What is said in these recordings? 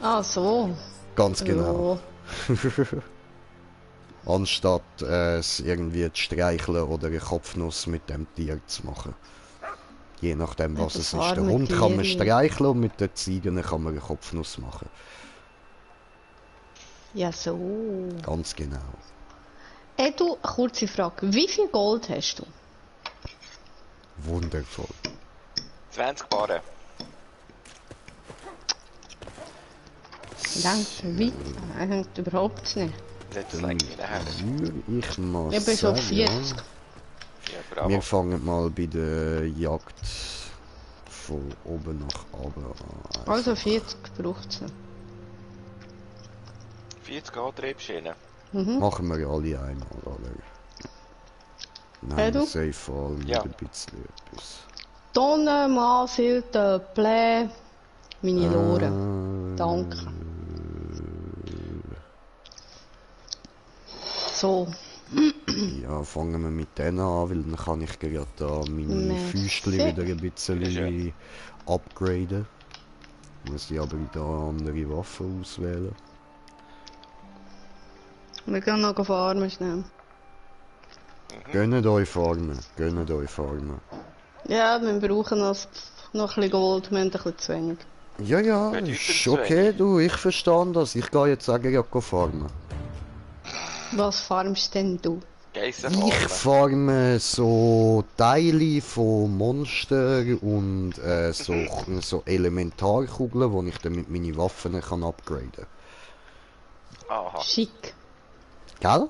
Ah, so. Ganz genau. Ja. Anstatt es irgendwie zu streicheln oder eine Kopfnuss mit dem Tier zu machen. Je nachdem was Das es ist. Den arme Hund kann man Tierchen. streicheln und mit den Ziegen kann man eine Kopfnuss machen. Ja, so. Ganz genau. Hey, du, kurze Frage. Wie viel Gold hast du? Wundervoll. 20 Barren. Denkst du weit? Eigentlich überhaupt nicht. Das legt mich nachher. Würde ich mal Ich bin schon sagen, 40. Ja, wir bravo. fangen mal bei der Jagd von oben nach unten an. Also 40 braucht es. 40 Antriebsschienen. Machen wir alle einmal, oder? Hey, Nein, du? safe fall Ja. ein bisschen etwas. Tonnen, Masilden, Plä, meine Loren. Danke. So. Ja, fangen wir mit denen an, weil dann kann ich gerade da meine Merci. Füßchen wieder ein bisschen Bitteschön. upgraden. Muss ich aber da andere Waffen auswählen. Wir gehen noch farmen schnell. Gönnt euch farmen, gönnt euch farmen. Ja, wir brauchen noch ein bisschen Gold, wir haben ein bisschen zu wenig. Ja, ja, Bedeutet ist zu okay, wenig. du, ich verstehe das. Ich gehe jetzt sagen, ja, farmen. Was farmst denn du? Geissen Ich farme so Teile von Monster und so Elementarkugeln, wo ich dann mit meinen Waffen kann upgraden. Aha. Schick. Gell?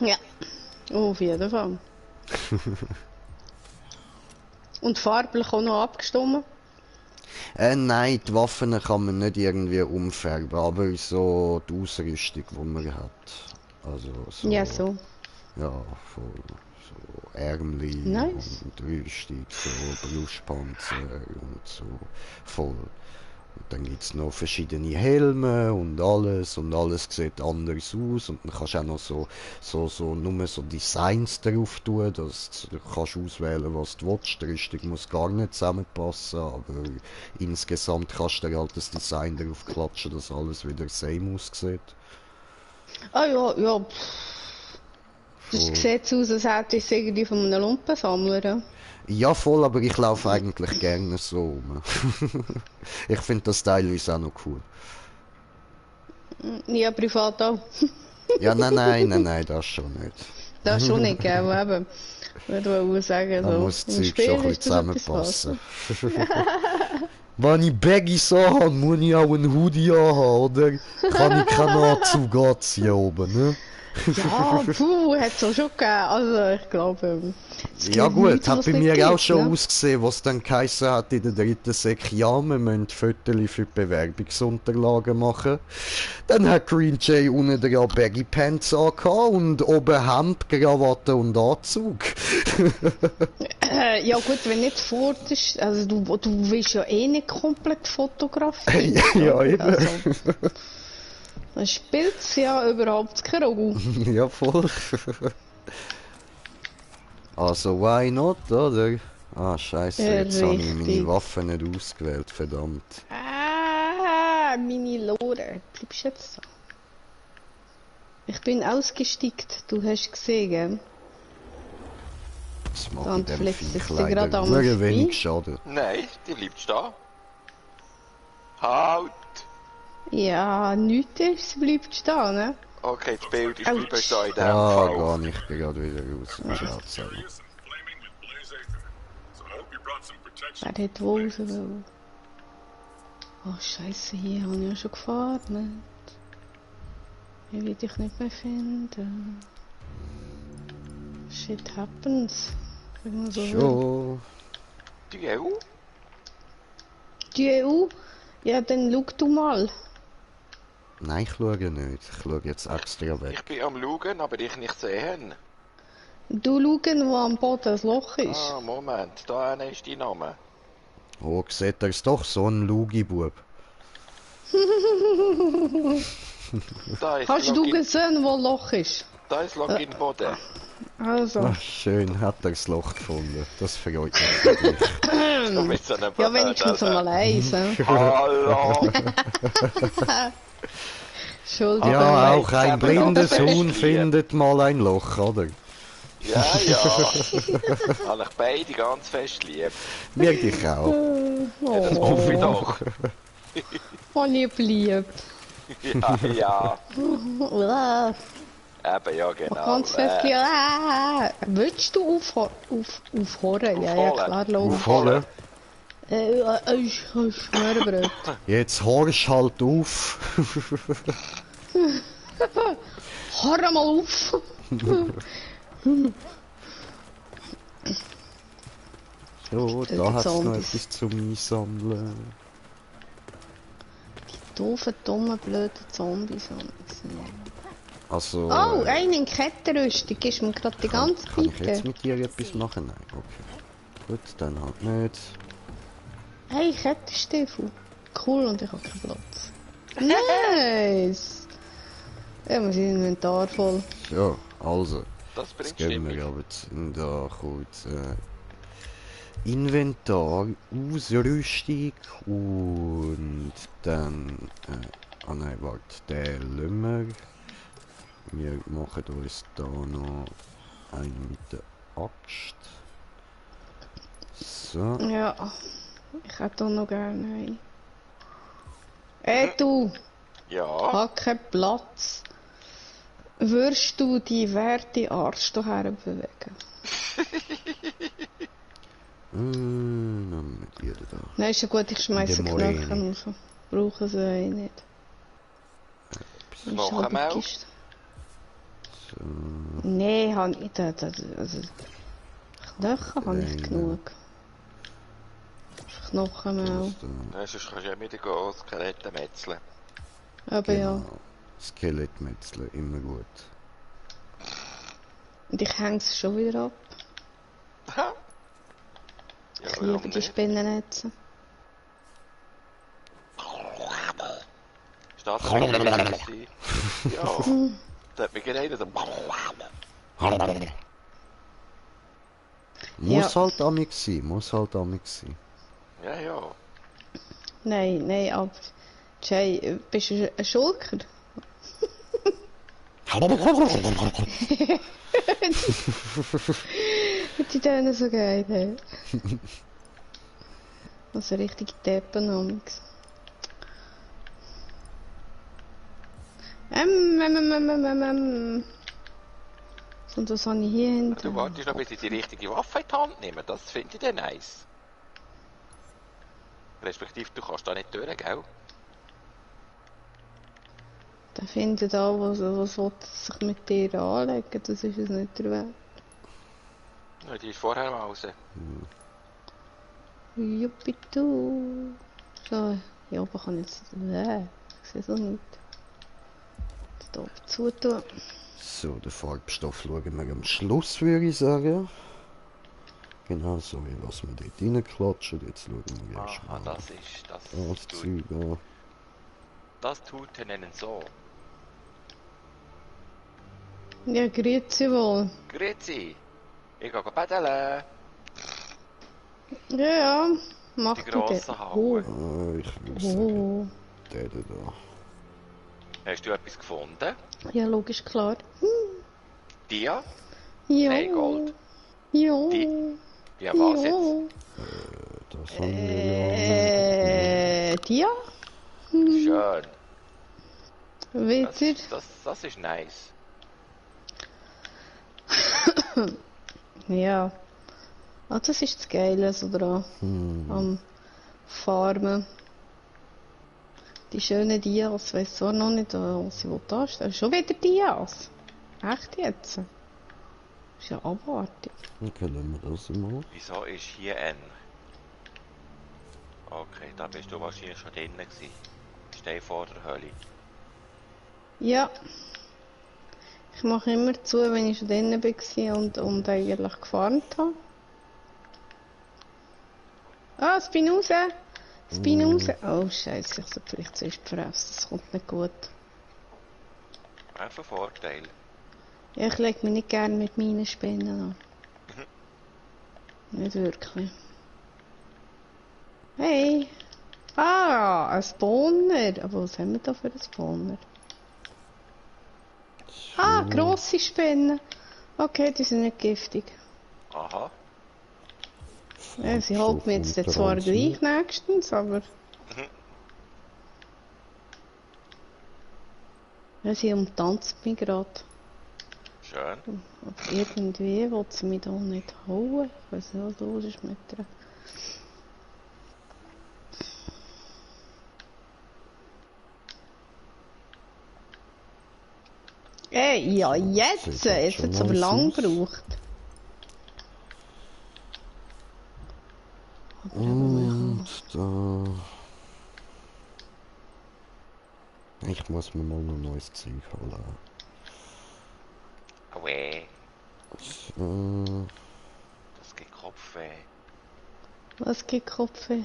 Ja. Auf jeden Fall. Und farblich auch noch abgestimmt? Nein, die Waffen kann man nicht irgendwie umfärben, aber so die Ausrüstung, die man hat. Also so. Ja, so. Ja, so Ärmli Nice. und Rüstung, so Brustpanzer und so voll. Und dann gibt es noch verschiedene Helme und alles sieht anders aus und dann kannst du auch noch nur so Designs drauf tun, dass du kannst auswählen, was du willst. Die Rüstung muss gar nicht zusammenpassen, aber insgesamt kannst du dir halt das Design drauf klatschen, dass alles wieder same aussieht. Ah ja, ja. Das Voll. sieht aus, als hätte ich es irgendwie von einem Lumpensammler. Ja, voll, aber ich laufe eigentlich gerne so rum. Ich finde das teilweise auch noch cool. Ja, privat auch. Ja, nein, das schon nicht. Das ist schon nicht, gell, eben. Ich würde sagen, Da so. muss das im Zeug Spiel schon ein ist bisschen das etwas zusammenpassen. Wenn ich Baggies anhabe, muss ich auch einen Hoodie anhaben, oder? Kann ich keinen Anzug anziehen oben, ne? Ja, puh, hat es auch schon gegeben. Also, ich glaube, es Ja gibt gut, nichts, hat was bei nicht mir auch gibt, schon ne? ausgesehen, was dann geheißen hat in der dritten Sek, ja, wir müssen Fotos für die Bewerbungsunterlagen machen. Dann hat Green Jay unten dran Baggy Pants angehabt und oben Hemd, Krawatte und Anzug. Ja gut, wenn nicht forderst, also du willst ja eh nicht komplett fotografieren. Ja, eben. Also, dann spielt es ja überhaupt keine Rolle. Ja, voll. Also, why not, oder? Ah, scheiße, jetzt habe ich meine Richtig. Waffe nicht ausgewählt, verdammt. Ah, meine Lore. Bleibst jetzt so. Ich bin ausgestickt, du hast gesehen, gell? Das macht Dann in dem fliegt Viech es dir leider gerade am nur Vieh. wenig Schaden. Nein, die bleibt stehen. Halt! Ja, nichts ist, bleibt stehen, ne? Okay, das Bild ist Ouch. bleiben stehen in dem Ja, Fall. gar nicht, gerade wieder raus. Ciao zusammen. Wer hätte wohl raus wollen? Oh, Scheiße, hier habe ich ja schon gefarmt. Hier will ich nicht mehr finden. Shit happens. Sagen wir so. Schon. Die EU? Die EU? Ja, dann schau du mal. Nein, ich schaue nicht. Ich schaue jetzt extra weg. Ich bin am Schauen, aber ich nicht sehen. Du schauen, wo am Boden das Loch ist. Ah, Moment, da ist dein Name. Oh, sieht er es doch, so ein Lugi-Bub. Da ist Hast du Login, gesehen, wo Loch ist? da ist Login Boden. Also. Ach, schön, hat er das Loch gefunden. Das freut mich für dich. So mit so einem Ja, wenigstens einmal eins. Hallo! Entschuldigung. Ja, Hey, auch ein zusammen blindes noch Huhn fest findet mal ein Loch, oder? Ja, ja. Habe ich beide ganz fest lieb. Mir dich auch. Ja, das hoffe ich doch. Oh, lieb. Ja, ja. Uah, Eben, ja, mach genau. ganz fest lieb. Willst du aufhören? Ja, ja, Aufholen. klar, logisch. Aufholen. Schmörbröt. Jetzt horch halt auf. Hör mal auf! So, Die da hat's noch Zombies. etwas zum Einsammeln. Doofe, dumme, blöde Zombies haben wir gesehen. Also, Oh, eine in Kettenrüstung. Ist mir gerade die ganze kann ich jetzt Zeit. mit dir etwas machen? Nein, okay. Gut, dann halt nicht. Hey, Kettenstiefel. Cool, und ich habe keinen Platz. Nice! Ja, wir sind Inventar voll. So, also. Das Jetzt bringt gehen wir Stimmung. aber da kurz Inventar, Ausrüstung und dann ah nein, warte, den lassen wir. Wir machen uns da noch einen mit der Axt. So. Ja, ich hätte auch noch gerne einen. Du, Ja. hab keinen Platz. Würdest du die werte Arsch hierher bewegen? Dann mit ihr da. Nein, ist ja gut, ich schmeiße Der Knochen Moräne. raus. Brauchen sie eh nicht. Das ist halt die Knochenmehl? Kiste. So. Nein, habe ich das. Also, Knochen habe ich Eine. genug. Knochenmehl. Das da. Ja, sonst kannst du ja wieder gehen, Skelette metzeln. Aber ja. Genau. Skelettmetzler, immer gut. Und ich hänge es schon wieder ab. Ja, Ich warum liebe die nicht? Spinnennetze. Steht das schon wieder sein? Ja. Da hat mich geredet. Muss Ja. halt amig sein, muss halt amig sein. Ja, ja. Nein, aber... Jay, bist du ein Schulker? Die tönen so geil, hey. Also richtig Deppen amix. Und was habe ich hier hinten? Du wartest noch, bis ich die richtige Waffe in die Hand nehme. Das finde ich dann nice. Respektive, du kannst da nicht durch, gell? Der findet auch, was will sich mit dir anlegen, das ist es nicht der Weg. Ja, die ist vorher mal raus. Juppitu. So, hier oben kann ich jetzt... ich sehe so nicht. Da oben zutun. So, den Farbstoff schauen wir am Schluss, würde ich sagen. Genau so, wie was wir dort reinklatschen. Jetzt schauen wir erst Aha, mal das ist... das Zeug an. Das tut er nennen so. Ja, grüezi wohl. Grüezi. Ich gehe paddeln. Ja, mach Die du grossen das. Hauen. Ich würde sagen, der da. Hast du etwas gefunden? Ja, logisch, klar. Dia? Ja. Nein, Gold. Ja. Ja, was jetzt? Das haben wir ja. Dia? Schön. Wieder? Das ist nice. Ja. Ah, das ist das Geile so dran. Am Farmen. Die schönen Dias, weiss zwar noch nicht, was sie anstellen. Schon wieder Dias. Echt jetzt? Ist ja abartig. Okay, lassen wir das mal. Wieso ist hier ein... Okay, da bist du wahrscheinlich schon drinnen gewesen. Steh vor der Hölle. Ja. Ich mache immer zu, wenn ich schon drinnen war und eigentlich gefarmt habe. Ah, es bin raus! Es bin raus! Oh Scheiße, ich sollte vielleicht zuerst fressen, das kommt nicht gut. Einfach Vorteil. Ja, ich lege mich nicht gerne mit meinen Spinnen an. Nicht wirklich. Hey! Ah, ein Spawner! Aber was haben wir da für einen Spawner? Ah, grosse Spinnen! Okay, die sind nicht giftig. Aha. Ja, sie halten mir jetzt zwar gleich nächstens, aber... Ja, sie umtanzt mich gerade. Schön. Aber irgendwie will sie mich da nicht hauen. Ich weiß nicht, was los ist mit ihr. Ey, ja, jetzt! Jetzt hat es aber lang gebraucht. Und da... Ich muss mir mal noch neues Zeug holen. Weh. So. Das gibt Kopfweh. Was gibt Kopfweh?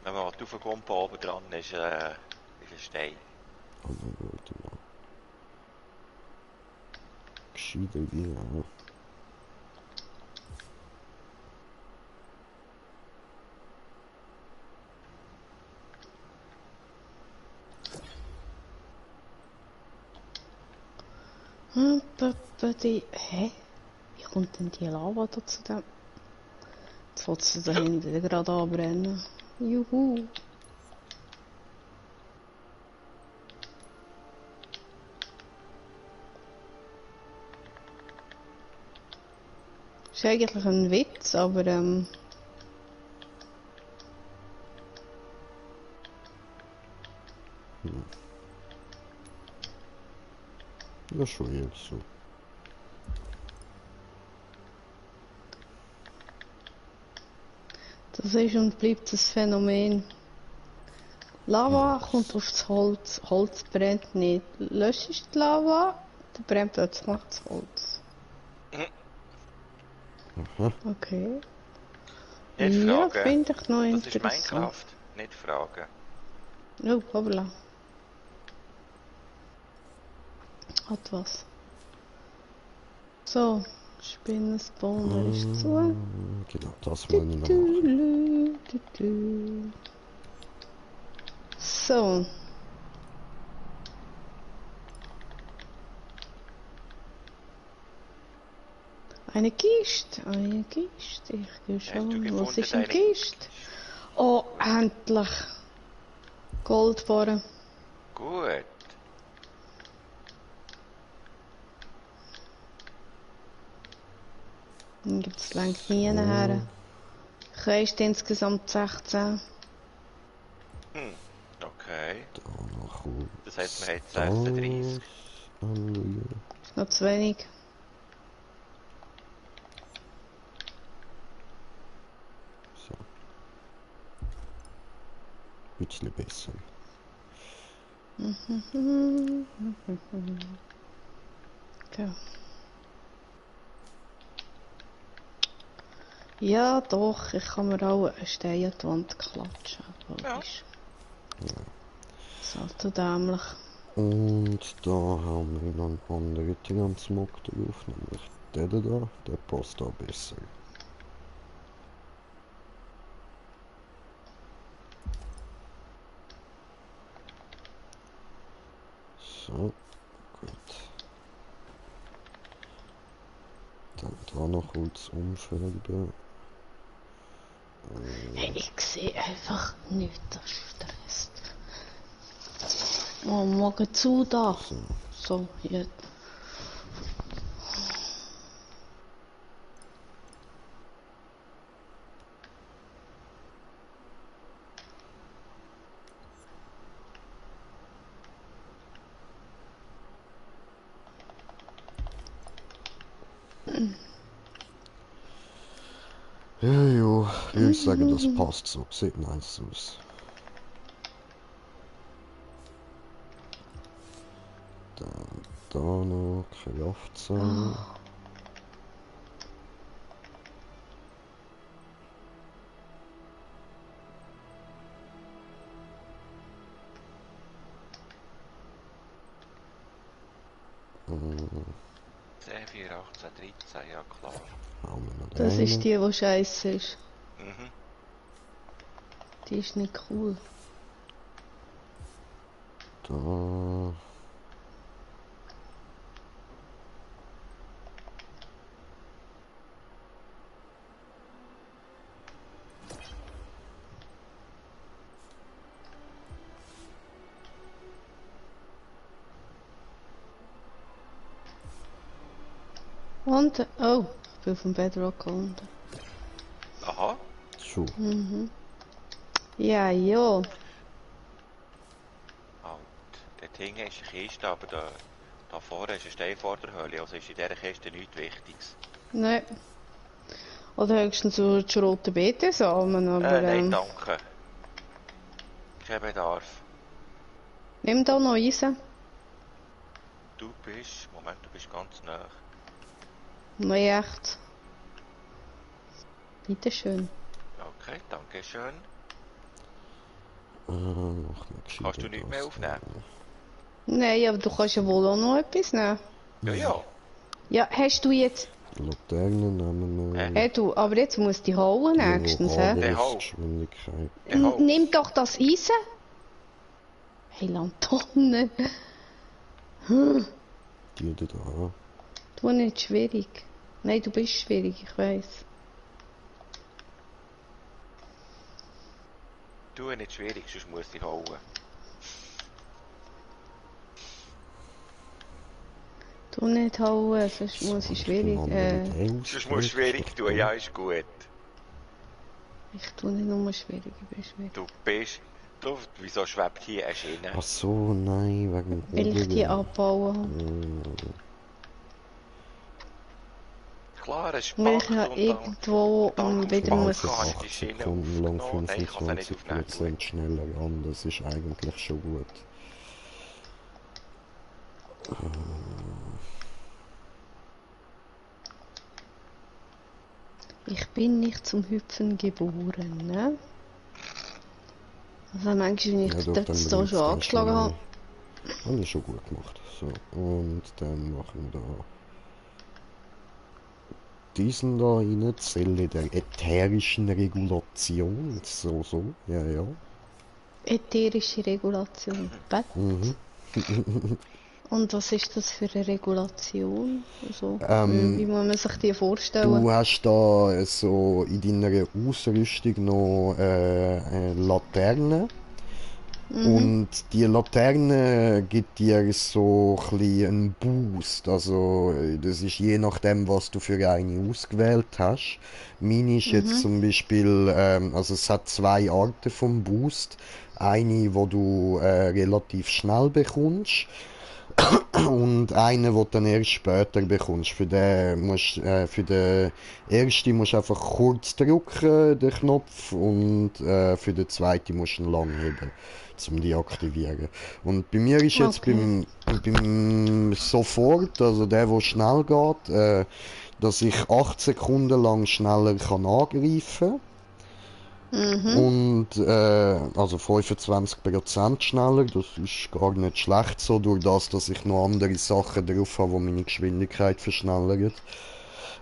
Wenn man auf den Kumpen oben dran ist, ist ein Stein. Oh, warte mal. Gescheite Idee, ja. Hä? Wie kommt denn die Lava da zu dem? Jetzt will sie da hinten gerade anbrennen. Juhu! Ist eigentlich ein Witz, aber Ja, schon eher so. das ist und bleibt das Phänomen. Lava kommt aufs Holz, Holz brennt nicht. Löschst die Lava, dann brennt plötzlich das Holz. Okay. Nicht Ja, fragen. finde ich noch Das ist interessant. Minecraft. Nicht fragen. Oh, hoppla. Hat was. So, Spinnenspawner ist zu. Genau, das wollen wir noch machen. So. Eine Kiste, eine Kiste. Ich gehe schon. Was ist eine Kiste? Oh, endlich. Goldbarren. Gut. Dann gibt es lang nie nachher. Kreist insgesamt 16. Okay. Da noch gut. Das heisst, wir haben 36. Ist noch zu wenig. So. Ein bisschen besser. Okay. Ja, doch, ich kann mir auch einen Stein an die Wand klatschen. Logisch. Ja. So, zu dämlich. Und da haben wir noch einen anderen Dingansmock drauf, nämlich der da, der passt da besser. So, gut. Dann da noch kurz umschreiben. Hey, ich sehe einfach nichts, das stresst. Oh, morgen zu da. So, jetzt. Ja, jo, würde ich sagen, das passt so. Sieht nice aus. Dann da noch Kraftzahn. C4, 18, 13, ja klar. Das ist die scheiße ist. Mhm. Die ist nicht cool. Da. Und, oh, ich bin auf dem Bedrock unten. Aha. Schon. Mhm. Ja, ja. Halt. Dort hinten ist eine Kiste, aber da vorne ist ein Stein vor der Höhle, also ist in dieser Kiste nichts Wichtiges. Nein. Oder höchstens so die roten Betesamen, aber Nein, danke. Kein Bedarf. nimm da noch Eisen. Du bist ganz nah. Nein, echt. Bitteschön. Okay, danke schön. Kannst du nicht mehr aufnehmen? Nein, aber du kannst ja wohl auch noch etwas nehmen. Ja, ja. Ja, hast du jetzt... Laternen nehmen wir. Hey, du, aber jetzt musst du die holen nächstens, hä? Geschwindigkeit. Nimm doch das Eisen. Hey, Lantone. Die da. Du nicht schwierig. Nein, du bist schwierig, ich weiss. Du nicht schwierig, sonst musst du hauen. Du nicht hauen, sonst muss ich schwierig. Sonst musst du schwierig tun, ja, ist gut. Ich tu nicht nur schwierig, ich bin schwierig. Wieso schwebt hier eine Schiene? Ach so, nein, wegen Weil ich die abbauen Klar, es habe. Weil packt ich ja irgendwo wieder muss... 8 Sekunden lang 25% schneller an, das ist eigentlich schon gut. Ich bin nicht zum Hüpfen geboren, ne? Also manchmal, wenn ich das da schon angeschlagen habe. Habe ich schon gut gemacht. So, und dann machen wir da diesen da rein, Zelle der ätherischen Regulation. So, ja. Ätherische Regulation. Mhm. Und was ist das für eine Regulation? Also, wie muss man sich die vorstellen? Du hast da so in deiner Ausrüstung noch Laternen. Und die Laterne gibt dir so ein bisschen einen Boost. Also das ist je nachdem, was du für eine ausgewählt hast. Meine ist jetzt zum Beispiel, also es hat zwei Arten vom Boost. Eine, wo du relativ schnell bekommst. Und eine, die du dann erst später bekommst. Für den ersten musst du einfach kurz drücken, den Knopf, und für den zweiten musst du ihn lang heben, um die aktivieren. Und bei mir ist jetzt beim Sofort, also der schnell geht, dass ich 8 Sekunden lang schneller kann angreifen kann. Und also 25% schneller, das ist gar nicht schlecht so, durch das, dass ich noch andere Sachen drauf habe, die meine Geschwindigkeit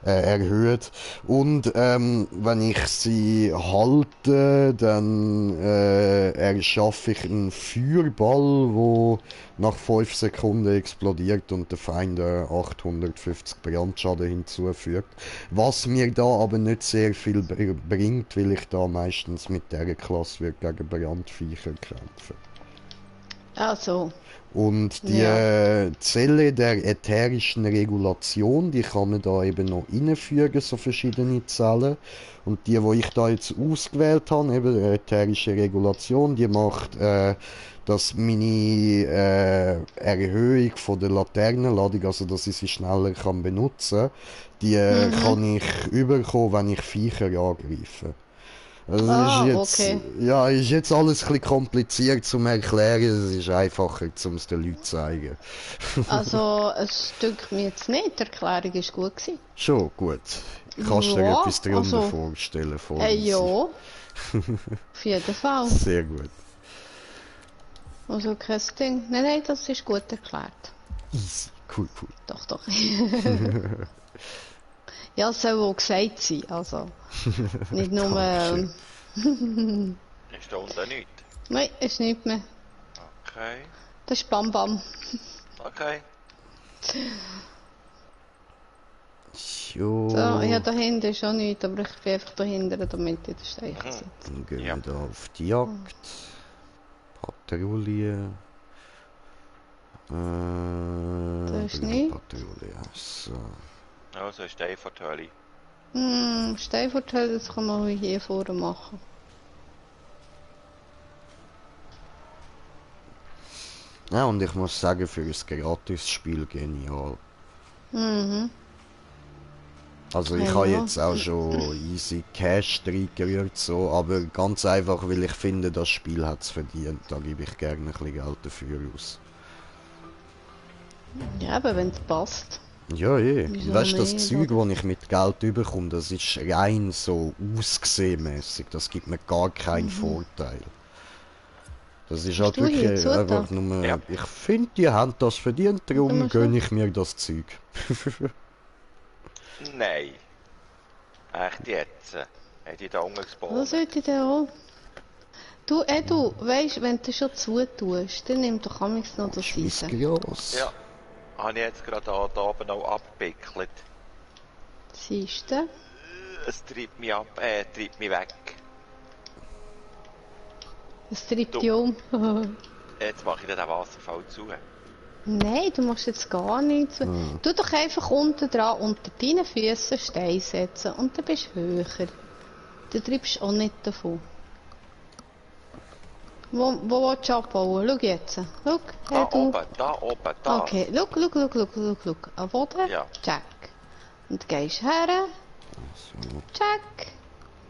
erhöht. Und wenn ich sie halte, dann erschaffe ich einen Feuerball, der nach 5 Sekunden explodiert und der Feind 850 Brandschaden hinzufügt. Was mir da aber nicht sehr viel bringt, weil ich da meistens mit dieser Klasse gegen Brandviecher kämpfe. Also. Und die Zelle der ätherischen Regulation, die kann man da eben noch reinfügen, so verschiedene Zellen. Und die ich da jetzt ausgewählt habe, eben ätherische Regulation, die macht, dass meine Erhöhung von der Laternenladung, also dass ich sie schneller kann benutzen, die kann ich überkommen, wenn ich Viecher angreife. Also ist jetzt alles ein bisschen kompliziert zum Erklären, es ist einfacher, um es den Leuten zu zeigen. Also, ein Stück mir jetzt nicht, die Erklärung war gut gewesen. Schon, gut. Kannst du dir etwas darunter vorstellen? Ja, auf jeden Fall. Sehr gut. Also kein Ding. Nein, das ist gut erklärt. Easy, cool. Doch. Ja, es soll auch gesagt sein, also. Nicht nur... Ist da unten nichts? Nein, ist nichts mehr. Okay. Das ist Bam Bam. Okay. Jo. So, ja, da hinten ist auch nichts, aber ich bin einfach dahinter, damit ich den Stein setze. Dann gehen Ja. wir da auf die Jagd. Patrouille. ist nicht. Patrouille. So. Also ist der von der Hölle. Steinvorteil, das kann man hier vorne machen. Ja, und ich muss sagen, für ein Gratis-Spiel genial. Mhm. Also ich Ja, habe ja. jetzt auch schon easy Cash reingerührt, so, aber ganz einfach, weil ich finde, das Spiel hat es verdient. Da gebe ich gerne ein bisschen Geld dafür aus. Ja, aber wenn es passt. Ja, Wieso weißt du, das nicht, Zeug, oder? das ich mit Geld bekomme, das ist rein so ausgesehenmässig. Das gibt mir gar keinen Vorteil. Das ist halt du hier wirklich zugetan? einfach nur... Ja. Ich finde, die haben das verdient, darum musst gönne ich mir das Zeug. Nein. Echt jetzt? Hat die da unten Was gespawnt? sollte ich denn auch? Du, Edu, weisst, wenn du schon zutust, dann nimm doch amigs noch das Scheiss Eisen. Gras. Ja. Habe ich jetzt gerade da oben auch abgepickelt. Siehst du? Es treibt mich ab, treibt mich weg. Es treibt Du. dich um. Jetzt mache ich den Wasserfall zu. Nein, du machst jetzt gar nichts. Tu doch einfach unten dran unter deinen Füßen Stein setzen und dann bist du höher. Du treibst auch nicht davon. Wo willst du abbauen? Schau jetzt. Schau, Da Edu. oben, da. Okay, schau. Am Boden. Ja. Check. Und gehst her. So. Check.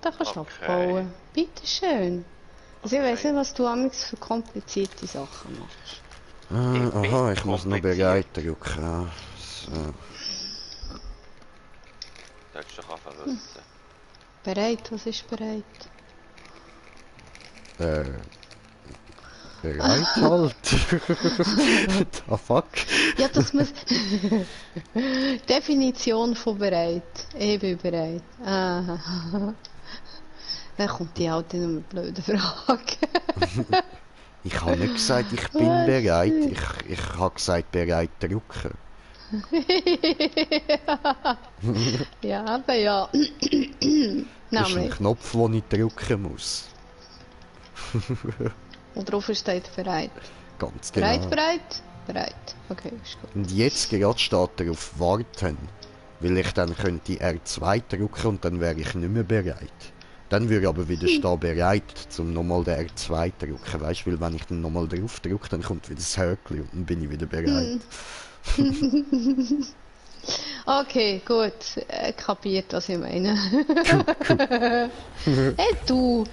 Da kannst du Okay. abbauen. Bitteschön. Also ich weiss Okay. nicht, was du amigs für komplizierte Sachen machst. Aha, ich muss noch kompliziert. bereit drücken. So. Solltest du doch einfach wissen. Bereit? Was ist bereit? Bereit halt. The fuck? Ja, das muss... Definition von bereit. Ich bin bereit. Aha. Dann kommt die alte noch mit blöden Fragen. Ich habe nicht gesagt, ich bin Was? bereit. Ich habe gesagt, bereit drücken. Ja, aber ja. Das ist ein Nämlich. Knopf, den ich drücken muss. Und drauf steht bereit. Ganz genau. Bereit. Okay, ist gut. Und jetzt gerade steht er auf Warten. Weil ich dann könnte R2 drücken und dann wäre ich nicht mehr bereit. Dann würde aber wieder stehen bereit, um nochmal den R2 drücken. Weißt du, weil wenn ich dann nochmal drauf drücke, dann kommt wieder das Häkchen und dann bin ich wieder bereit. Okay, gut. Kapiert, was ich meine. Hey du,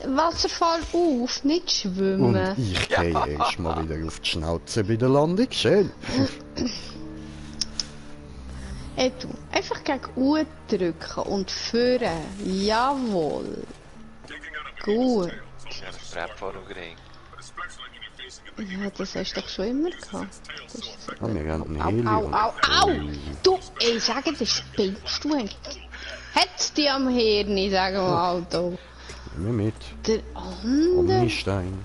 Wasserfall auf, nicht Und schwimmen. ich gehe erst mal wieder auf die Schnauze bei der Landung. Schön. Hey du, einfach gegen U drücken und führen. Jawohl. Gut. Ja, das Brett vor dem Ring. Ja, das hast du doch schon immer gehabt. Das ist so. Ah, wir haben einen Au, Heli. au, au, au! Du, ich sage, das spinnst du. Hättest du am Hirn, ich sage mal, Auto. Immer mit. Der andere Omnistein.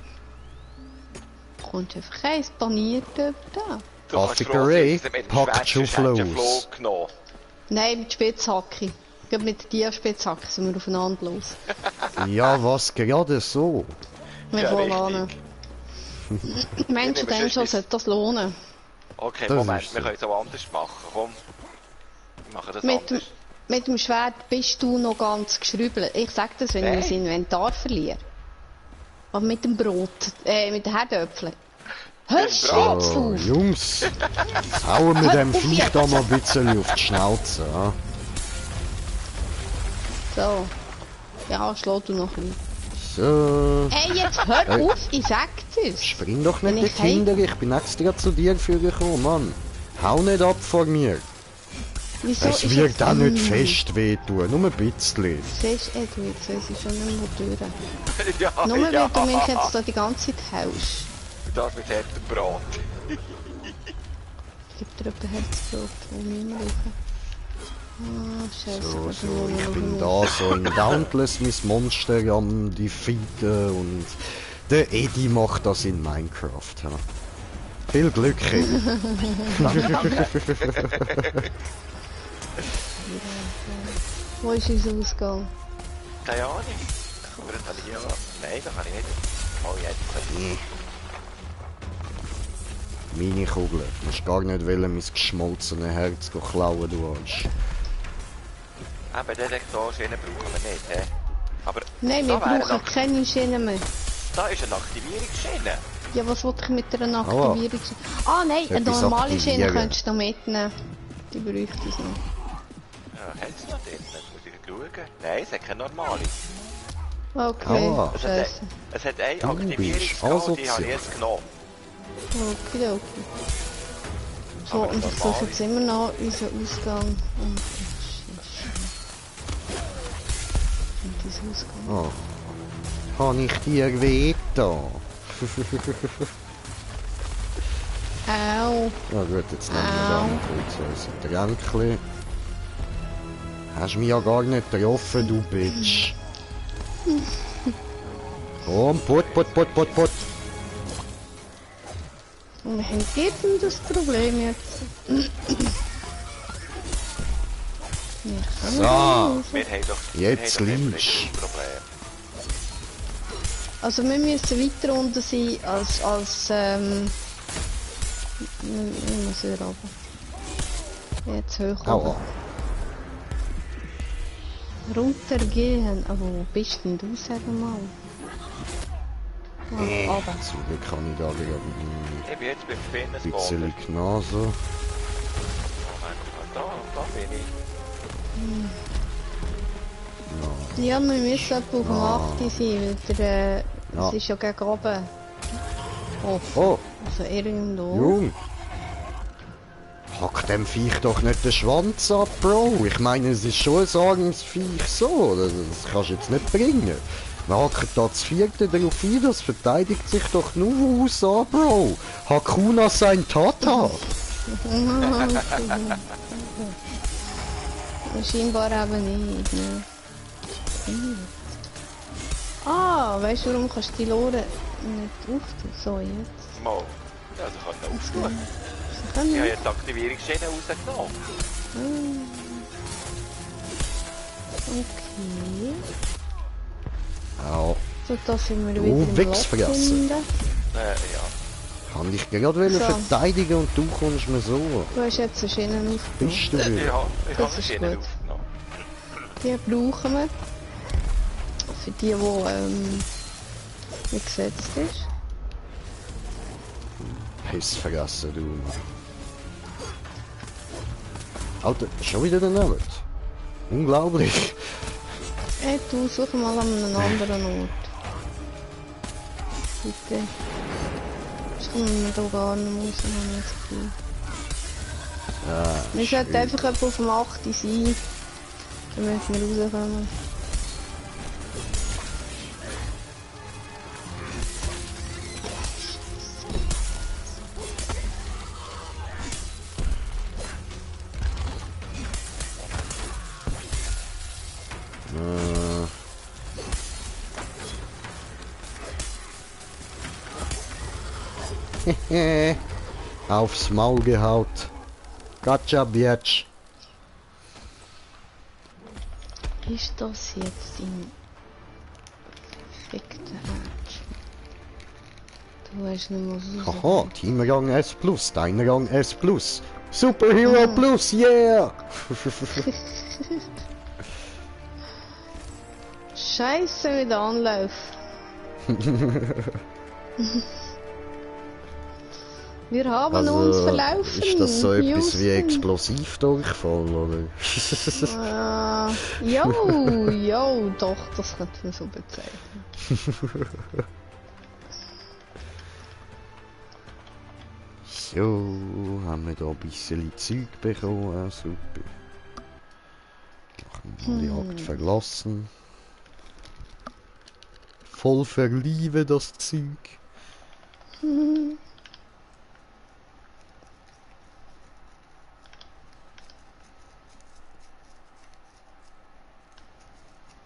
kommt einfach eins paniert über da. Du hast Africa gross Ray, jetzt mit dem packt schon Schwätzer Flows. genommen. Nein, mit Spitzhacke. Ich glaube, mit der Spitzhacke sind wir aufeinander los. Ja, was gerade so. Wir Ja, wollen lohnen. richtig. Meinst du, Ja, dann schon sonst sollte das lohnen? Okay, Das Moment, ist wir so. können es auch anders machen. Komm. Wir machen das Mit dem, anders. mit dem Schwert bist du noch ganz geschrübelt. Ich sag das, wenn Nein. ich mein Inventar verliere. Aber mit dem Brot, mit den Herdöpfeln. Hörst du Brot. jetzt So, auf? Jungs. Hauen wir dem auf Viech jetzt. da mal ein bisschen auf die Schnauze. Ja? So. Ja, schlau du noch ein bisschen. So. Ey, jetzt hör Hey. auf, ich sag das. Spring doch Wenn nicht ich mit Kinder, ich bin extra zu dir gekommen, Mann. Hau nicht ab vor mir. Wieso Es ist wird jetzt- auch nicht fest wehtun, nur ein bisschen. Siehst du, du, jetzt weiss ich schon nicht mehr durch. Ja, Nur weil ja. du mich jetzt da die ganze Zeit haust. Das mit hartem Brot. Gib dir jemand Herzblut, wo wir brauchen. Ah, scheiße. So, ich bin da so in Dauntless mein Monster am defeaten und der Eddie macht das in Minecraft. Ja. Viel Glück, Eddie. Wo ist unser Ausgang? Keine Ahnung. Aber das habe ich ja... Nein, das kann ich nicht. Oh, jetzt. Meine Kugel. Du musst gar nicht wollen, mein geschmolzenes Herz klauen, du Arsch. Eben, Detektorschienen brauchen wir nicht, hä? Aber... Nein, wir brauchen keine Schiene mehr. Da ist eine Aktivierungsschiene. Ja, was wollte ich mit einer Aktivierung? Ah nein, eine normale Schiene könntest du noch mitnehmen. Die bräuchte ich noch. Ja, hat es noch drin? Muss ich schauen. Nein, es hat keine normale. Okay, scheiße. Es hat eine Aktivierungscode, die habe ich jetzt genommen. Okay. So, und ich suche jetzt immer noch unseren Ausgang. Und diesen Ausgang. Oh. Kann ich dir wehgetan? Au. Ja gut, jetzt nehmen wir da noch kurz unser Tränkchen. Hast mich ja gar nicht getroffen, du Bitch. Komm, put. Und wir haben eben das Problem jetzt. So, Wir haben doch... jetzt liegst das Problem. Also wir müssen weiter unten sein als wir müssen hier runter. Jetzt hoch Aua. Runtergehen. Aber wo bist denn du, sag mal? Aber. Zum Glück kann ich da wieder Ich bin jetzt beim ein Spinnen bisschen Gnase. Da bin ich. Ja, wir müssen etwa auf dem 8 sein, weil es ist ja gegen oben. Oh, Also irgendwo. Jung. Hack dem Viech doch nicht den Schwanz ab, Bro. Ich meine, es ist schon ein Sagensviech so. Das kannst du jetzt nicht bringen. Wir hacken da das vierte drauf ein, das verteidigt sich doch nur aus an, Bro. Hakuna sein Tata. Scheinbar eben nicht, ne? Ah, weißt du, warum kannst du die Lore nicht auftun? So, jetzt. Mal. Ja, sie kann ihn auftun. Ich habe jetzt die Aktivierungsschiene rausgenommen. Okay. Ja. So, da sind wir wieder im Wichsfressen. Ja. Kann ich gerade So. verteidigen und du kommst mir so. Du hast jetzt eine Schiene aufgenommen. Bist du wieder? Ich habe Das eine ist Schiene gut. aufgenommen. Die brauchen wir. Für die nicht gesetzt ist. Piss vergessen, du. Alter, schon wieder daneben. Unglaublich. Hey, du, such mal an einem anderen Ort. Bitte. Ich komme mir da gar nicht raus, habe ich das Gefühl. Wir sollten einfach etwa auf dem 8 sein, damit wir rauskommen. Aufs Maul gehaut. Gotcha, Bitch. Ist das jetzt in perfekter Art? Du hast nicht mal so. Haha, Teamrang S+, dein Rang S+. Superhero Plus, yeah! Scheiße mit Anlauf. Wir haben uns verlaufen. Ist das so etwas Houston. wie Explosivdurchfall, oder? Jo, doch, das könnte man so bezeichnen. So, haben wir da ein bisschen Zeug bekommen, super. Machen wir mal die Jagd verlassen. Voll verliebe das Zeug.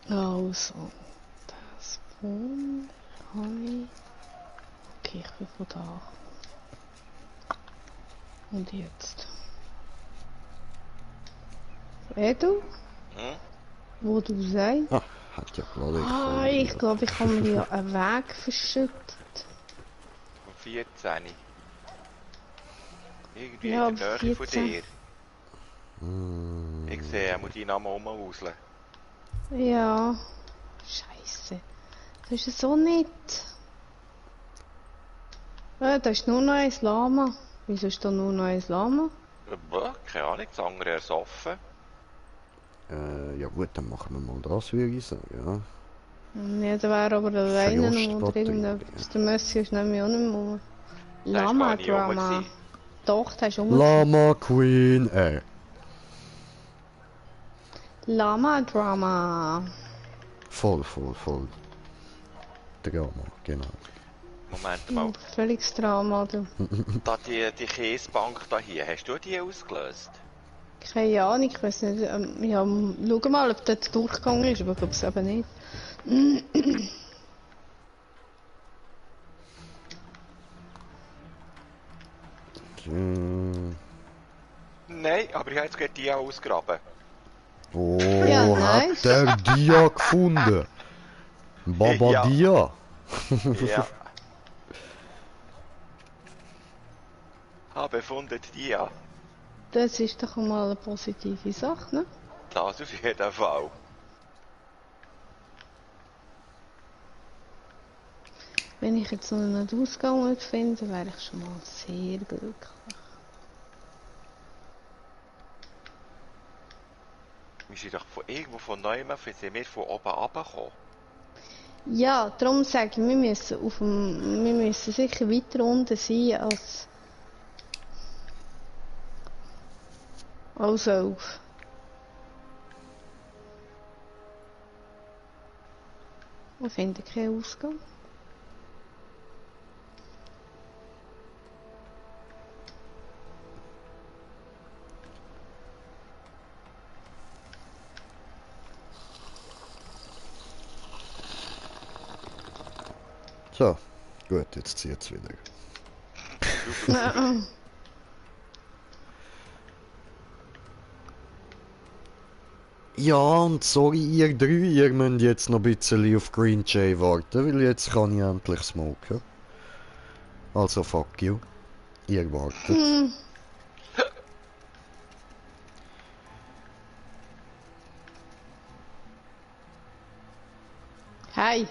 Also, das Phone habe ich. Okay, ich bin von da. Und jetzt? Du? Hm? Wo du sagst? Ah, hat ja gerade Ah, ich glaube, ich habe mir ja einen Weg verschüttet. Vom 14. Irgendwie Ja, in der Nähe von 14. dir. Ich sehe, er muss deinen Namen rumwuseln. Ja. Scheiße. Das ist so nett. Ja, da ist nur noch ein Lama. Wieso ist da nur noch ein Lama? Keine Ahnung, das andere ersoffen. Ja gut, dann machen wir mal das, würde ich sagen, ja. Ja, da wäre aber alleine noch oder Verlustbatterie. irgendetwas. Der Messi ist nämlich auch nicht mehr. Der ist gar nie rum Lama-Drama. gewesen. Doch, der ist rum. Lama Queen, Lama-Drama. Voll. Drama, genau. Moment mal. Völliges Drama, du. Da die Käsebank da hier, hast du die ausgelöst? Keine Ahnung, ich weiß nicht. Ja, schau mal, ob das durchgegangen ist, aber ich glaube es eben nicht. Nein, aber ich habe jetzt gerade die auch ausgraben. Oh, Ja, nice. hat der Dia gefunden? Baba Ja. Dia? Ja. Habe gefunden die ja. Das ist doch mal eine positive Sache, ne? Das auf jeden Fall. Wenn ich jetzt noch einen Ausgang finde, wäre ich schon mal sehr glücklich. Wir sind doch von irgendwo von neuem, sind wir von oben runtergekommen. Ja, darum sage ich, wir müssen sicher weiter unten sein als auf. Wir finden keinen Ausgang. So, gut, jetzt zieht's wieder. Ja, und sorry ihr drei, ihr müsst jetzt noch ein bisschen auf Green Jay warten, weil jetzt kann ich endlich smoken. Also fuck you. Ihr wartet. Hey!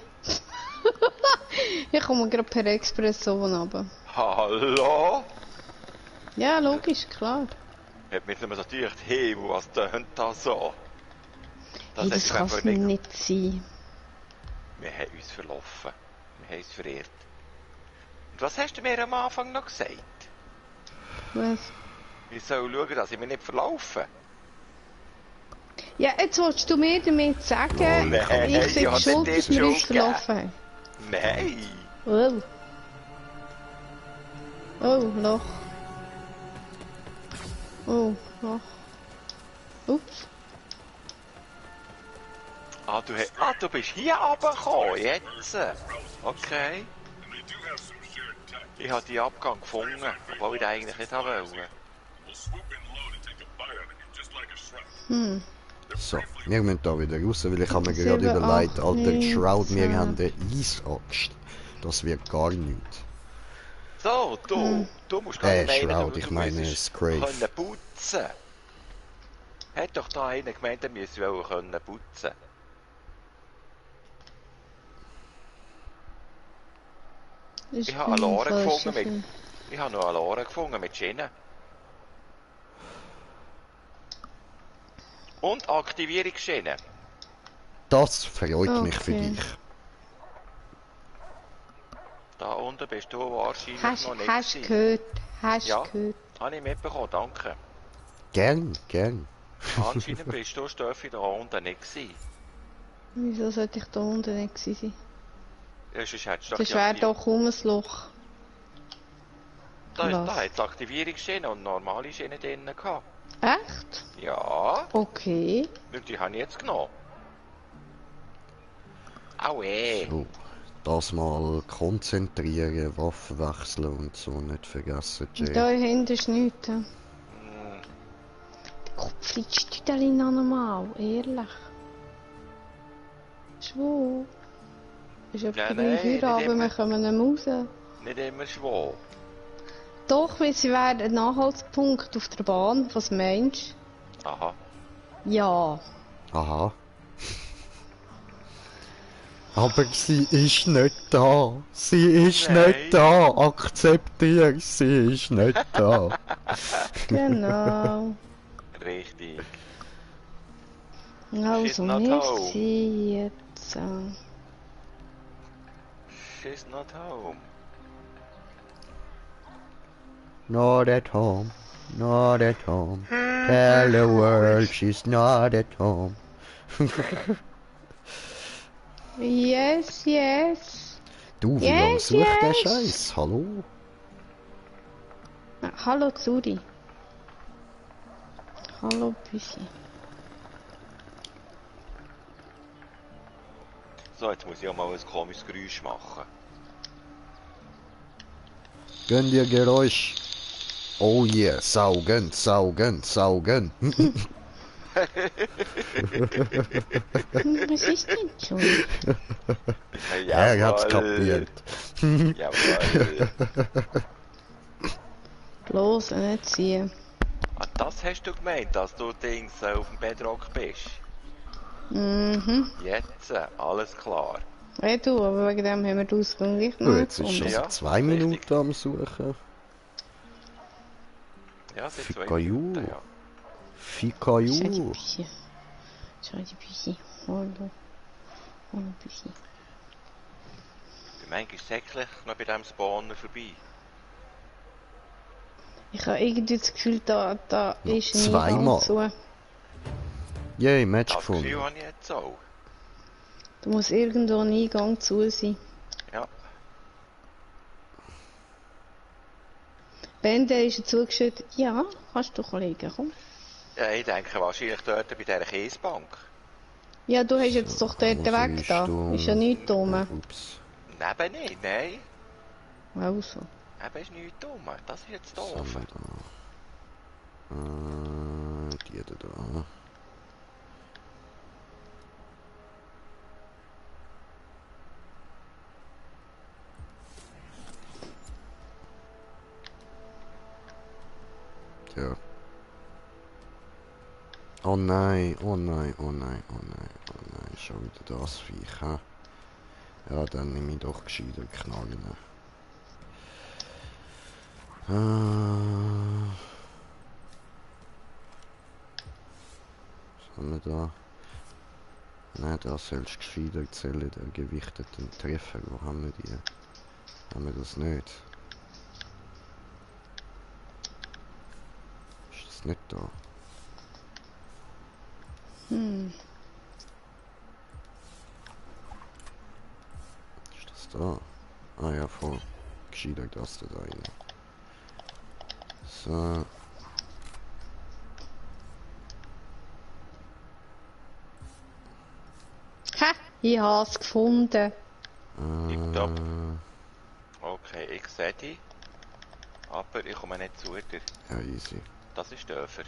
Ich komme gerade per Expresso runter. Hallo? Ja, logisch, klar. Hat mir immer so gedacht, hey, was tönt das so? Hey, das ist kann einfach es nicht sein. Wir haben uns verlaufen. Wir haben uns verirrt. Und was hast du mir am Anfang noch gesagt? Was? Ich soll schauen, dass ich mich nicht verlaufe. Ja, jetzt willst du mir damit sagen, Nein, ich bin ja, schuld, das dass ist wir uns Schuld verlaufen haben. Nein! Oh. Oh, Loch. Oh, Loch. Ups. Du bist hier runtergekommen, jetzt? Okay. Ich habe die Abgang gefunden, obwohl ich den eigentlich nicht haben wollte. So, wir müssen da wieder raus, weil ich habe mir gerade 7, überlegt, 8, Alter, 9, Shroud, wir 10. haben den Eisaxt. Das wird gar nichts. So, du musst gar nicht meinen, Shroud, du ich meine müsstest Scrave. können putzen. Hat doch da einer gemeint, er müsse wohl können putzen. Ich habe eine Lore gefunden ich habe noch eine Lore gefunden mit Schienen. Und Aktivierungsschienen. Das freut mich für Okay. dich. Da unten bist du wahrscheinlich noch nicht Hast du gewesen. gehört? Hast du Ja. gehört? Habe ich mitbekommen, danke. Gern. Anscheinend bist du, Steffi, da unten nicht gewesen. Wieso sollte ich da unten nicht gewesen sein? Ja, sonst hättest du Das wäre doch um ein Loch. Da Was? hat es Aktivierungsschienen und normale Schienen drinnen gehabt. Echt? Ja, Okay. und die habe ich jetzt genommen. Aue! So. Das mal konzentrieren, Waffen wechseln und so nicht vergessen, Jay. Da hinten ist nichts. Hm, Kopf flitscht du da noch normal, ehrlich. Schwul. Ist ja Ja, bei nein, 3 nicht Uhr, aber immer. wir kommen nicht raus. nicht immer schwul. Doch, weil sie wäre ein Nachhaltspunkt auf der Bahn. Was meinst Aha. du? Ja. Aha. Aber sie ist nicht da. Sie ist Nein. nicht da. Akzeptier, sie ist nicht da. Genau. Richtig. Also, not wir home. sind jetzt... She's not home. Not at home. Not at home. Tell the world she's not at home. Yes, yes. Du, wie lange Yes, sucht der yes. Scheiß? Hallo? Hallo Zuri. Hallo Büsi. So, jetzt muss ich auch mal ein komisches Geräusch machen. Gönn dir Geräusch. Oh yeah, saugen, saugen, saugen. Was ist denn schon? Er hat's kapiert. Jawohl. Bloß nicht ziehen. Ah, das hast du gemeint, dass du Dings auf dem Bedrock bist? Mhm. Jetzt, alles klar. Hey du, aber wegen dem haben wir den Ausgang nicht Oh, noch jetzt ist schon gefunden. Ja, seit 2 richtig. Minuten am Suchen. Ja, seit 2 Fikayu. Minuten, ja. Schau die Fikayu. Büsi. Schau die Büsi. Hallo. Hallo Büsi. Du meinst, ist es wirklich noch bei diesem Spawner vorbei? Ich habe irgendwie das Gefühl, da Noch ist ein zweimal. Eingang zu. Yay, Match Das Gefühl gefunden. habe ich jetzt auch. Da muss irgendwo ein Eingang zu sein. Ja. Bende ist zugeschüttet. Ja, kannst du liegen, komm. Ja, ich denke wahrscheinlich dort bei dieser Kiesbank. Ja, du hast jetzt doch dort Also weg ist da. da- Ist ja nichts dumm. Ups. Neben nicht, nein. Also. Eben ist nichts dumm. Das ist jetzt Was doof. haben wir da? Die da. Tja. Oh nein, oh nein, oh nein, oh nein, oh nein, schon wieder das Viech, hä? Ja, dann nehme ich doch gescheiter Knallen. Was haben wir da? Nein, da sollst du gescheiter zählen, der gewichteten Treffer. Wo haben wir die? Haben wir das nicht? Ist das nicht da? Hm. Ist das da? Ah ja, voll. Gescheiter das da rein. So. Ha! Ich habe es gefunden. Tipptopp. Okay, ich sehe dich. Aber ich komme nicht zu dir. Ja, easy. Das ist Dörfer.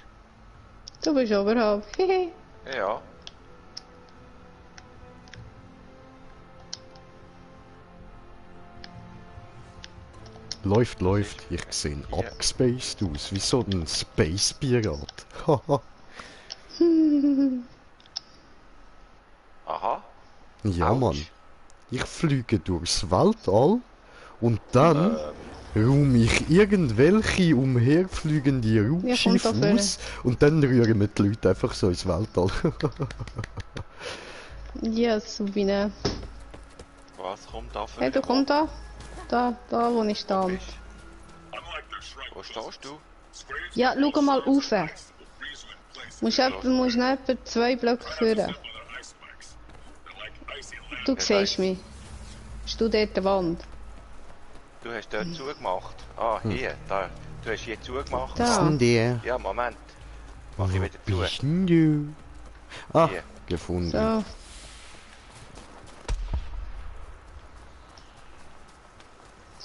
Du bist oberhalb. Hehe. Ja. Läuft, läuft. Ich sehe Ja. abgespaced aus, wie so ein Space-Pirat. Haha. Aha. Ja, Autsch. Mann. Ich fliege durchs Weltall und dann räume ich irgendwelche umherfliegende Raumschiffe Ja, kommt da aus und dann rühren wir die Leute einfach so ins Weltall. Ja, Subine. Was kommt da für Hey, du komm da. Da, wo ich Wo stand. bist du? Wo stehst du? Ja, schau mal rauf. Musst nicht etwa 2 Blöcke führen. Du siehst mich. Bist du dort an der Wand? Du hast dort zugemacht. Ah, hier. Da. Du hast hier zugemacht. Da. Was denn der? Ja, Moment. Mach ich Wo wieder zu. bist denn du? Ah, Hier. gefunden. So.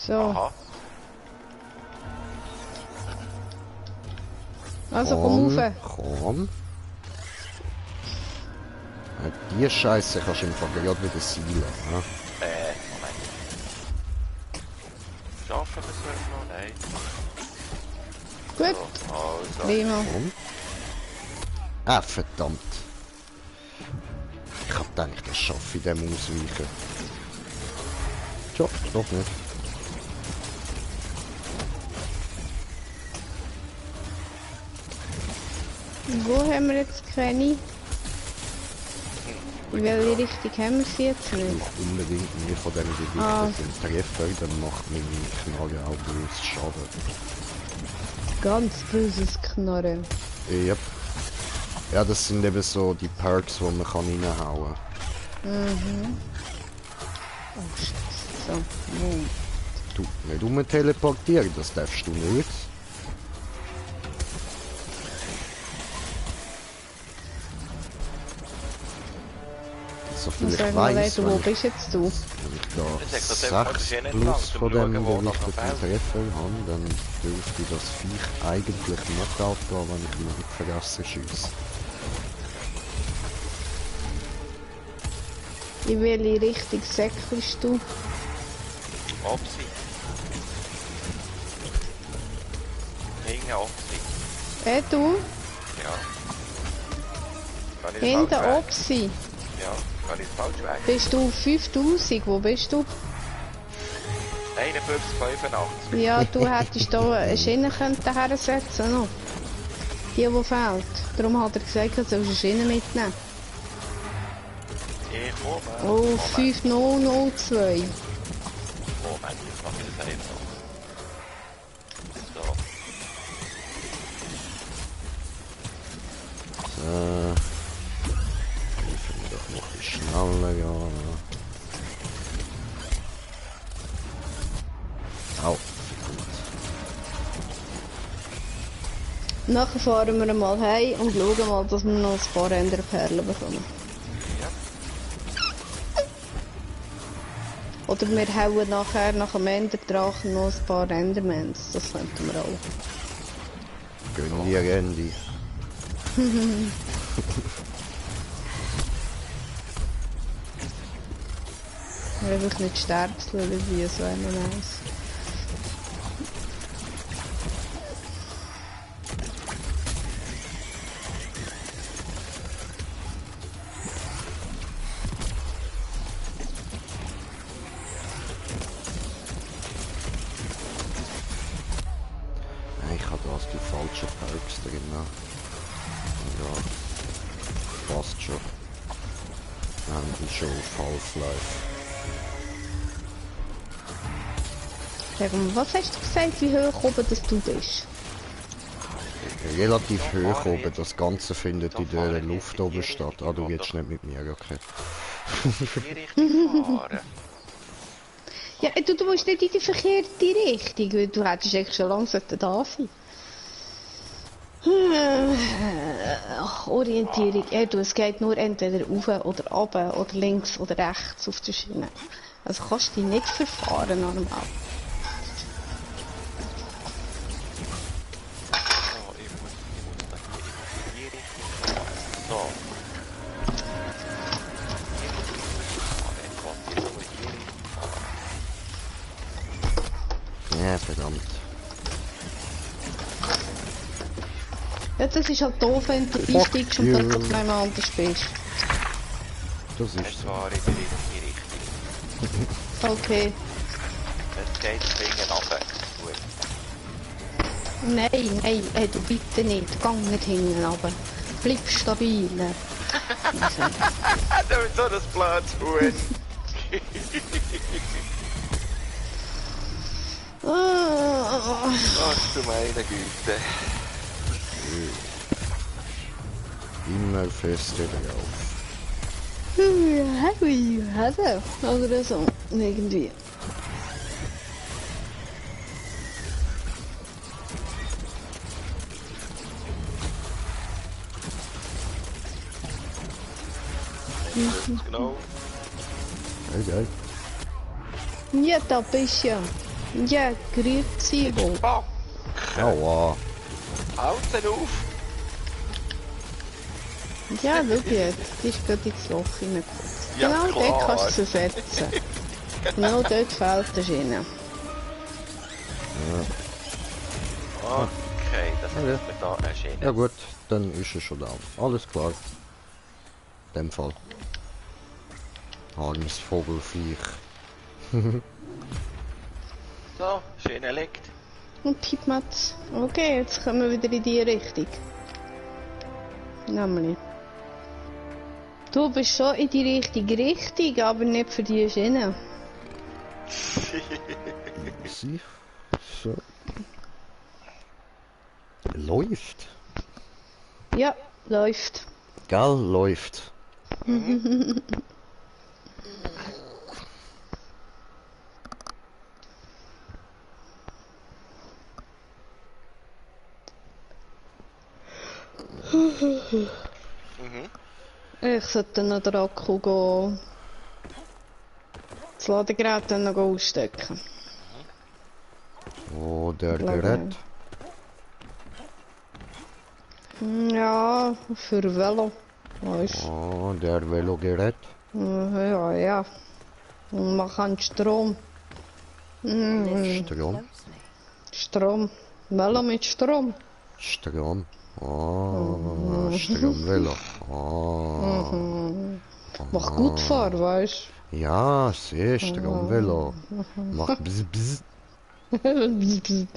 So. Aha. Also komm rauf. Komm. Die Scheiße kannst du im Fall gerade wieder seilen. Ne? Moment. Schaffen wir es noch? Nein. Gut. So, also. Prima. Komm. Ah, verdammt. Ich hab gedacht, das schaffe ich dem Ausweichen. Tja, doch nicht. Wo haben wir jetzt keine? In welche Richtung haben wir sie jetzt nicht? Nicht unbedingt mehr von dem gewichteten Treffer, dann macht meine Knarre auch böse Schaden. Ganz böses Knarren. Yep. Ja, das sind eben so die Perks, die man kann reinhauen kann. Oh Scheiße. So. Moment. Du, nicht umteleportieren, das darfst du nicht. So viel ich Sag mal, weiss, wo wenn bist jetzt du? ich da 6 plus von dem gewichteten Treffer habe, dann dürfte das Viech eigentlich nicht aufgehen, wenn ich mich nicht vergesse schieße. In welche Richtung säckelst du? Opsi. Hinten Opsi. Du? Ja. Kann ich In falsch der weg? Opsi. Ja, kann ich falsch weg? Bist du 5000? Wo bist du? 51,85. Ja, du hättest da eine Schiene hersetzen noch. Die fehlt. Darum hat er gesagt, du sollst eine Schiene mitnehmen. Ich komme. Oh, 5002. Moment, jetzt mache ich das einfach. So. So. Ich finde doch noch ein bisschen schneller, ja. Au. Nachher fahren wir mal heim und schauen mal, dass wir noch ein paar andere Perlen bekommen. Ja. Oder wir hauen nachher nach dem Enderdrachen noch ein paar Endermans. Das könnten wir auch. Gönn dir Handy. Einfach nicht sterben, wie so einen nice. Nein, ich habe da die falschen Perks drin. Ja, passt schon. Und ich schon auf Half-Life. Sag mal, was hast du gesagt, wie hoch oben dass du bist? Relativ hoch oben, das Ganze findet in der Luft oben statt. Ah, du gehst nicht mit mir, okay. In die Richtung fahren. Ja, du musst nicht in die verkehrte Richtung, weil du hättest eigentlich schon lange da sein. Orientierung, es geht nur entweder rauf oder runter oder links oder rechts auf der Schiene. Also kannst du dich nicht verfahren normal. So, ich muss da hier in die Richtung fahren. So. Ich will hier in die Richtung fahren. Ja, verdammt. Ja, das ist halt doof, wenn du einsteigst und dann auf einmal anders bist. Das ist Es so. war in die richtige Richtung. Okay. Es geht zwingend runter. Gut. Nein, du bitte nicht. Gang nicht hinten runter. Bleib stabil. Du bist so das blödes Huhn. Ach du meine Güte. Immer fester drauf. Oder so. Irgendwie. Genau. Geil, geil. Ja, da bist du ja. Ja, grüezi wohl. Fuck! Aua. Haut auf! Ja, schau jetzt. Die ist gerade ins Loch hineingekotzt. Ja, Genau klar. dort kannst du sie setzen. Genau dort fehlt der Schiene. Okay, das Okay. ist mir da eine Schiene. Ja gut, dann ist es schon da. Alles klar. In dem Fall. Armes Vogelfiech. So, Schiene liegt. Und Piepmatz. Okay, jetzt kommen wir wieder in die Richtung. Nämlich. Du bist schon in die richtige Richtung, aber nicht für die Schiene. Sie. So. Läuft. Ja, läuft. Gell, läuft. Ich sollte noch den Akku gehen. Das Ladegerät dann noch ausstecken. Oh, der Gerät. Ja, für Velo. Weißt Oh, der Velogerät. Ja, ja. Und man kann Strom. Strom. Strom. Velo mit Strom. Strom. Oh, Stromvelo. Oh. Mach gut fahren, weißt Ja, sehr Stromvelo. Macht bzz bzz. du?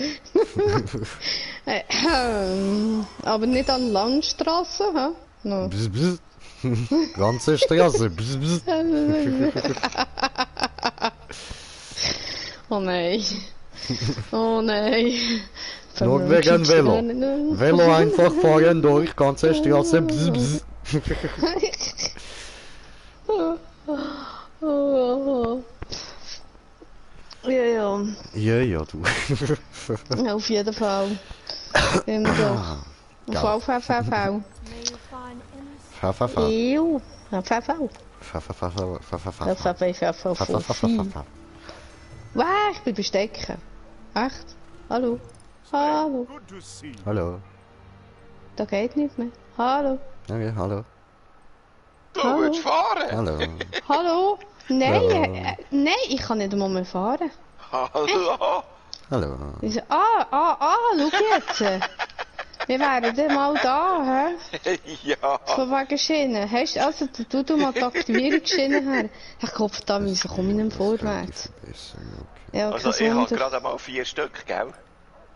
Aber nicht an Landstraßen, hä? No. Bzz bzz. Ganze Straße. Bzz bzz. Oh nein. Oh nein. Nur wegen Velo. Velo einfach fahren durch, ganze Straße. Bzz bzz. Oh. Ja, ja. Ja, ja, du. Auf jeden Fall. Immer doch. Auf VVV. VVV. Eeuw. VVV. Wow, ich bin bestecken. Echt? Hallo? Hallo? Hallo. Da geht nicht mehr. Hallo? Okay, hallo. Du Hallo? willst fahren? Hallo. Hallo? Nein, Ja. nein, ich kann nicht einmal mehr fahren. Hallo? Hallo. Ich so, schau jetzt. Wir wären dann mal da, hä? Ja. Von wegen Schienen. Hast du, also, du mal die Aktivierungsschiene her. Ich Kopf da, wieso komme ich nicht vorwärts? Ja, Also kein ich habe Wunder. gerade mal 4 Stück, gell?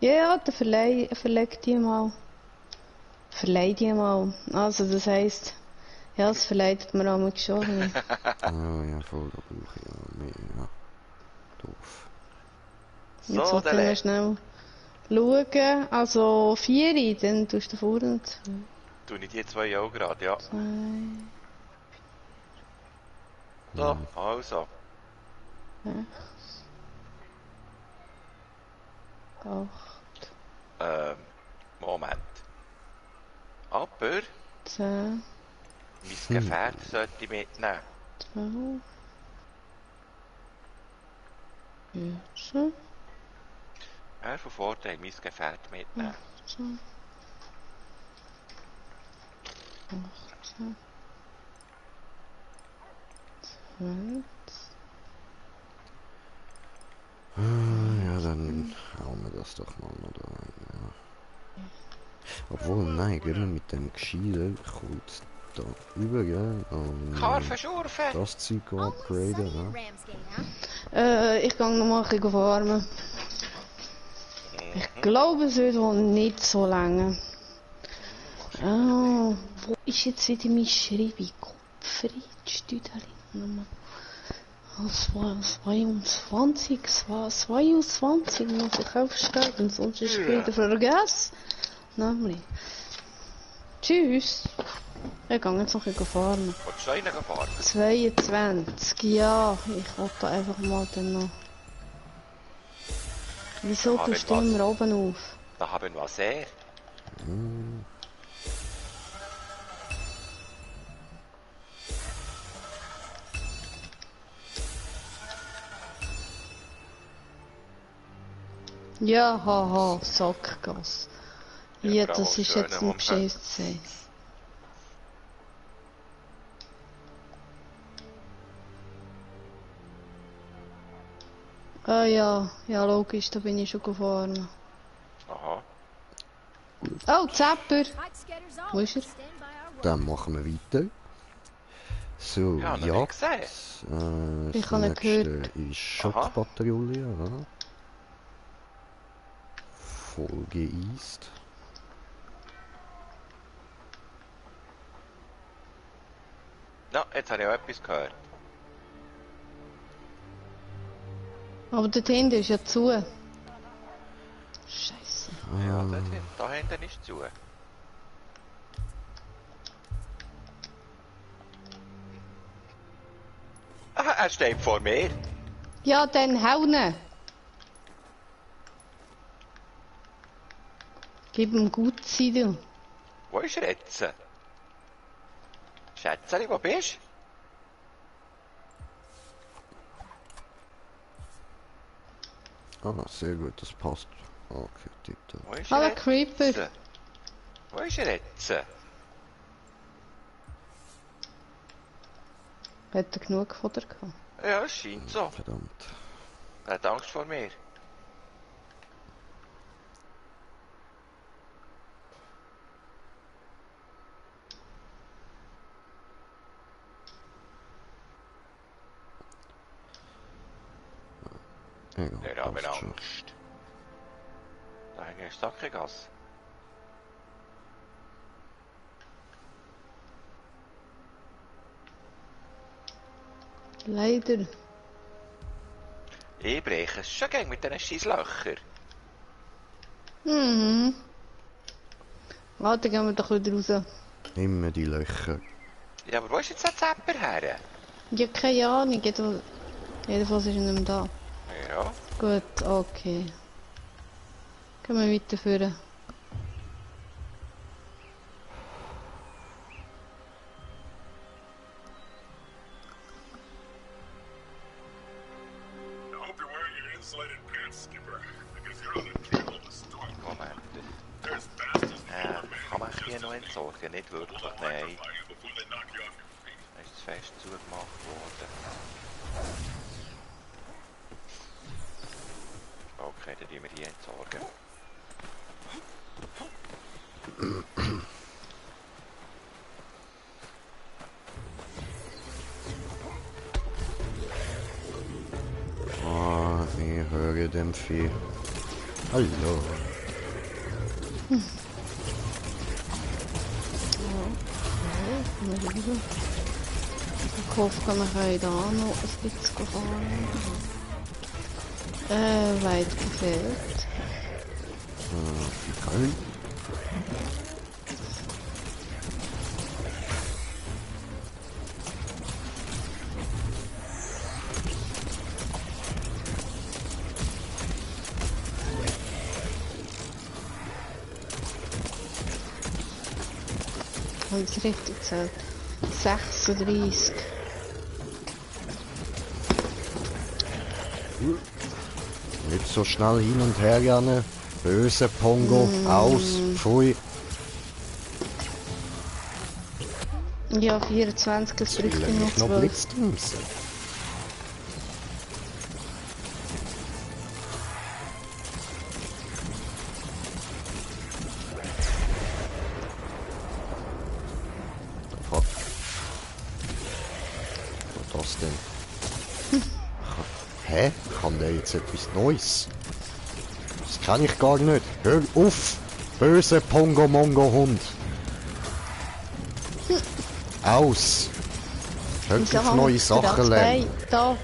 Ja, dann verleg die mal. Verleih die mal. Also, das heisst, ja, es verleidet mir auch schon. Oh ja, voll, da brauche ich ja mehr. Ja. Doof. Jetzt So, sollte ich noch Dele. schnell schauen. Also, 4, dann tust du vor und Tu ich die 2 auch gerade, ja. 2, So, also. 6, 8, Moment. Aber 10, mein Gefährt sollte ich mitnehmen. 12, 14, Er von Vorteil, mein Gefährt mitnehmen. 18, 18, 20. Ja, dann hauen wir das doch mal noch da rein. Ja. Obwohl, nein, gehen wir mit dem Gescheiden kurz da über, gell? Karfen schurfen! Das Zeug upgraden, ne? Ich gehe noch mal ein bisschen farmen. Ich glaube, es wird wohl nicht so lange. Oh, wo ist jetzt wieder meine Schreibung? Gottfried nochmal. 22 muss ich aufschreiben, sonst ist es wieder vergessen. Nämlich. Tschüss. Ich gehe jetzt noch ein bisschen fahren. Willst du rein fahren? 22, ja. Ich wollte einfach mal dann noch. Wieso Da tust du haben wir immer oben auf? Da haben wir sehr. Ja, haha, Sackgas. Ja, bravo, das ist schöner jetzt ein Moment. Beschiss. Ah ja, ja logisch, da bin ich schon gefahren. Aha. Oh, Zapper! Wo ist er? Dann machen wir weiter. So, Ja, noch ja. nicht gesehen. Ich Das habe ihn nächste gehört. ist Schockpatrouille, ja. Folge East. Ja, jetzt habe ich auch etwas gehört. Aber dort hinten ist ja zu. Scheiße. Ja, da hinten ist zu. Aha, er steht vor mir. Ja, dann hauen! Gib ihm gut sein, du. Wo ist er jetzt? Schätzeli, wo bist Ah, sehr gut, das passt. Okay, tipptopp. du? Wo ist Hallo, er jetzt? Creeper. Wo ist er jetzt? Hat er genug Futter gehabt? Ja, es scheint so. Verdammt. Er hat Angst vor mir. Egal, Der hat mir passt schon. Angst. Da hängt ein Sackegas. Leider. Ich breche es schon gegen mit diesen scheiß Löchern. Mhm. Warte, gehen wir doch wieder raus. Immer die Löcher. Ja, aber wo ist jetzt der Zapper her? Ja, keine Ahnung. Jedenfalls ist er nicht mehr da. Ja. Gut, okay. Gehen wir weiterführen. I hope you're wearing your insulated pants, Skipper, because you're on a cable to storm. Moment. They're as fast as the Kann man hier noch entsorgen? Nicht wirklich, nein. you before they knock you off your feet. Es ist fest zugemacht worden. Okay, dann tun wir die entsorgen. Ah, ich höre dem Vieh. Hallo. Ich hoffe, wir können da noch ein bisschen fahren. Weit gefehlt. Köln. Habe ich es richtig gezählt? 36. Nicht so schnell hin und her gerne. Böse Pongo. Aus. Pfui. Ja, 24, es Will bräuchte er noch nicht noch 12. Blitzdienst? Fuck. Was ist das denn? Hä? Kann der jetzt etwas Neues? Das kann ich gar nicht. Hör auf! Böse Pongo-Mongo-Hund! Aus! Hör Wieso auf haben neue wir Sachen das lernen. Bein? Da,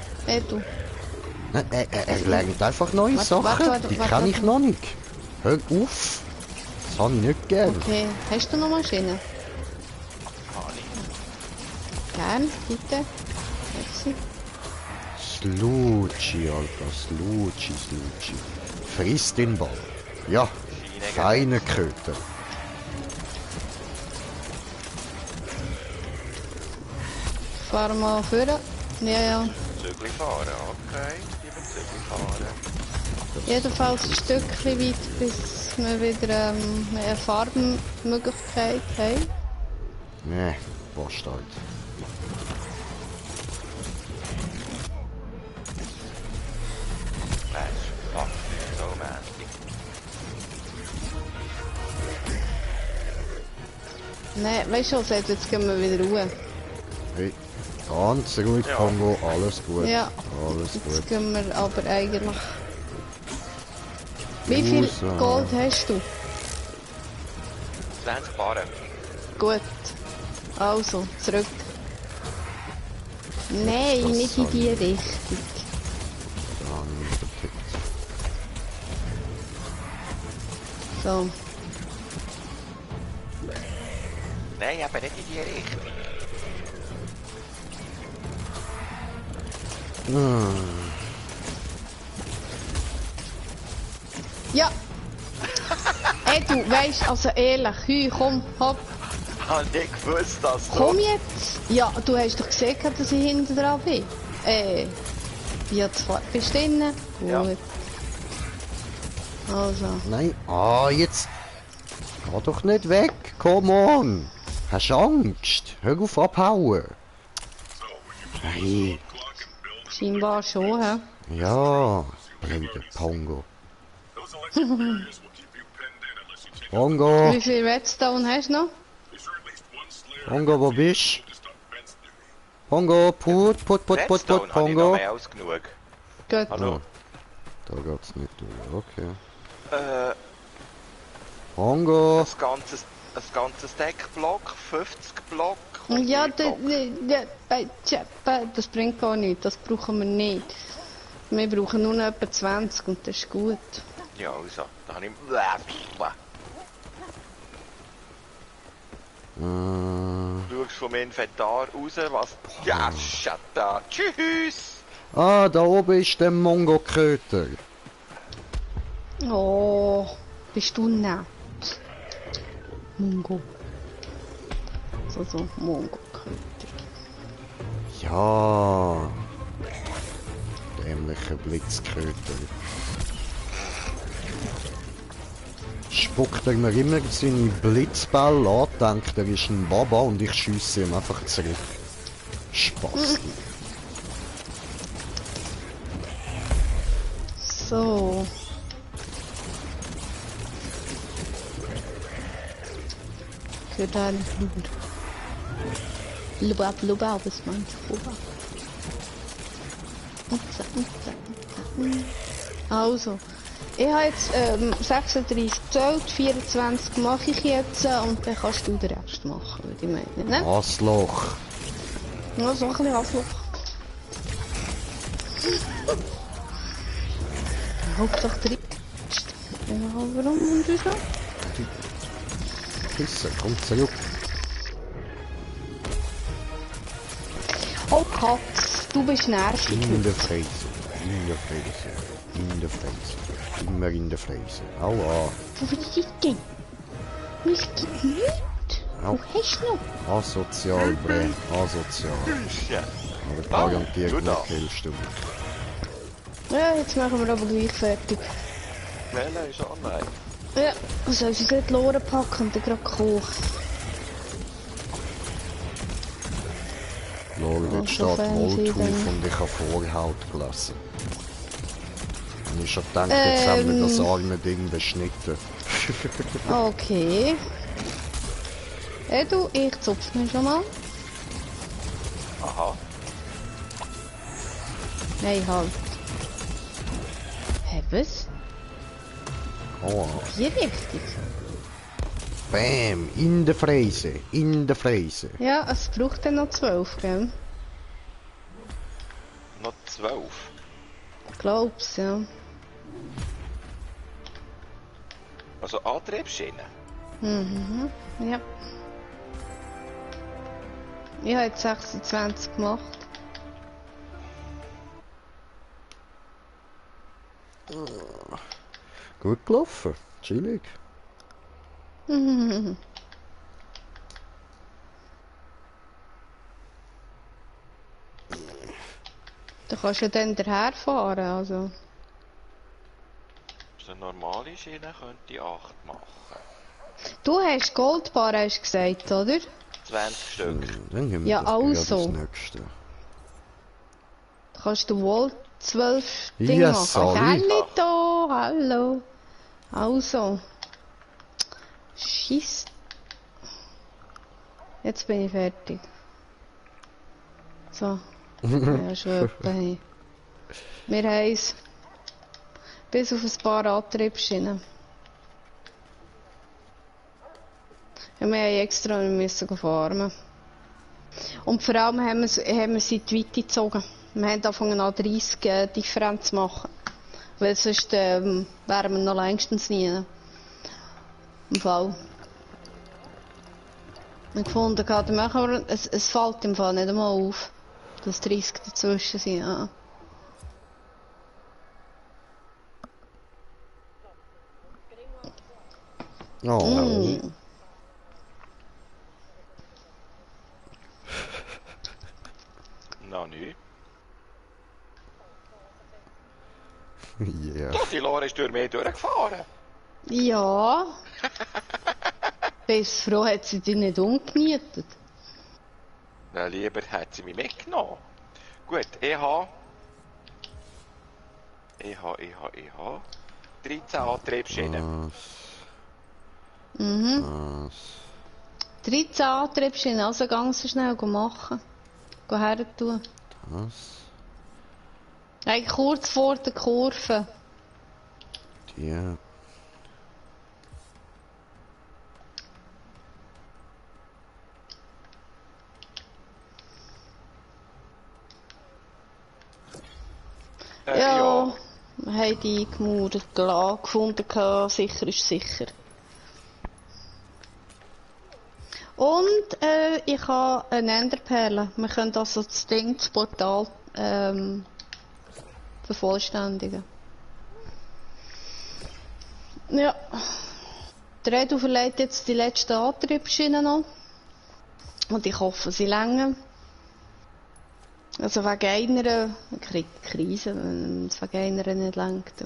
du. Nein, er lernt einfach neue Warte, Sachen. warte, Die warte, kann ich warte. noch nicht. Hör auf! Das habe ich nicht gern. Okay, hast du noch Maschine? Kann ich. Gern, bitte. Merci. Slutschi, Alter. Slutschi. Friss den Ball. Ja, feine Köter. Fahren wir vor. Ja, ja. Zügel fahren, okay. Die Zügel fahren. Jedenfalls ein Stückchen weit, bis wir wieder eine Farbenmöglichkeit haben. Nee, passt halt. Mensch, fuck, so mäßig. Nein, weißt du was, jetzt gehen wir wieder ruhen. Hey, ganz ruhig, Ja. Kongo, alles gut. Ja. Alles Jetzt gut. gehen wir aber eigentlich... Wie viel Raus, Gold hast du? 20 Barren. Gut. Also, zurück. Nein, das nicht in so? die Richtung. Dann vertickt. So. Nein, aber nicht in die Richtung. Ja. Hey, du weißt, also ehrlich, Hü, komm, hopp, Ich hab nicht gewusst, dass komm jetzt. Ja, du hast doch gesehen, dass ich hinten dran bin. Jetzt bist du drinnen? Gut. Ja. Also. Nein, jetzt. Geh doch nicht weg, come on. Hast Angst? Hör auf abhauen. Hey, Scheinbar schon, hä? ja, blöder Pongo. Those electric barriers will keep you pinned in unless you take out Pongo, Wie viel Redstone hast du noch? Is there at least one slayer Pongo, wo bist just on fence duty? Pongo, put, Redstone habe ich noch Pongo. mehr als genug. Gut. Hallo? Da geht's nicht durch, okay. Äh, Pongo, ein ganzes Deckblock, 50 Block. Ja, 100 Block. das bringt gar nichts, das brauchen wir nicht. Wir brauchen nur noch etwa 20 und das ist gut. Ja, also, da habe ich... Schaust vom Inventar raus, was... Ja, shut up. Tschüss! da oben ist der Mongo-Köter. Oh, bist du nett. Mungo. So, Mungo-Köter. Ja, dämlicher Blitzköter. Spuckt er mir immer seine Blitzball an, denkt er ist ein Baba und ich schiesse ihm einfach zurück. Spaß. So. Dann Lubab ist mein Bruder. Also, ich habe jetzt 36 gezählt, 24 mache ich jetzt und dann kannst du den Rest machen, würde ich meinen. Ne? Asloch. Ja, so ein bisschen Anflug. Hauptsache 3. Ja, warum und wieso? Pisse, komm zurück. Oh Katz, du bist nervig. In der Fräse. In der Fräse. In der Fräse. Immer in der Fräse. Aua. Wo willst du denn? Nicht nicht? Au. Wo hast du noch? Asozial, Bre. Asozial. Ja. Aber garantiert du nicht da. killst du mich. Ja, jetzt machen wir aber gleich fertig. Mela ist online. Ja, soll sie dort Loren packen und dann gerade kochen? Schau, dort so steht fancy Wolltuf dann. und ich habe Vorhaut gelassen. Und ich hab gedacht, jetzt haben wir das arme Ding beschnitten. Okay. Hey du, ich zupf mich schon mal. Aha. Nein, halt. Hä, was? Oh. Wie richtig? Bam, in der Fräse, in der Fräse. Ja, es braucht dann noch 12, gell? Noch 12. Ich glaub's, ja. Also Antriebsschienen. Mhm, ja. Ich habe jetzt 26 gemacht. Gut gelaufen, chillig. Mhm. Da kannst du ja dann daherfahren, also. normale Schiene könnte ich 8 machen. Du hast Goldbar, hast du gesagt, oder? 20 Stück. Dann haben wir Ja, das gerade also. das nächste. Kannst du wohl 12 Dinge Ja, machen? sorry. Hallo da, hallo. Also. Schiss. Jetzt bin ich fertig. So. Ja, schon etwa hin. Wir haben es. Bis auf ein paar Antriebsschienen. Ja, wir haben extra müssen farmen. Und vor allem haben wir sie in die Weite gezogen. Wir haben angefangen an 30 Differenz zu machen. Weil sonst wären wir noch längstens nie im Fall. Wir gefunden, aber es fällt im Fall nicht einmal auf, dass 30 dazwischen sind. Ja. Oh. Noch nicht. Yeah. Doch, die Lore ist durch mich durchgefahren. Ja. Bist froh, hat sie dich nicht umgenietet. Na, lieber hat sie mich mitgenommen. Gut, ich habe 13 Antriebsschienen. Mhm. 13 Antriebsschienen, also ganz schnell machen. Geh her tun. Das. Eigentlich kurz vor der Kurve. Die. Ja, wir haben die eingemauert, gefunden, sicher ist sicher. Und ich habe eine Enderperle. Wir können also das Ding, das Portal vervollständigen. Ja. Der Redu verleiht jetzt die letzten Antriebsschienen noch. Und ich hoffe, sie länger. Also wegen einer Krise, wenn es wegen einer nicht lenkt.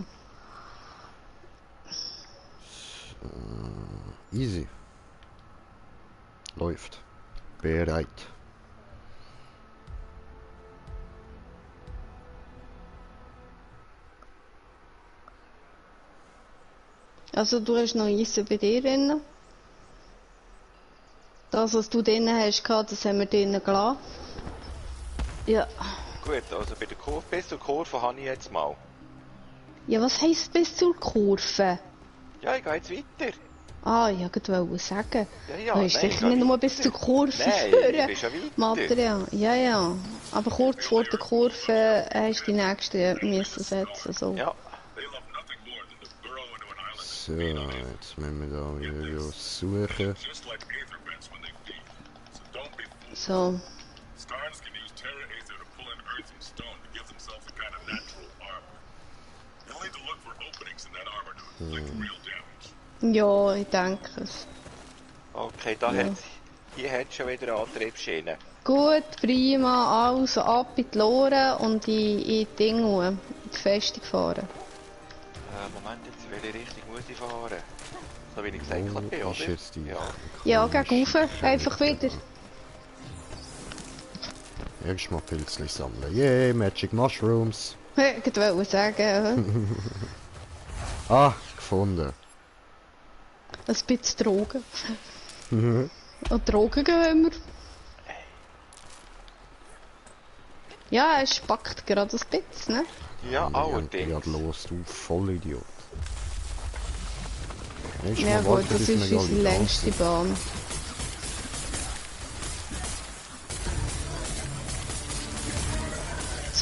Easy. Läuft. Bereit. Also du hast noch Eisen bei dir drin. Das, was du drin hast, das haben wir drinnen gelassen. Ja. Gut, also bei der Kurve, bis zur Kurve habe ich jetzt mal. Ja, was heisst bis zur Kurve? Ja, ich gehe jetzt weiter. Ah, ich wollte sagen. Ja, Du hast sicher nicht nur bis zur Kurve Nein, führen. du bist ja weiter. Material. Ja. Aber kurz vor der Kurve hast du die nächste müssen setzen. So. Ja. They love nothing more than to burrow into an island So, jetzt müssen wir da wieder suchen. just like aether vents when they feed. So don't be fooled. So. Starns can use Terra Aether to pull in earth and stone to give themselves a kind of natural armor. You'll need to look for openings in that armor to inflict real damage. Ja, ich denke es. Okay, da Ja. hier hat schon wieder eine Antriebsschiene. Gut, prima. Also ab in die Lore und in die Dinge, in die Festung fahren. Moment, jetzt in welche Richtung muss ich fahren? So wie ich gesagt habe, Wo oder? ist jetzt die? Ja. Ja, gegen rauf. Einfach wieder. Erstmal Pilzli sammeln. Yay, Magic Mushrooms. Ich wollte sagen, Ah, gefunden. ein bisschen Drogen. Und Drogen gehen wir. Ja, es spackt gerade ein bisschen, ne? Ja, Ja, allerdings. los, du Vollidiot. Nächstes Ja Mal gut, warten, das bis ist wir unsere alle da längste sind. Bahn.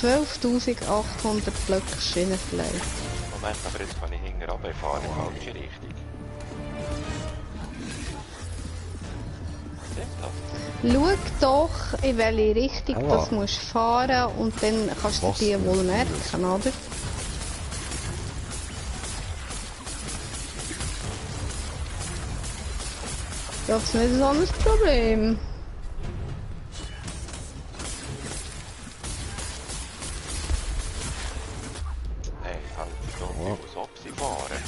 ...12.800 Blöcke Schienenfleisch. Moment, aber jetzt kann ich hinten runterfahren in die falsche Richtung. Stimmt das? Schau doch, in welche Richtung Aua. das musst fahren und dann kannst du Was die wohl denn? merken, oder? Das ist nicht so ein Problem. Hey, halt so, ich muss ab sie fahren.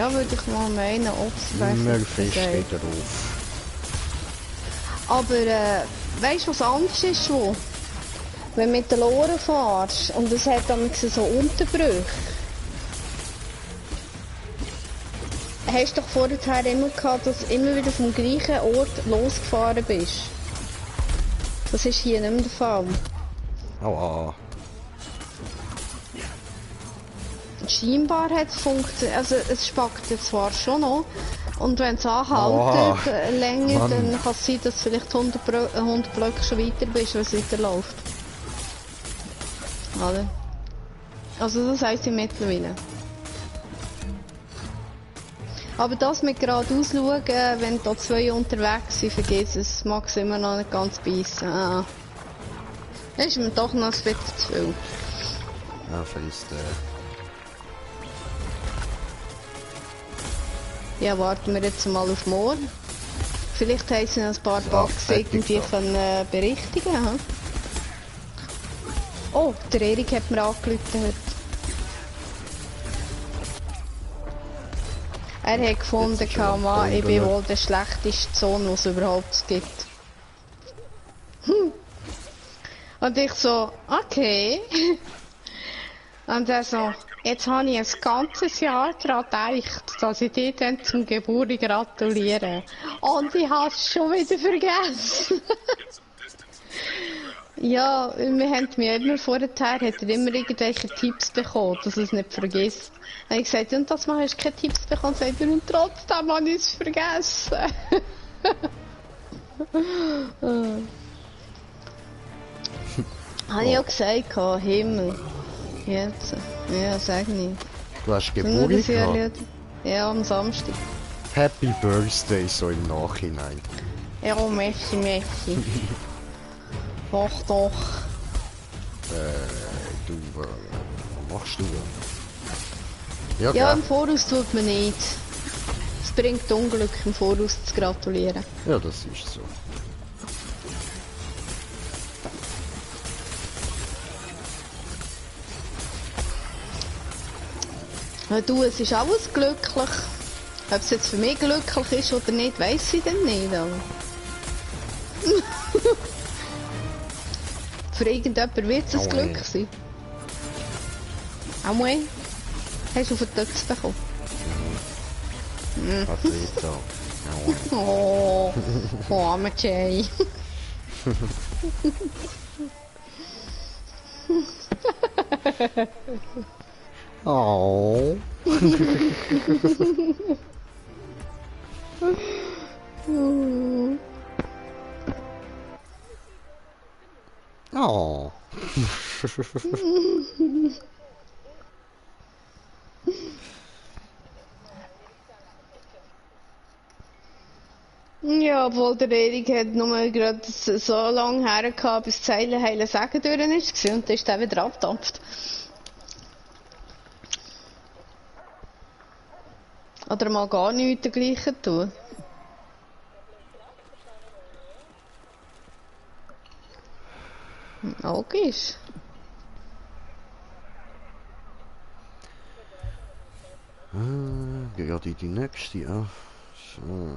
Ja, würde ich mal meinen, ob es Murphy steht drauf. Aber, weißt du, was anders ist, wo? Wenn du mit den Loren fährst und es hat dann so Unterbrüche. Hast du doch vorher immer gehabt, dass du immer wieder vom gleichen Ort losgefahren bist. Das ist hier nicht mehr der Fall. Aua. Scheinbar hat es funktioniert, also es spackt jetzt zwar schon noch. Und wenn es anhaltet länger, Mann. dann kann es sein, dass du vielleicht 100 Blöcke schon weiter bist, wenn es weiterläuft. Oder? Also das heisst sie mittlerweile. Aber das mit geradeaus schauen, wenn da zwei unterwegs sind, vergiss es, mag es immer noch nicht ganz beißen. Ah. Das ist mir doch noch ein bisschen zu viel. Ja, frisst Ja, warten wir jetzt mal auf morgen. Vielleicht haben sie noch ein paar Bugs irgendwie können berichtigen. Hm? Oh, der Erik hat mir angerufen heute. Er hat gefunden, Mann, ich bin wohl der schlechteste Sohn, den es überhaupt gibt. Und ich so, okay. Und er so, jetzt habe ich ein ganzes Jahr daran gedacht, dass ich dir dann zum Geburtstag gratuliere. Und ich habe es schon wieder vergessen. Ja, wir haben mir immer vorher, hat er immer irgendwelche Tipps bekommen, dass er es nicht vergisst. Dann habe ich gesagt, und das Mal hast du keine Tipps bekommen, sagt er, und trotzdem habe ich es vergessen. Habe ich auch gesagt, Himmel. Jetzt. Ja, sag nicht. Du hast Geburtstag gehabt? Ja, am Samstag. Happy Birthday, so im Nachhinein. Ja, Messi, Messi. Doch, doch. Was machst du? Ja, Ja, im Voraus tut man nicht. Es bringt Unglück, im Voraus zu gratulieren. Ja, das ist so. Ja, du, es ist alles glücklich. Ob es jetzt für mich glücklich ist oder nicht, weiss ich dann nicht. Für irgendjemand wird es ein Glück sein. Auch mal. Hast du auf den Töpf bekommen? Patrito. Oh, armer Jay. Oh. Oh. Ja, obwohl der Erik hat nur gerade so lange her gehabt, bis die Zeile heile Sagen durch ist und dann ist er wieder abgetapft. Oder mal gar nichts dergleichen tun. Logisch. Gerade die nächste, ja. So.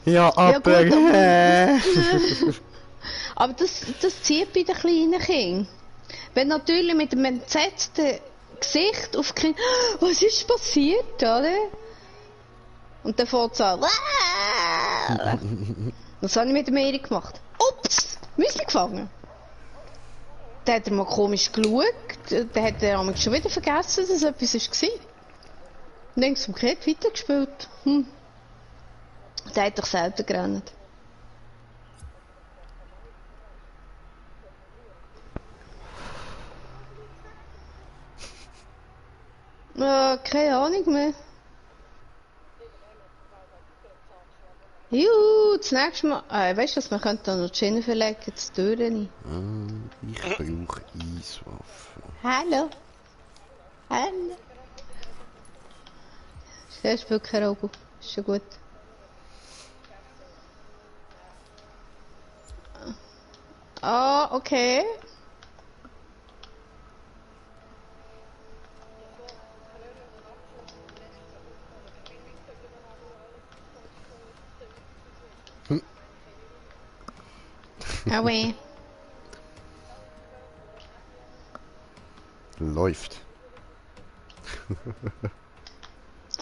Ja, aber... Ja, aber das zieht bei den kleinen Kindern. Wenn natürlich mit einem entsetzten Gesicht auf die Kinder, was ist passiert, oder? Und dann fängt es an. Das habe ich mit dem Erik gemacht. Ups, Müsli gefangen. Dann hat er mal komisch geschaut. Dann hat er schon wieder vergessen, dass etwas war. Und dann ist okay, weitergespielt. Der hat doch selten gerannt. Keine Ahnung mehr. Juhu, das nächste Mal. Weißt du was, wir könnten da noch die Schiene verlegen, zu Türen. Ich brauche Eiswaffen. Hallo. Hallo. Der spielt kein Rogo. Ist schon gut. Ah, okay. Ah, oui. Läuft.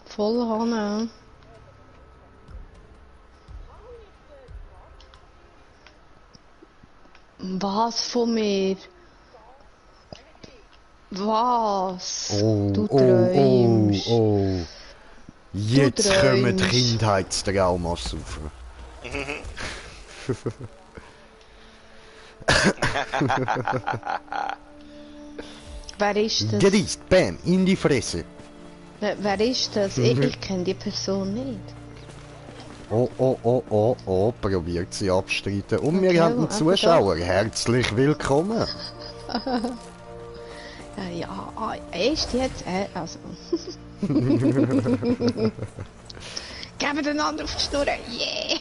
Voll Hanne. Was von mir? Was? Oh, Du oh, oh, träumst. oh. Jetzt kommen die träumst. Kindheitstraumas rauf. Wer ist das? Gereist, bam, in die Fresse. Wer ist das? Ich kenne die Person nicht. Oh, oh, oh, oh, oh, probiert sie abstreiten. Und wir Okay, haben einen aber Zuschauer. Herzlich willkommen. Ja, erst jetzt, also. Geben den anderen auf die Schnur, yeah!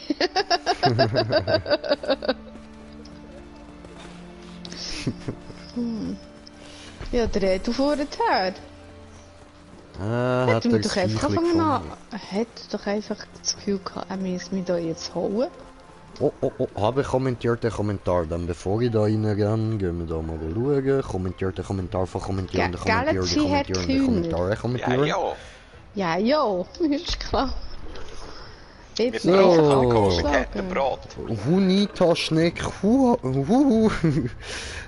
Ja, dreh du vorher. Hat Hätte er mir das doch einfach Viechli anfangen an. gefunden? Hätte doch einfach das Gefühl gehabt, er müsse mich da jetzt holen. Oh, oh, oh, habe kommentiert den Kommentar. Dann bevor ich da reingehe, gehen wir da mal schauen. Kommentiert den Kommentar von kommentieren, Galaxy hat Kommentare, kommentieren. Ja, Ja, ist klar. Wir Jetzt sind So. einfach einfach angekommen mit angeschlagen. hartem Brot. Hunita Schneck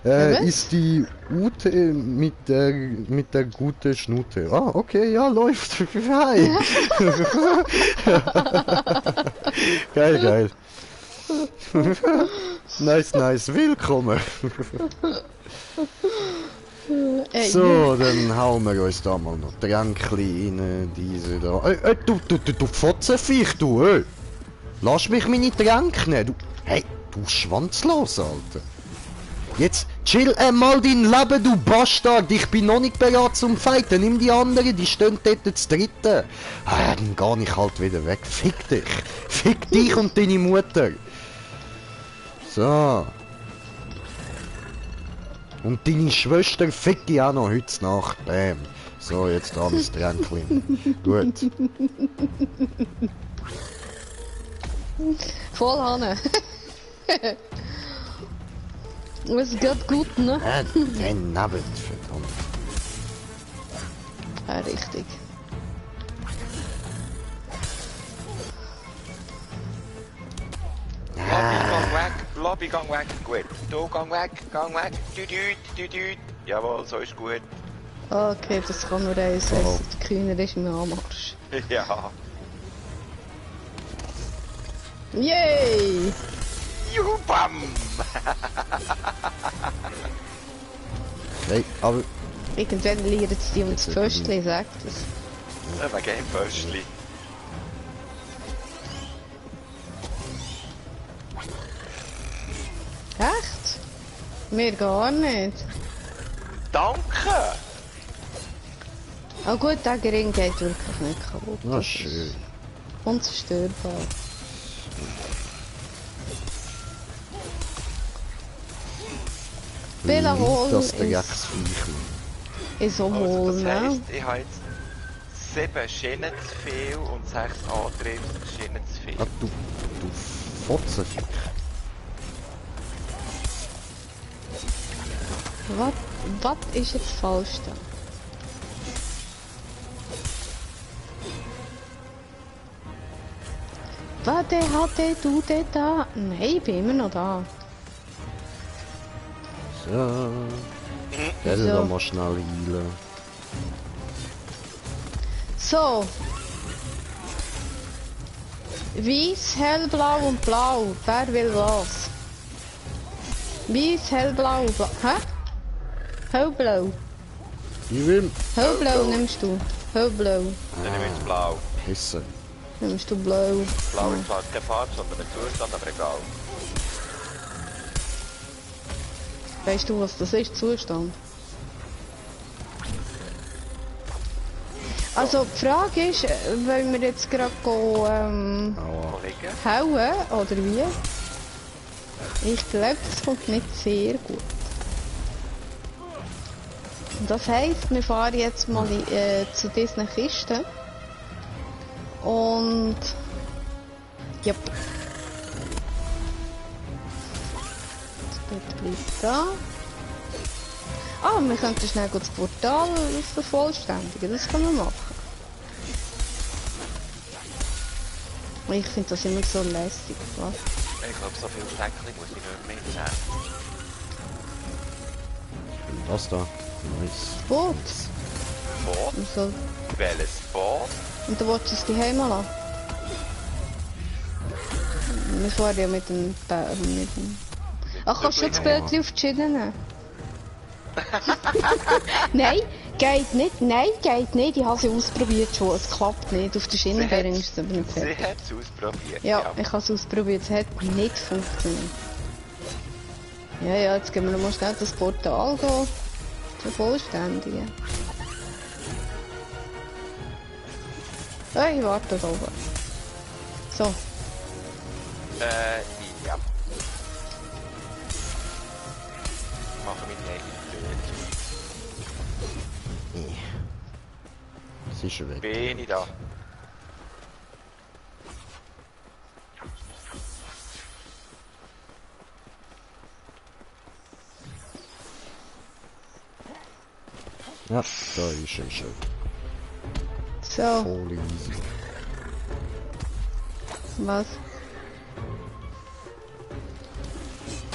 Was? ist die Ute mit der guten Schnute. Ah, okay, ja, läuft. Hi. Geil, geil. Nice, nice, willkommen. So, dann hauen wir uns da mal noch Tränkchen rein, diese da. Du Fotzenviech, du, ey. Lass mich meine Tränke nehmen, du. Hey, du schwanzlos, Alter. Jetzt chill einmal dein Leben, du Bastard. Ich bin noch nicht bereit zum Fighten. Nimm die anderen, die stehen dort zu dritten. Ah, dann geh ich halt wieder weg. Fick dich. Fick dich und deine Mutter. So. Und deine Schwester fick ich auch noch heute Nacht. Bam. So, jetzt da mein Tränkchen. Gut. Voll Hanne. Es geht gut, ne? Dann neben, verdammt. Ja, richtig. Lobby, gang weg, gut. Du, gang weg, düdüt. Jawohl, so ist gut. Okay, das kann nur eins sein. Oh. Der Kühner ist mir am Arsch. Ja. Yay! Juhu, bam! Hey, aber... Irgendwann lernen sie die uns das Föstli, sagt es. Wegen dem Föstli. Echt? Mir gar nicht. Danke! Oh gut, der Ring geht wirklich nicht kaputt. Na schön. Unzerstörbar. Bella Hall Das ist, Drecksviech. ist so Also, hohl, das ne? heisst, ich habe jetzt 7 Schienen zu viel und 6 Antriebsschienen zu viel. Ah, du Fotzenviech. Was ist jetzt falsch da? Warte, hatte du denn da? Nein, ich bin immer noch da. So. Werde So. da mal schnell heilen. So. Weiß, hellblau und blau. Wer will was? Weiß, hellblau, blau. Hä? Hellblau. Ich will Hellblau nimmst du. Hellblau. Dann nehme ich jetzt blau. pissen. Nimmst du blau. Blau ist zwar keine Farbe, sondern ein Zustand, aber egal. Weißt du, was das ist? Zustand. Also die Frage ist, wollen wir jetzt gerade Kollegen? hauen oder wie? Ich glaube, das kommt nicht sehr gut. Und das heisst, wir fahren jetzt mal zu diesen Kisten. Und... Yep. Das bleibt da. Ah, wir könnten schnell das Portal vervollständigen. Das können wir machen. Ich finde das immer so lästig. Was? Ich glaube, so viel Steckchen muss ich nicht mehr mitnehmen. Das da. Nice. Boot. Boot? Und, so. Welches Boot? Und du wolltest es daheim lassen? Wir fahren ja mit dem... Ach, kannst du das Bötchen auf die Schiene nehmen? Nein, geht nicht. Nein, geht nicht. Ich habe es ausprobiert schon. Es klappt nicht. Auf der Schienenberg ist es aber nicht Sie fertig. hat es ausprobiert. Ja, ich habe es ausprobiert. Es hat nicht funktioniert. Ja, jetzt gehen wir mal schnell das Portal vervollständigen. Ich warte da oben. So. Ja. Machen wir nicht. Es ist schon weg. Bin ich da. Ja, da ist er schon. So, Voll easy. was?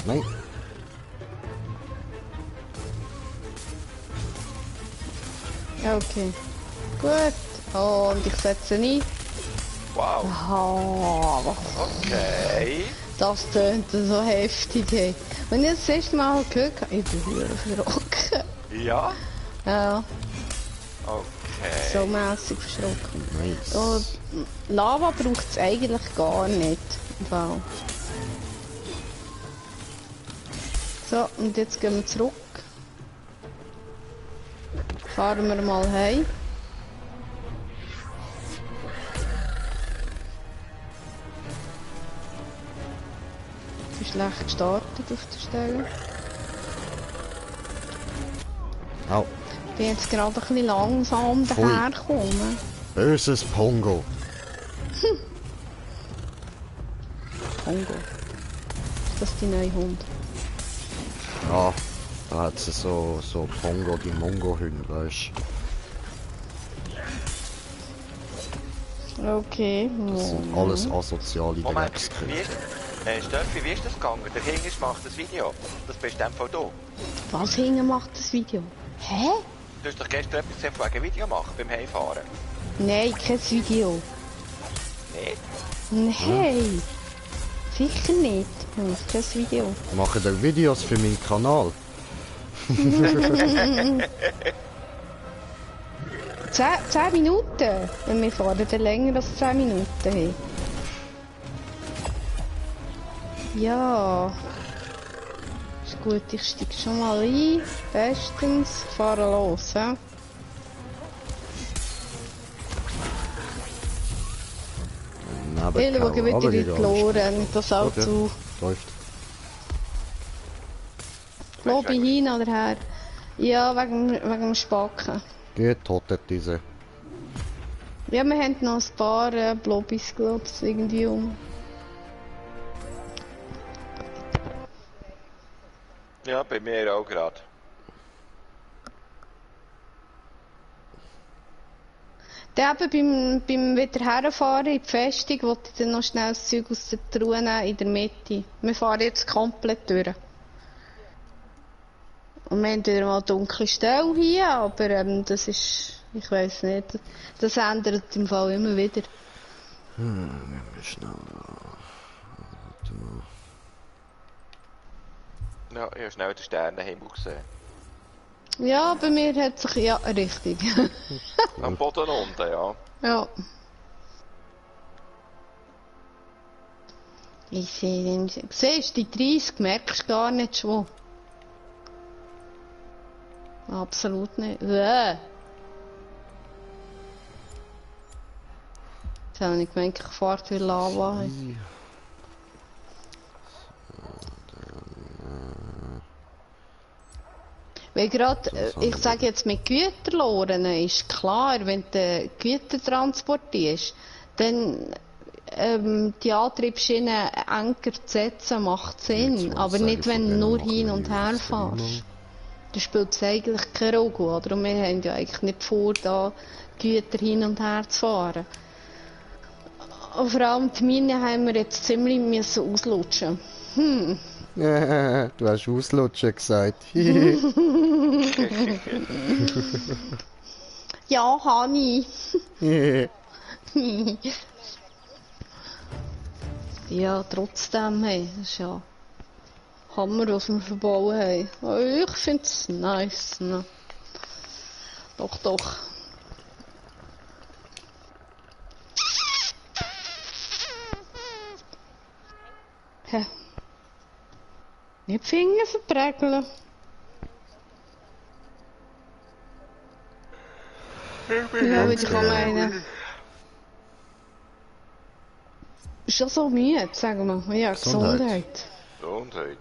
Nein. Ja, okay. Gut. Und ich setze ein. Wow. Oh, Okay. das tönt so heftig. Hey. Wenn ich das erste Mal gehört habe, ich bin verrocken. Ja? Ja, Okay. so mässig verschrocken. Nice. Und Lava braucht es eigentlich gar nicht. Wow. So, und jetzt gehen wir zurück. Fahren wir mal heim. Ich bin schlecht gestartet auf der Stelle. Au. Ich bin jetzt gerade ein bisschen langsam Pfui. dahergekommen. Böses Pongo. Kongo. Ist das die neue Hund? Ja, da hat sie so Pongo, die Mongo-Hunde, weißt Okay. du. Das sind alles asoziale Moment, Dreckskinder. wie ist, Steffi, wie ist das gegangen? Der Hingisch macht das Video. Das bist in dem Fall du. Was hinten macht das Video? Hä? Du hast doch gestern etwas gesagt, wegen Video machen beim Heimfahren. Nein, kein Video. Nicht? Nein. Sicher nicht. Das ist kein Video. Machen da Videos für meinen Kanal. 10 Minuten. Wenn wir fahren, dann länger als 10 Minuten. Hey. Ja. Ist gut, ich steige schon mal ein. Bestens. Fahren los. Ja? Ich schaue wieder in die Lore, nicht das auch zu. Läuft. Lobby hin oder her? Ja, wegen dem Spacken. Geht, totet diese. Ja, wir haben noch ein paar Blobbys, glaube ich, irgendwie um. Ja, bei mir auch gerade. Dann eben beim wieder herfahren in die Festung, wollte ich dann noch schnell das Zeug aus der Truhe nehmen, in der Mitte. Wir fahren jetzt komplett durch. Und wir haben wieder mal eine dunkle Stelle hier, aber das ist, ich weiss nicht, das ändert im Fall immer wieder. Schnell. Ja, ich habe schnell den Sternenhimmel gesehen. Ja, bei mir hat sich, ja, richtig. Am Boden unten, ja. Ja. Ich sehe den, siehst du, die 30 merkst du gar nicht schon. Absolut nicht. habe ich gemeint, ich fahre durch Lava. Weil gerade, ich sage jetzt mit Güterloren ist klar, wenn du Güter transportierst, dann die Antriebsschiene enger zu setzen macht Sinn, aber nicht wenn du nur hin und her fährst. Da spielt es eigentlich keine Rolle, oder? Und wir haben ja eigentlich nicht vor, da Güter hin und her zu fahren. Und vor allem die Mine haben wir jetzt ziemlich müssen auslutschen. Du hast auslutschen gesagt. Ja, Hani. Ja, trotzdem, hey, das ist ja Hammer, was wir verbauen haben. Oh, ich finde es nice. Ne? Doch, doch. Hä? Nicht die Finger verprägeln. Ja, würde ich auch meinen. Schon so müde, sagen wir. Ja, Gesundheit. Gesundheit.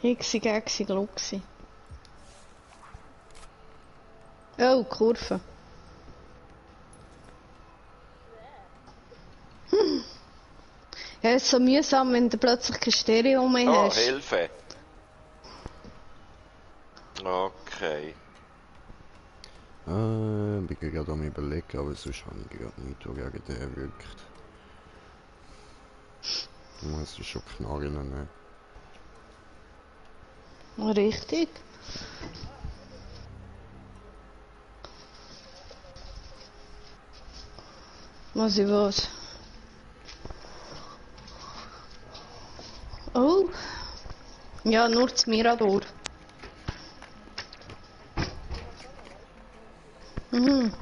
Hixi, Gexi, Gluxi. Oh, Kurve. Ja, es ist so mühsam, wenn du plötzlich kein Stereo mehr Oh, hast. Hilfe! Okay. Ich bin gerade am überlegen, aber sonst habe ich gerade nichts, was gegen den wirkt. Du musst es schon knarren. Richtig. Was ich was? Oh. Ja, nur das Mirador. Mhm.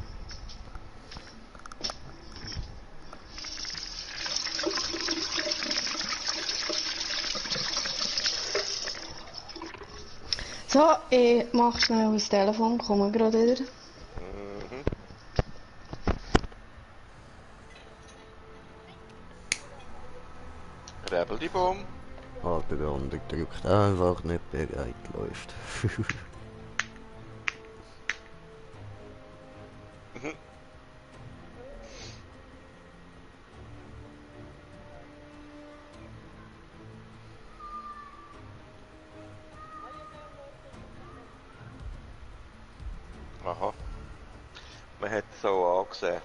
So, ich mach schnell das Telefon, komme gerade wieder. Rebel die Baum. Bewegung drückt einfach nicht bereit, läuft. Aha. Man hat es so angesehen.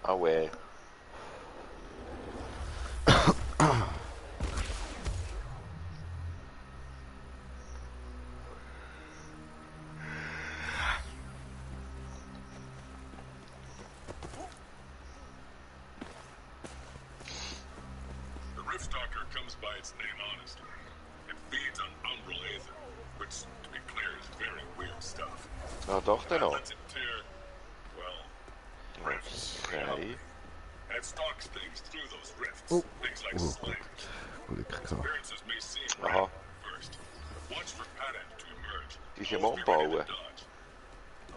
Ah weh. The Riftstalker comes by its name honestly. It feeds on umbral aether, which, to be clear, is very weird stuff. Ah, doch, That noch. lets it tear, well, rifts. Okay. And it stalks things through those rifts. Oh. Things like Oh, slings. Glück gehabt. Appearances may seem Aha. random at first. Watch for patterns to emerge. Die ist im Always be ready to Umbauen. dodge.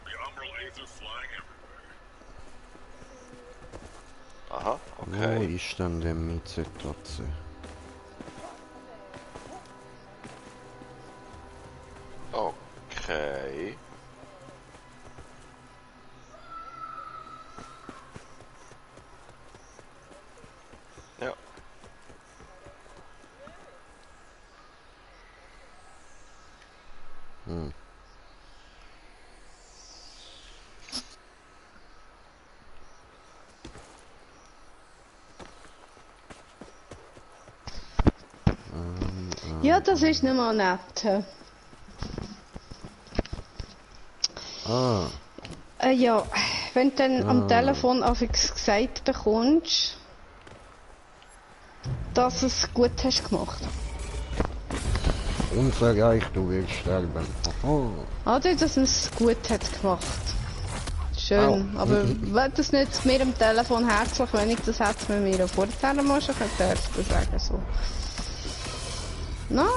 The umbral aether flying everywhere. Aha, Wo okay. ist denn der Mietzettatze? Okay. Ja. Ja, das ist nicht mal nett. Ah, Ja, wenn du dann am Telefon affix gesagt bekommst, dass du es gut hast gemacht. unvergleicht, du willst sterben. Oh. Oder, dass man es gut hat gemacht. Schön, aber wenn das nicht mir am Telefon herzlich wenig, das hat man mir ja vorher mal schon dürfen sagen, so. Na?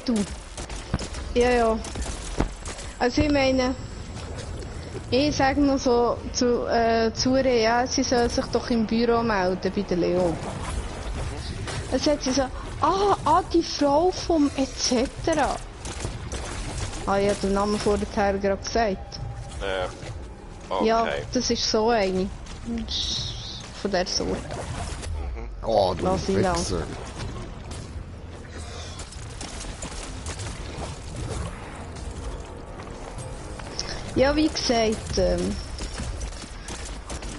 Du. Ja, ja. Also ich meine, ich sage noch so zu ja, sie soll sich doch im Büro melden bei der Leo. Dann sagt sie so, die Frau vom etc. Ah, ich habe den Namen vorher gerade gesagt. Okay. Ja, das ist so eine. Von der Sorte. Oh, du Lass ihn Wichser. Ja, wie gesagt,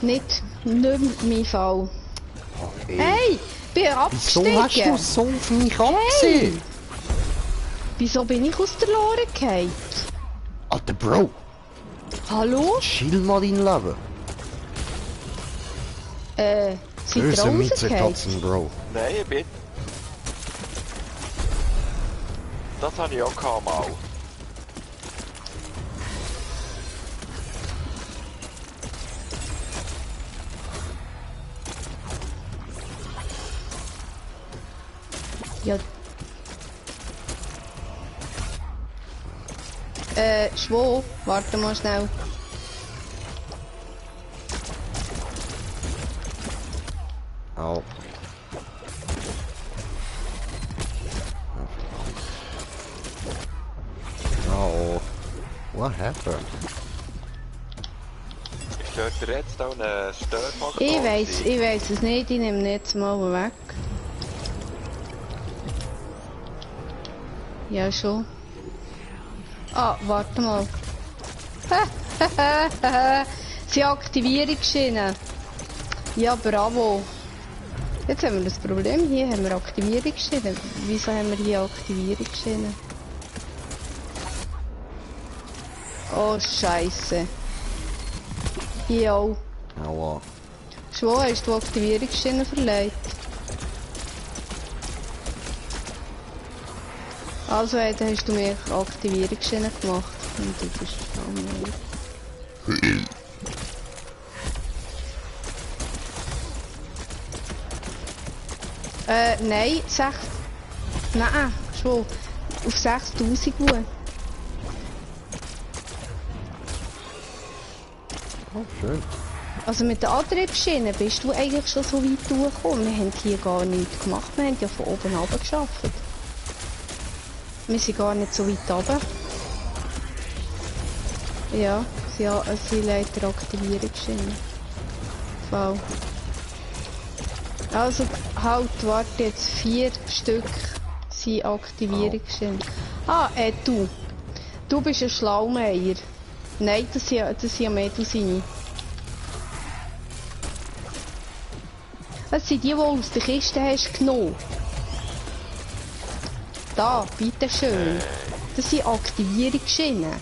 nicht mein Fall. Oh, ey. Hey, bin Wieso abgestiegen. hast du so auf mich abgesehen? Wieso bin ich aus der Lore gefallen? Alter Bro, Hallo? chill mal dein Leben. Seid ihr Böse rausgefallen? Miezekatzen, Bro. Nein, ich bin... Das habe ich auch gehabt, mal. Ja. Schwo, warte mal schnell. Au. Oh. What happened? Ist dort der Redstone ein Störfaktor? Ich weiss es nicht, ich nehme ihn jetzt mal weg. Ja, schon. Warte mal. Sie Aktivierungsschiene. Ja, bravo. Jetzt haben wir das Problem, hier haben wir Aktivierungsschiene. Wieso haben wir hier Aktivierungsschiene? Oh, Scheiße. Hier auch. Aua. Schwo, hast du Aktivierungsschiene verleiht? Also, dann hast du mir Aktivierungsschiene gemacht. Und du bist nein, 6. Nein, schon. Auf 6000 Uhr. Oh, schön. Also mit der Antriebsschiene bist du eigentlich schon so weit durchgekommen. Wir haben hier gar nichts gemacht. Wir haben ja von oben runter geschafft. Wir sind gar nicht so weit runter. Ja, sie leitet Aktivierungsschiene. Wow. Also halt, warte jetzt, 4 Stück sind Aktivierungsschiene. Du. Du bist ein Schlaumeier. Nein, das sind ja Medusine. Das sind die du aus der Kiste hast genommen. Da, bitteschön. Das sind Aktivierungsschienen.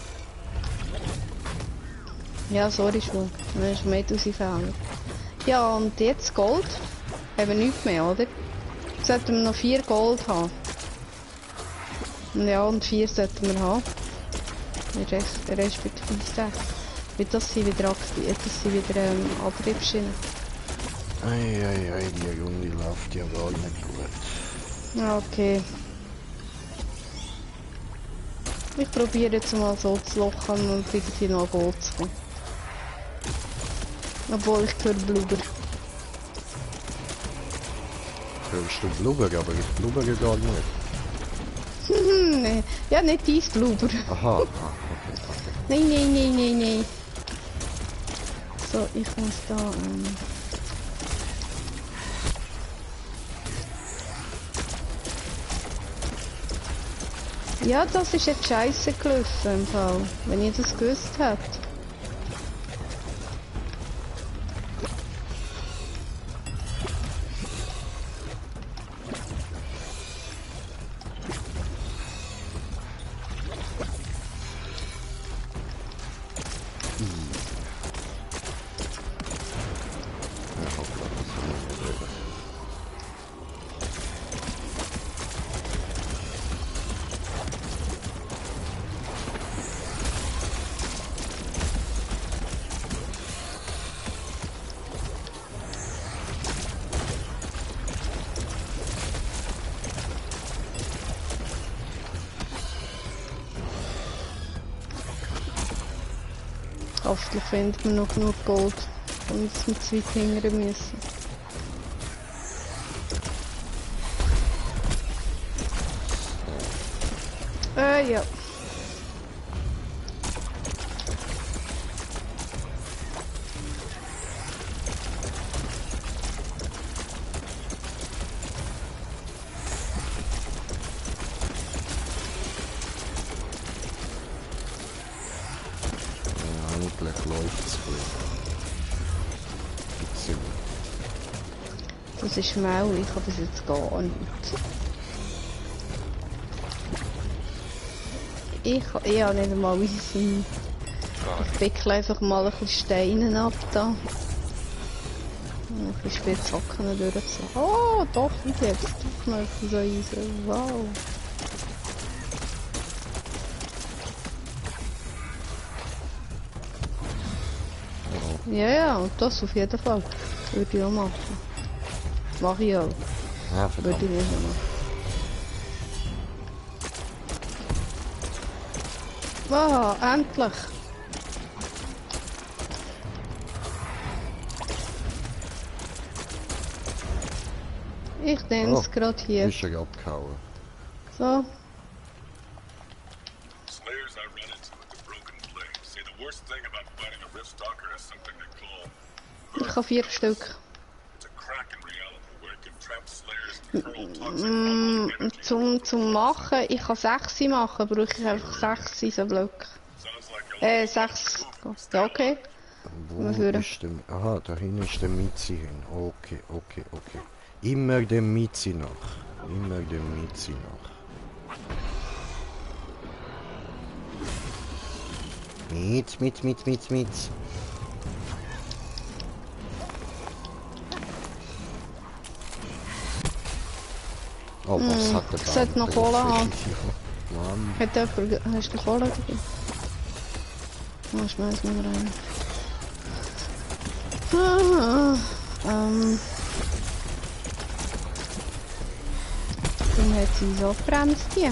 Ja, sorry schon. Das ist Medusine-Fehler. Ja, und jetzt Gold. Haben wir nichts mehr, oder? Sollten wir noch 4 Gold haben. Ja, und 4 sollten wir haben. Respektive 6. Weil das sind wieder Antriebsschienen. Ei, die Junge läuft ja gar nicht gut. Ja, okay. Ich probiere jetzt mal so zu lochen und irgendwie noch Gold zu kommen. Obwohl ich höre Blubber. Hörst du Blubber, aber ich blubbere gar nicht. Nee. Ja, nicht dein Blubber. Aha, okay. Nein. So, ich muss da... Ja, das ist jetzt scheiße gelaufen im Fall, wenn ich das gewusst hätte. Hoffentlich finden wir noch genug Gold, und dass wir zu weit hingern müssen. Ja. Eigentlich läuft es gut. Das ist mau, ich habe das jetzt gar nicht. Ich habe nicht einmal Eisen. Ich wickle einfach mal ein bisschen Steine ab da. Und ein bisschen Spitzhacken durchzuziehen. Oh, doch, ich habe jetzt doch noch so Eisen. Wow. Ja, und das auf jeden Fall. Würde ich auch machen. Mach ich auch. Ja, verdammt. Würde ich nicht machen. Wow, endlich! Ich nehme es gerade hier. Ist ja abgehauen. So. Slayers I run into at the Broken Flame say the worst thing about fighting a Riftstalker is something they call Ich habe 4 Stück. it's a crack in reality where it can trap Slayers and hurl toxic unwanted energy. Zum Machen, ich kann 6 machen, brauche ich einfach 6 Eisenblöcke. Sounds like a 6. Ja, okay. Wo führen. ist der... Aha, da hinten ist der Mizi hin. Okay. Immer dem Mizi nach. Immer dem Mizi nach. Mit. Oh, was hat der Ich sollte noch Kohle haben. Mann. Hat jemand... Hast du Kohle dabei? Oh, schmeiß mal rein. Dann hat sie so bremst die.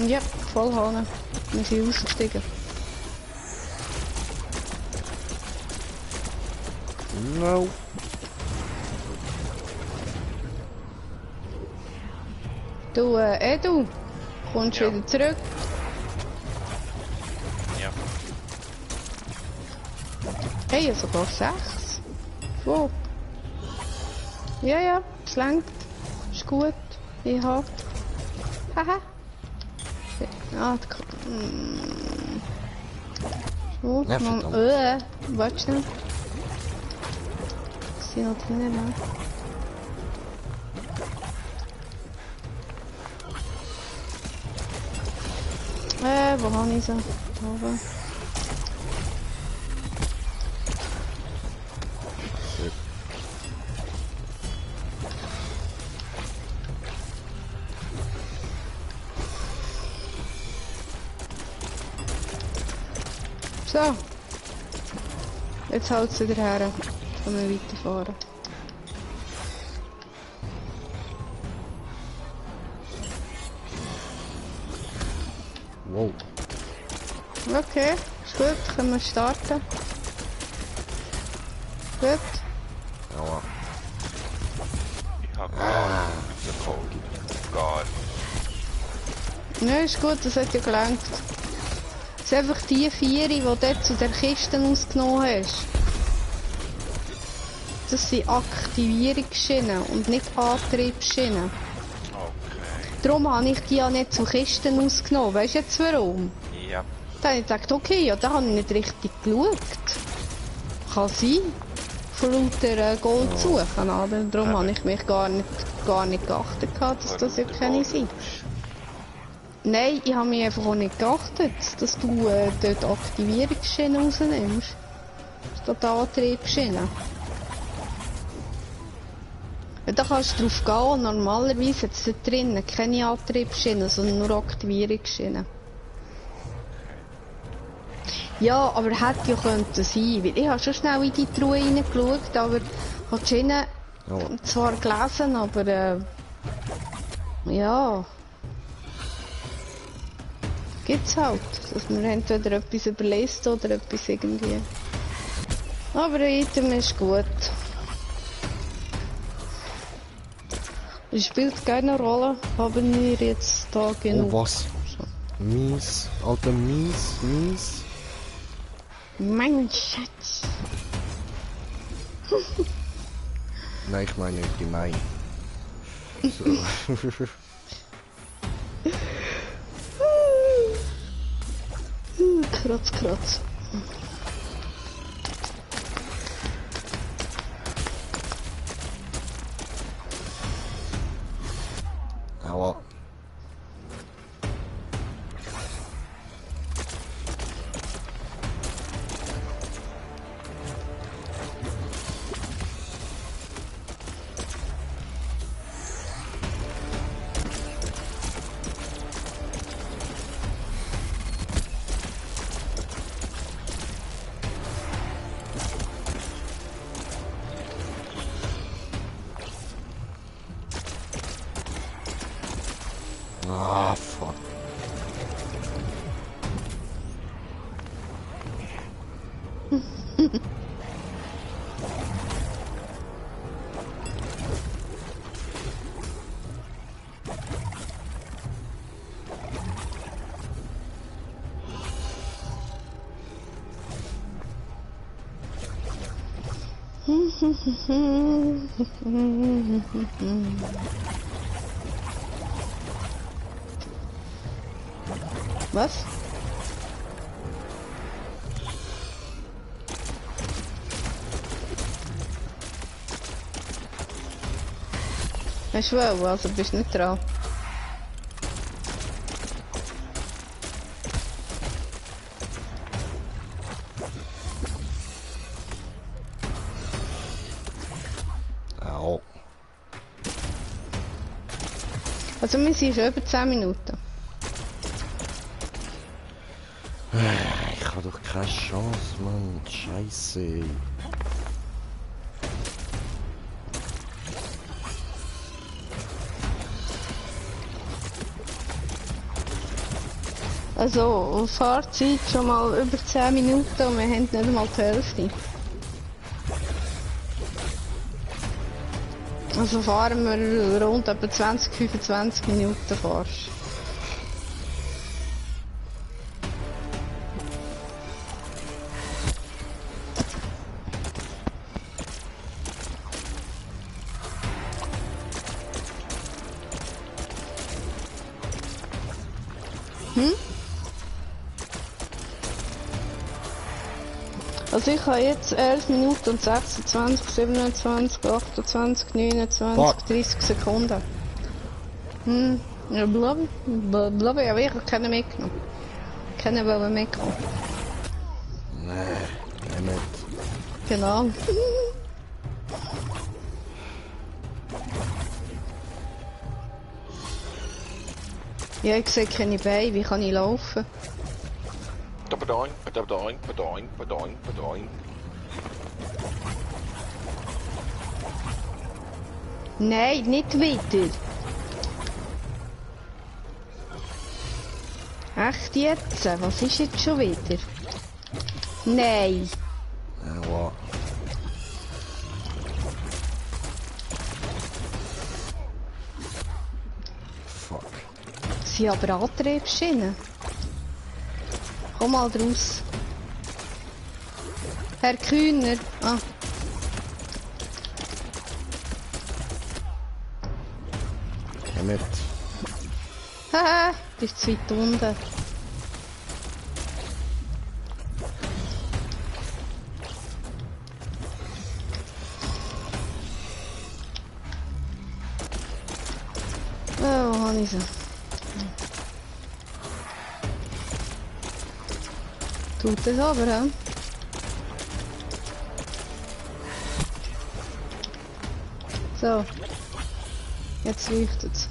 Ja, voll Hahn. Wir sind ausgestiegen. No. Du, Edu, kommst Ja. wieder zurück? Ja. Hey, ja, sogar 6. Wo? Ja, es langt. Ist gut. Ich hab. Haha. Ah, Oh, Ja, verdammt. warte schnell. Ist die noch drinnen, ne? Wo habe ich sie? Da oben. So. Jetzt haut sie wieder her. Jetzt können wir weiterfahren. Wow. Okay, ist gut, können wir starten. Gut. Aua. Ich hab den Code. Gar nicht. Ja, ist gut, das hat ja gelangt. Es sind einfach die 4, die du dort zu der Kiste ausgenommen hast. Das sind Aktivierungsschienen und nicht Antriebsschienen. Okay. Darum habe ich die ja nicht zu Kisten ausgenommen. Weißt du jetzt warum? Ja. Dann habe ich gedacht, okay, ja, da habe ich nicht richtig geschaut. Kann sein. Von lauter Gold suchen, aber darum habe ich mich gar nicht geachtet, dass das ja keine sind. Nein, ich habe mich einfach auch nicht geachtet, dass du dort Aktivierungsschienen rausnimmst. Statt Antriebsschienen. Ja, da kannst du drauf gehen, normalerweise hat es da drinnen keine Antriebsschienen, sondern nur Aktivierungsschienen. Ja, aber hätte ja könnte sein, weil ich habe schon schnell in die Truhe reingeschaut, aber ich habe die Schienen zwar gelesen, aber ja. Gibt's halt, dass man entweder etwas überlässt oder etwas irgendwie. Aber ein Item ist gut. Es spielt keine Rolle, haben wir jetzt da genug. Oh, was? Mies, Alter, mies. Mein Schatz. Nein, ich meine nicht gemein. So. Kratz. Aua. Ah, fuck. Was? Hast du wohl, also bist du nicht dran. Au. Also wir sind schon über 10 Minuten. Ich habe doch keine Chance, Mann. Scheiße. Also Fahrzeit schon mal über 10 Minuten und wir haben nicht einmal die Hälfte. Also fahren wir rund etwa 20-25 Minuten fast. Also ich habe jetzt 11 Minuten und 26, 27, 28, 29, Fuck. 30 Sekunden. Ja, blablabla, aber ich habe keinen mitgenommen. Keinen wollen mitkommen. Nee, nicht. Genau. Ja, ich sehe keine Beine, wie kann ich laufen? Nein, nicht wieder. Echt jetzt? Was ist jetzt schon wieder? Nein. Aua. Fuck. Das sind aber Antriebsschienen. Komm mal draus. Herr Kühner. Ah. Komm mit. Haha, du bist zu weit unten. Oh, wo habe ich sie? Tut es aber, hä? So. Jetzt leuchtet es.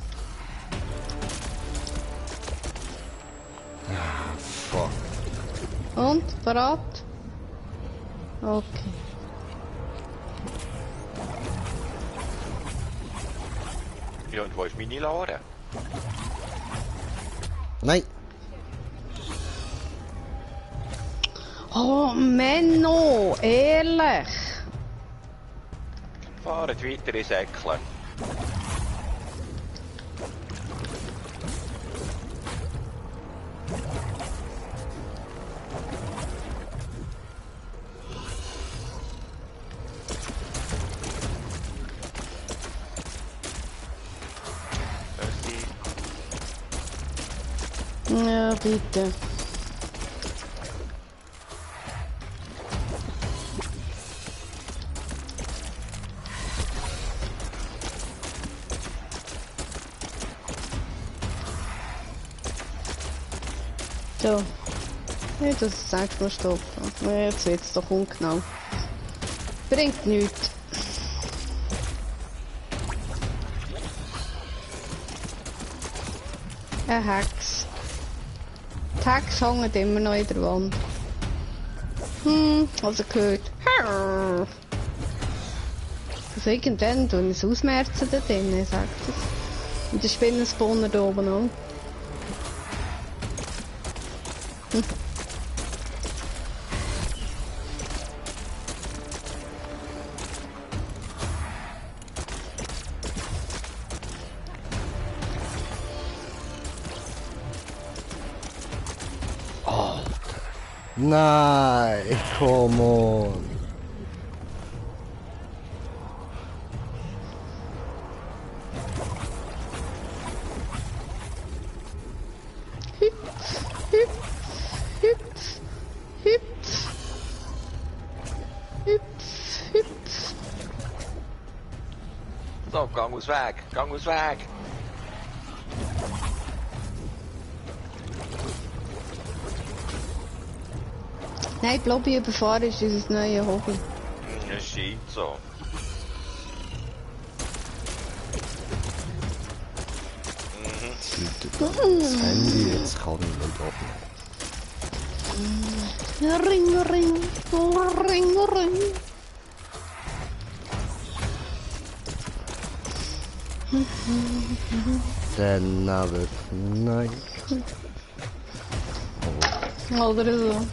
Fuck. Und? Parat? Okay. Ja, und wo ist meine Lore? Nein. Oh, Menno, ehrlich. Fahrt weiter in Säckler. Ja, bitte. So. Ja, das sagst du mal stoppen. Ja, jetzt wird's doch ungenau. Bringt nichts. Ein Hex. Die Hex hängt immer noch in der Wand. Also gehört. Also irgendwann tun wir es ausmerzen da drinnen, sagt es. Und der Spinnenspawner da oben auch. Nein, come on. So, gang aus Weg, gang aus Weg. Nein, Blobby überfahren ist unser neues Hobby. Das scheint so. Das Handy, jetzt kann ich nicht abnehmen. Ring, ring, ring, ring. Dann aber nein. Oder so.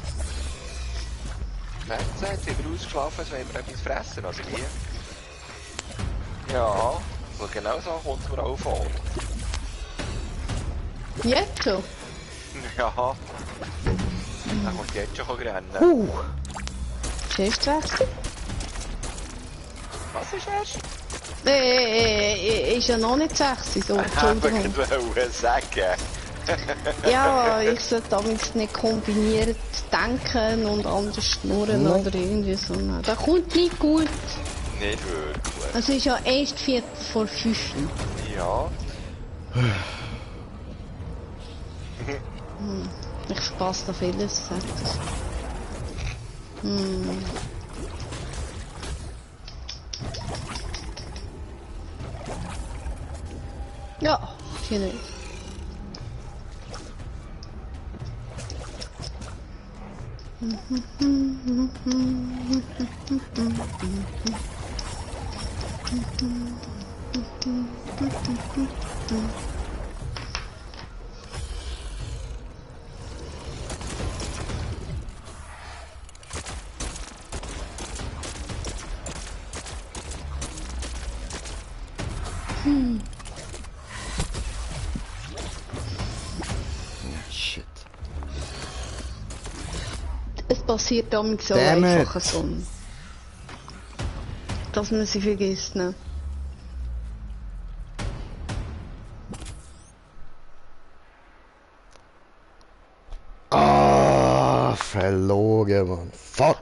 Jetzt sind wir ausgeschlafen, als wollen wir etwas fressen, also hier. Ja, so genau so kommt es mir auch vor. Jetzt schon? Ja. Dann kommt jetzt schon rennen. Ist recht? Was ist erst? Ist ja noch nicht 6, so, Entschuldigung. Ich wollte sagen. Ja, ich sollte damals nicht kombiniert denken und anders schnurren oder irgendwie so. Das kommt nicht gut. Nicht wirklich. Es ist ja erst 4:45. Ja. Ich verpasse da vieles, sagt es. Ja, hier nicht. Shit. Es passiert damit so Damn einfach it. so. Dass man sie vergisst, ne? Ah, verloren, Mann. Fuck.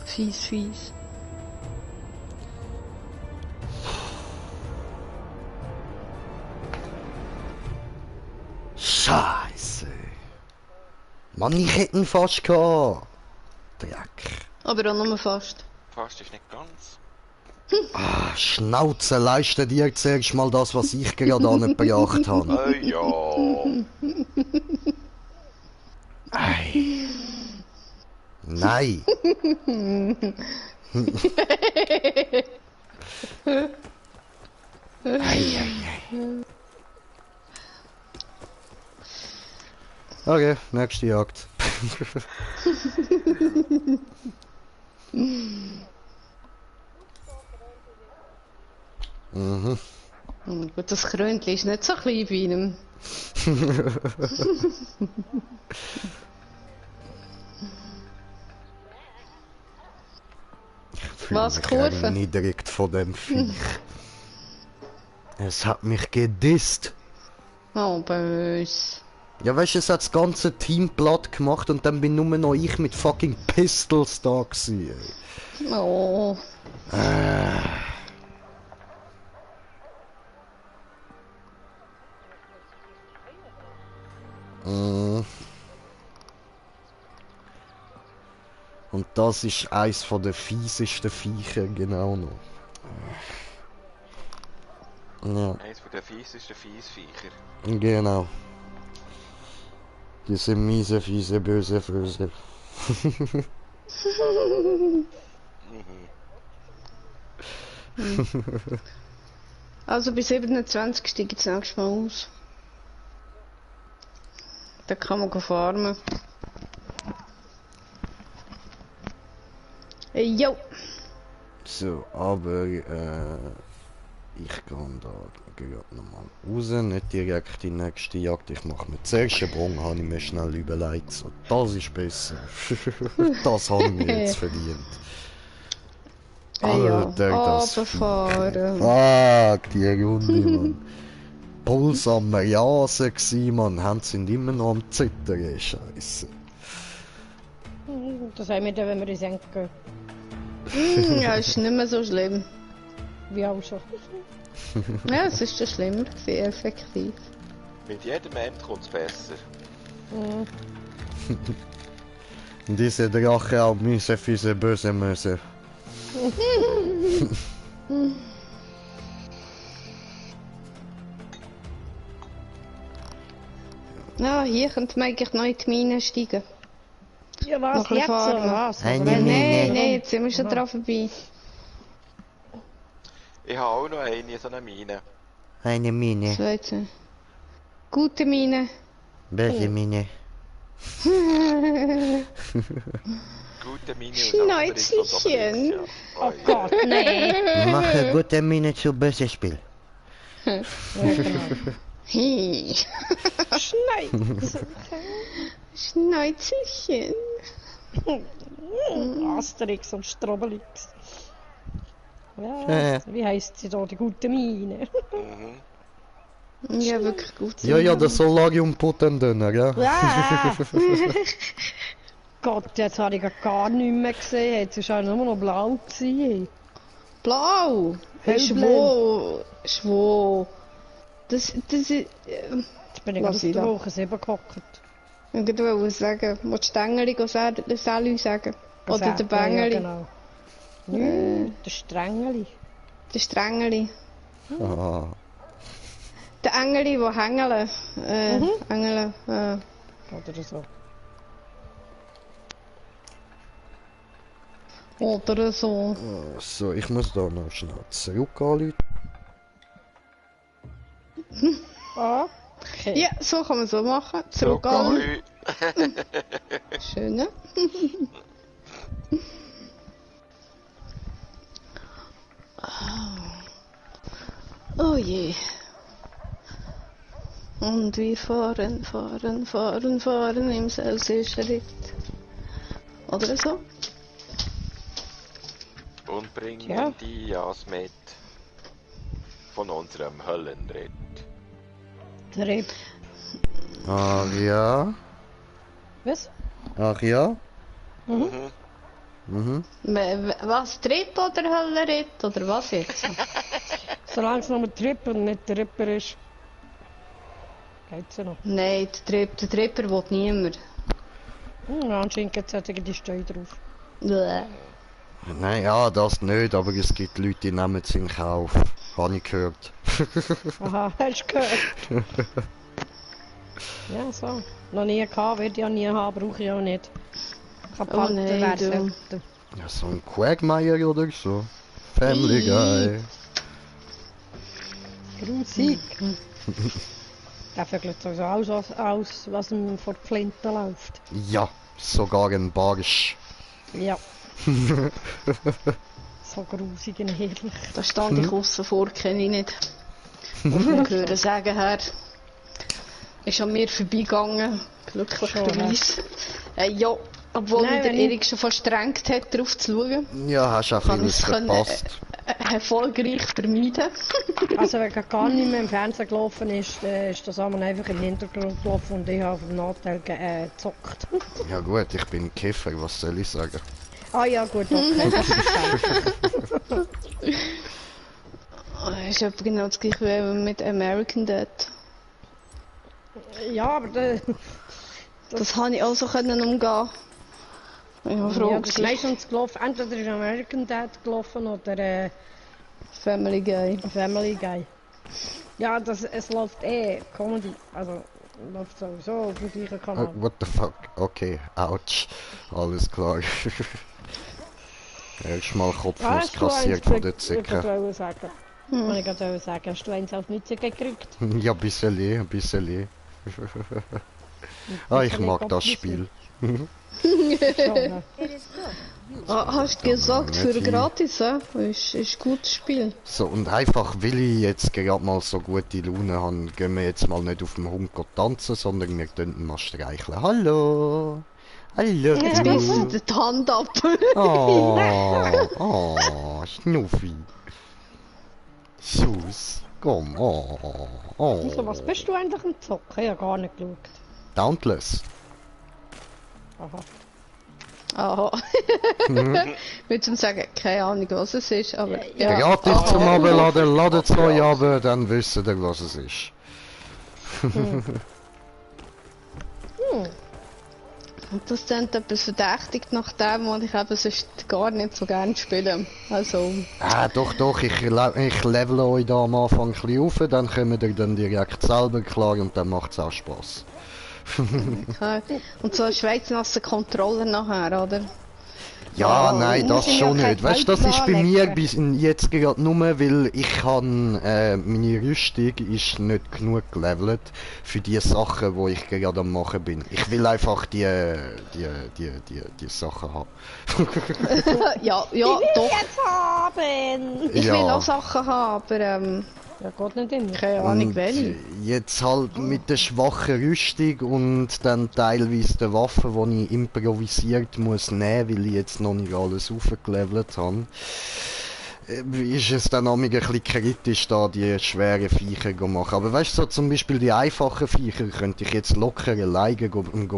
Fies, fies. Scheiße. Mann, ich hätte ihn fast gehabt. Dreck. Aber auch nur fast. Fast ist nicht ganz. Ah, Schnauze, leiste dir zuerst mal das, was ich gerade angebracht habe. Ja. Ei. Nein. Ei. Okay, nächste Jagd. Mhm. Gut, das Krönchen ist nicht so klein bei ihm. Was, Kurve? Erniedrigt von dem Viech. Es hat mich gedisst. Oh, böse. Ja, weißt du, es hat das ganze Team platt gemacht und dann bin nur noch ich mit fucking Pistols da gewesen. Ey. Oh. Und das ist eins von den fiesesten Viecher, genau noch. Ja, Eins von den fiesesten Fiesviecher. genau. Diese miese, fiese, böse Fröse. Also bei 27 steige ich das nächste Mal aus. Da kann man farmen. Jo! So, aber ich gehe da gerade nochmal raus, nicht direkt in die nächste Jagd. Ich mache mir zuerst einen Sprung, habe ich mir schnell überlegt. So, das ist besser. Das habe ich mir jetzt verdient. Alter, das runterfahren. Fuck, die Runde, Mann. Puls am Jasen gsi, Mann. Hand sind immer noch am Zittern, Scheiße. Das haben wir dann, wenn wir ins Ende gehen. Ja, ist nicht mehr so schlimm. Wie auch schon. Ja, es ist schon schlimmer gewesen, effektiv. Mit jedem End kommt es besser. Und diese Drache auch miese, fiese, böse Möse. Ja, hier könnte man eigentlich noch in die Mine steigen. Ja, was? Noch ein Jetzt Farmen. oder was? Eine Oder wenn Mine. nicht, Nein, jetzt sind wir schon dran vorbei. Ich habe auch noch eine, so eine Mine. Eine Mine. Zweite. Gute Mine. Böse Mine. Gute Mine Schnäuzelchen. Oh Gott, nein. Mache gute Mine zu böse Spiel. Ja, genau. Hey. Schneizen. Schnäuzelchen. Asterix und Strobelix. Ja, wie heisst sie da, die gute Mine? Ja, wirklich gut. Ja, ja, der Solarium-Puttendünner, ja. Ja! Gott, jetzt habe ich gar nichts mehr gesehen. Jetzt war auch nur noch blau gewesen. Blau. Hellblau. Schwo. Das ist... Jetzt bin ich Lass auf ich der da. Woche 7 gehockt. Ich wollte sagen, willst du Stängeli Salü sagen? Oder der Bängeli? Ja, genau. Der Strängeli. Der Strängeli. Ah. Der Engeli, der hängeln. Engel. Oder so. Oder so. So, ich muss da noch schnell zurück anrufen. Ah, okay. Ja, so kann man so machen. Zurück an. Galü. Schön. Ne? Oh je. Und wir fahren im Selbstschritt. Oder so? Und bringen Ja. die Jas mit von unserem Höllenritt. Trip. Ach ja. Was? Ach ja. Was, Trip oder Höllenritt? Oder was jetzt? Solange es nur ein Trip und nicht der Ripper ist, geht's ja noch. Nein, der Tripper will niemand. Anscheinend gibt es die Steuer drauf. Bäh. Nein, ja, das nicht, aber es gibt Leute, die nehmen es in Kauf. Habe ich gehört. Aha, hast du gehört? Ja, so. Noch nie gehabt, werde ich auch nie haben, brauche ich auch nicht. Kann Oh nein, werden. Ja, so ein Quagmire oder so. Family Guy. Grusig. Der vögelt so aus, was ihm vor die Flinte läuft. Ja, sogar ein Barsch. Ja. So grusig und herrlich. Da stand ich aussen vor, kenne ich nicht. Muss man hören sagen, Herr. Ist an mir vorbeigegangen, glücklicherweise. Ja, obwohl Nein, mich der wenn Erik schon verstrengt hat, darauf zu schauen. Ja, hast auch Kann vieles ich können, verpasst. erfolgreich vermeiden. Also wenn gar nicht mehr im Fernsehen gelaufen ist, ist das einmal einfach im Hintergrund gelaufen und ich habe auf dem Nachteil gezockt. Ja gut, ich bin Käfer, was soll ich sagen? Ah ja gut, okay, das ist einfach. Das ist etwa genau das gleiche wie mit American Dad. Ja, aber Das habe ich auch so können umgehen. Ich war froh. ja, das ist meistens gelaufen. Entweder ist American Dad gelaufen oder Family Guy. Family Guy. Ja, es läuft Comedy. Also läuft sowieso auf dem gleichen Kanal. What the fuck? Okay, ouch. Alles klar. Erstmal Kopfnuss kassiert von der Zicke. Sagen. Ich gerade sagen, hast du eins auf Mütze gekriegt? Ja, ein bisschen. Ah, ich mag das Spiel. Hast du gesagt, nicht für viel. gratis, ist ein gutes Spiel. So, und einfach, weil ich jetzt gerade mal so gute Laune habe, gehen wir jetzt mal nicht auf dem Hund tanzen, sondern wir können ihn mal streicheln. Hallo! Hallo! Jetzt bist du die Hand ab. Oh, Schnuffi. Sus, komm, Also, was bist du eigentlich am Zocken? Ich habe gar nicht geschaut. Dauntless. Aha. Aha. Ich würde schon sagen, keine Ahnung, was es ist, aber ja. Gratis zum Abladen, ladet es euch ab, dann wisst ihr, was es ist. Und das klingt etwas verdächtig nach dem, was ich eben sonst gar nicht so gerne spiele. Also, Doch, ich level euch da am Anfang ein bisschen auf, dann kommt ihr dann direkt selber klar und dann macht es auch Spaß. okay. Und so ein schweizer Controller nachher, oder? Ja, Ja, nein, muss das ich ja schon kein nicht. Weißt du, das ist bei Geld mir anlegen. bis jetzt gerade nur, weil ich kann, meine Rüstung ist nicht genug gelevelt für die Sachen, wo ich gerade am machen bin. Ich will einfach die Sachen haben. Ja, Ich will doch. jetzt haben! Ich Ja. will auch Sachen haben, aber Ja, geht nicht immer. keine Ahnung Und welche. jetzt halt mit der schwachen Rüstung und dann teilweise der Waffen, die ich improvisiert muss nehmen, weil ich jetzt noch nicht alles aufgelevelt habe, ist es dann auch ein bisschen kritisch, da die schweren Viecher zu machen. Aber weißt du, so zum Beispiel die einfachen Viecher könnte ich jetzt locker alleine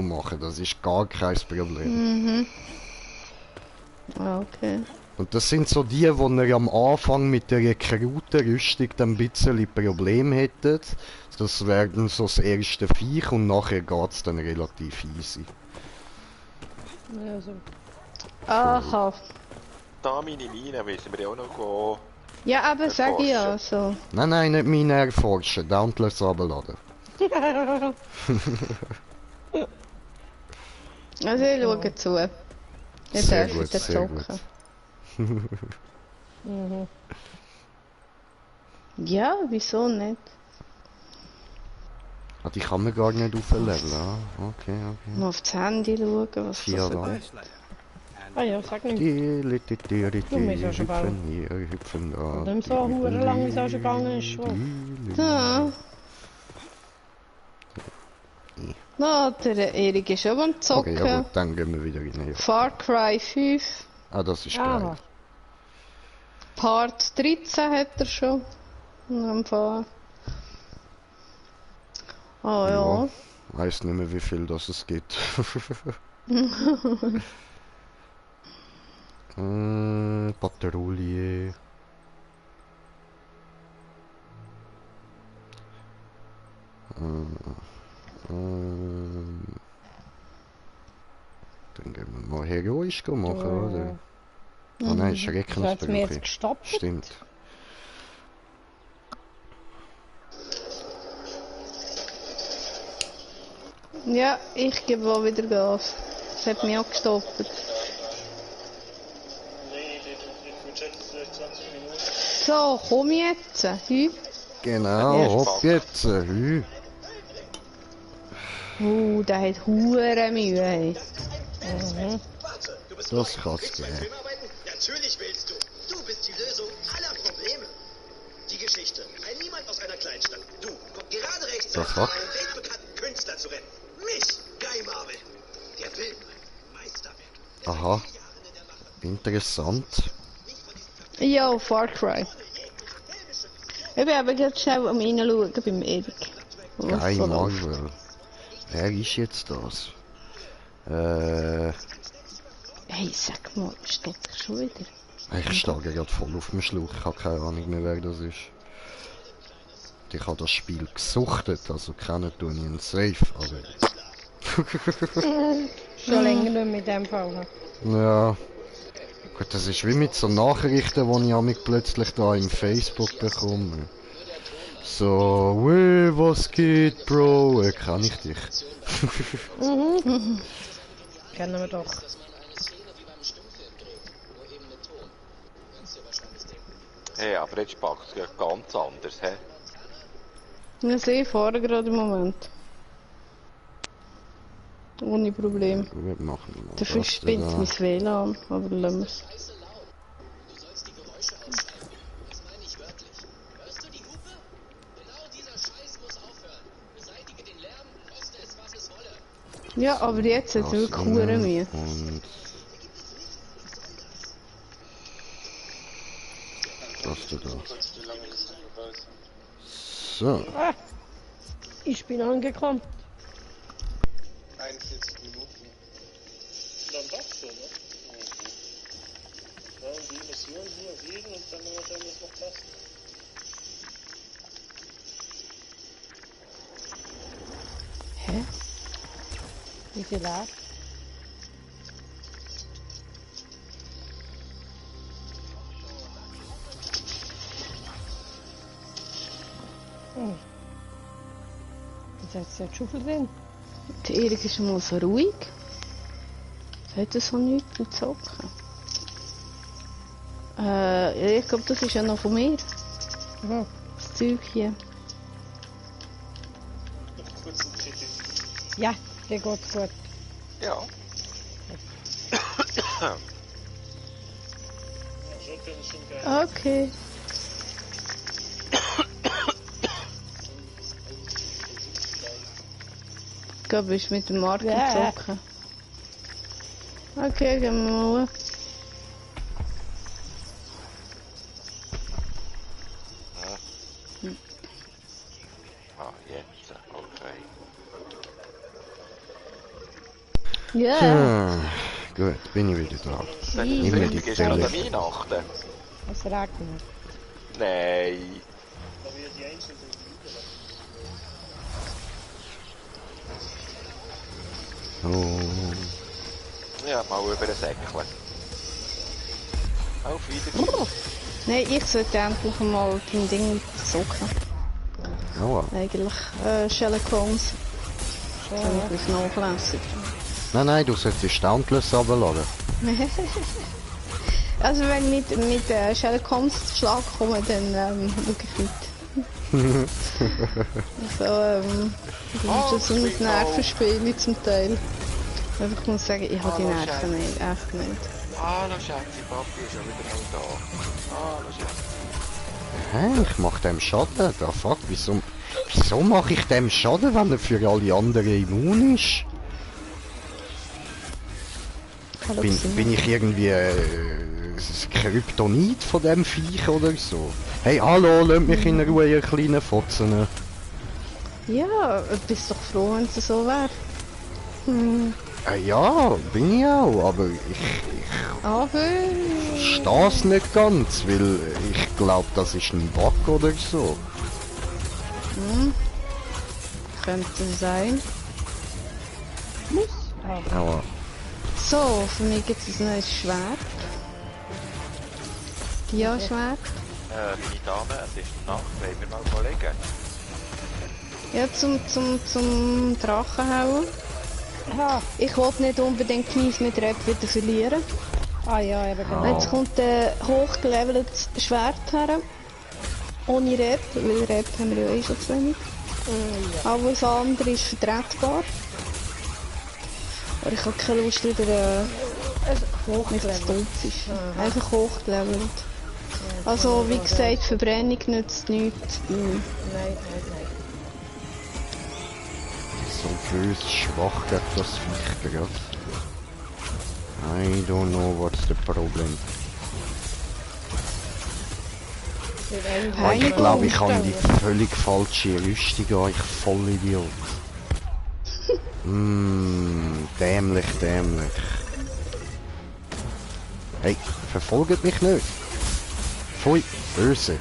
machen, das ist gar kein Problem. Ah, okay. Und das sind so die, wo ihr am Anfang mit der Rekrutenrüstung dann ein bisschen Probleme hättet. Das wäre dann so das erste Viech und nachher geht's dann relativ easy. Ja, so. Aha. Da meine Mine müssen wir ja auch noch gehen. Ja, aber sag ich ja so. Nein, nicht meine erforschen, Dauntless runterladen. Also ich schaue zu. Ich Sehr darf gut, wieder sehr zocken. Mhm. Ja, wieso nicht? Ah, die kann man gar nicht aufleveln, okay. Mal auf das Handy schauen, was Ja, das so da. gibt. Ah ja, sag nicht. Die musst ja schon bauen. hüpfen hier, hüpfen da. Und nicht so hure lang, wie es auch schon gegangen ist. Ja. Na, der Erik ist schon beim Okay, Zocken. ja gut, dann gehen wir wieder rein. Far Cry 5. Ah, das ist Aha. geil. Part 13 hat er schon. Am Fahren. Ah ja. Weiß nicht mehr, wie viel das es gibt. Patrouille. Dann gehen wir mal heroisch machen, oder? Oh nein, Das hat mir jetzt Schreckensbrüche. gestoppt. Stimmt. Ja, ich gebe auch wieder Gas. Das hat mich auch gestoppt. Nee, den Budget ist vielleicht 20 Minuten. So, komm jetzt. Hü. Genau, Ja, hopp spannend. jetzt. Hü. Der hat hure Mühe. Hey. Das kann's geben. Natürlich willst du. Du bist die Lösung aller Probleme. Die Geschichte. Ein Niemand aus einer Kleinstadt. Du, kommt gerade rechtzeitig, um einen weltbekannten Künstler zu retten. Mich, Guy Marvel. Der Film. Meisterwerk. Aha. Interessant. Ja, Far Cry. Ich bin aber gerade schnell am reinschauen beim Erik. Guy Marvel. Wer ist jetzt das? Hey, sag mal, steht er schon wieder? Ich stehe gerade voll auf dem Schlauch. Ich habe keine Ahnung mehr, wer das ist. Ich habe das Spiel gesuchtet, also kennen tue ich ihn safe, aber... Schon länger nicht mit dem Fall. Ja. Gut, das ist wie mit so Nachrichten, die ich mich plötzlich da im Facebook bekomme. So, wey, was geht, Bro? Kann ich dich? Kennen wir doch. Hey, aber jetzt packt es ganz anders, hä? Ja, sie fahren gerade im Moment. Ohne Problem. Wir machen mal Dafür das spinnt da. mein WLAN, aber lassen wir's. Ja, aber jetzt hat es wirklich hure Mühe. Und das da. So. Ah, ich bin angekommen. 41 Minuten. Dann doch so, ne? Ja, und die Mission hier wählen und dann wird das noch passen. Hä? Wie viel da? Jetzt hat es schon viel drin. Der Erik ist mal so ruhig. Hat er so nichts zu zocken? Ich glaube, das ist ja noch von mir. Mhm. Das Zeug hier. Noch kurz ein CT. Ja, der geht gut. Ja. Shotgun ist schon geil. Okay. Ich glaube, ich mit dem Marken Ja. zocken. Okay, gehen wir mal. Ah, jetzt. Okay. Ja. Tja, gut, bin ich wieder da. Dann Immer die ist gerade Pelle. Weihnachten. Es regnet. Nein. Aber wir die Einzelnen sind Oh. Ja, mal über den Säckchen. Auf Wiedersehen. Nein, ich sollte endlich mal dein Ding zocken. Ja. Eigentlich. Sherlock Holmes. Das habe ich ein bisschen nachlässig. Nein, du solltest Standless runterladen. Also wenn ich mit Sherlock Holmes zu Schlag komme, dann wirklich nicht. Also, das ist so ein Nervenspiel zum Teil. Also ich muss sagen, ich habe die Nerven nicht, echt nicht. Hallo Schatzi, Papi ist schon wieder mal da. Hallo Schatzi. Hä? Ich mach dem Schaden? Da fuck, wieso mache ich dem Schaden, wenn er für alle anderen immun ist? Hallo, Bin ich irgendwie das Kryptonit von dem Viech oder so? Hey, hallo, lass mich in Ruhe, ihr kleinen Fotzen. Ja, bist doch froh, wenn es so wäre. Ja, bin ich auch, aber Aber ich versteh's nicht ganz, weil ich glaube, das ist ein Bug oder so. könnte sein. Aber So, für mich gibt es ein neues Schwert. Dia-Schwert. Meine Dame, es ist Nacht, wollen wir mal überlegen. Ja, zum Drachen hauen. Ah, Ich wollte nicht unbedingt Knies mit Rap wieder verlieren. ah ja, eben genau. Jetzt kommt ein hochgelevels Schwert her. Ohne Rap, weil Rap haben wir ja eh schon zu wenig. Aber das andere ist vertretbar. Aber ich habe keine Lust wieder nicht zu tot ist. Einfach hochgelevelt. Also wie gesagt, Verbrennung nützt nichts. Nein. So böse schwach geht das Viech gerade. I don't know what's the problem. Ich glaube, ich habe die völlig falsche Rüstung an, ich Vollidiot. Dämlich. Hey, verfolgt mich nicht. Pfui, böse.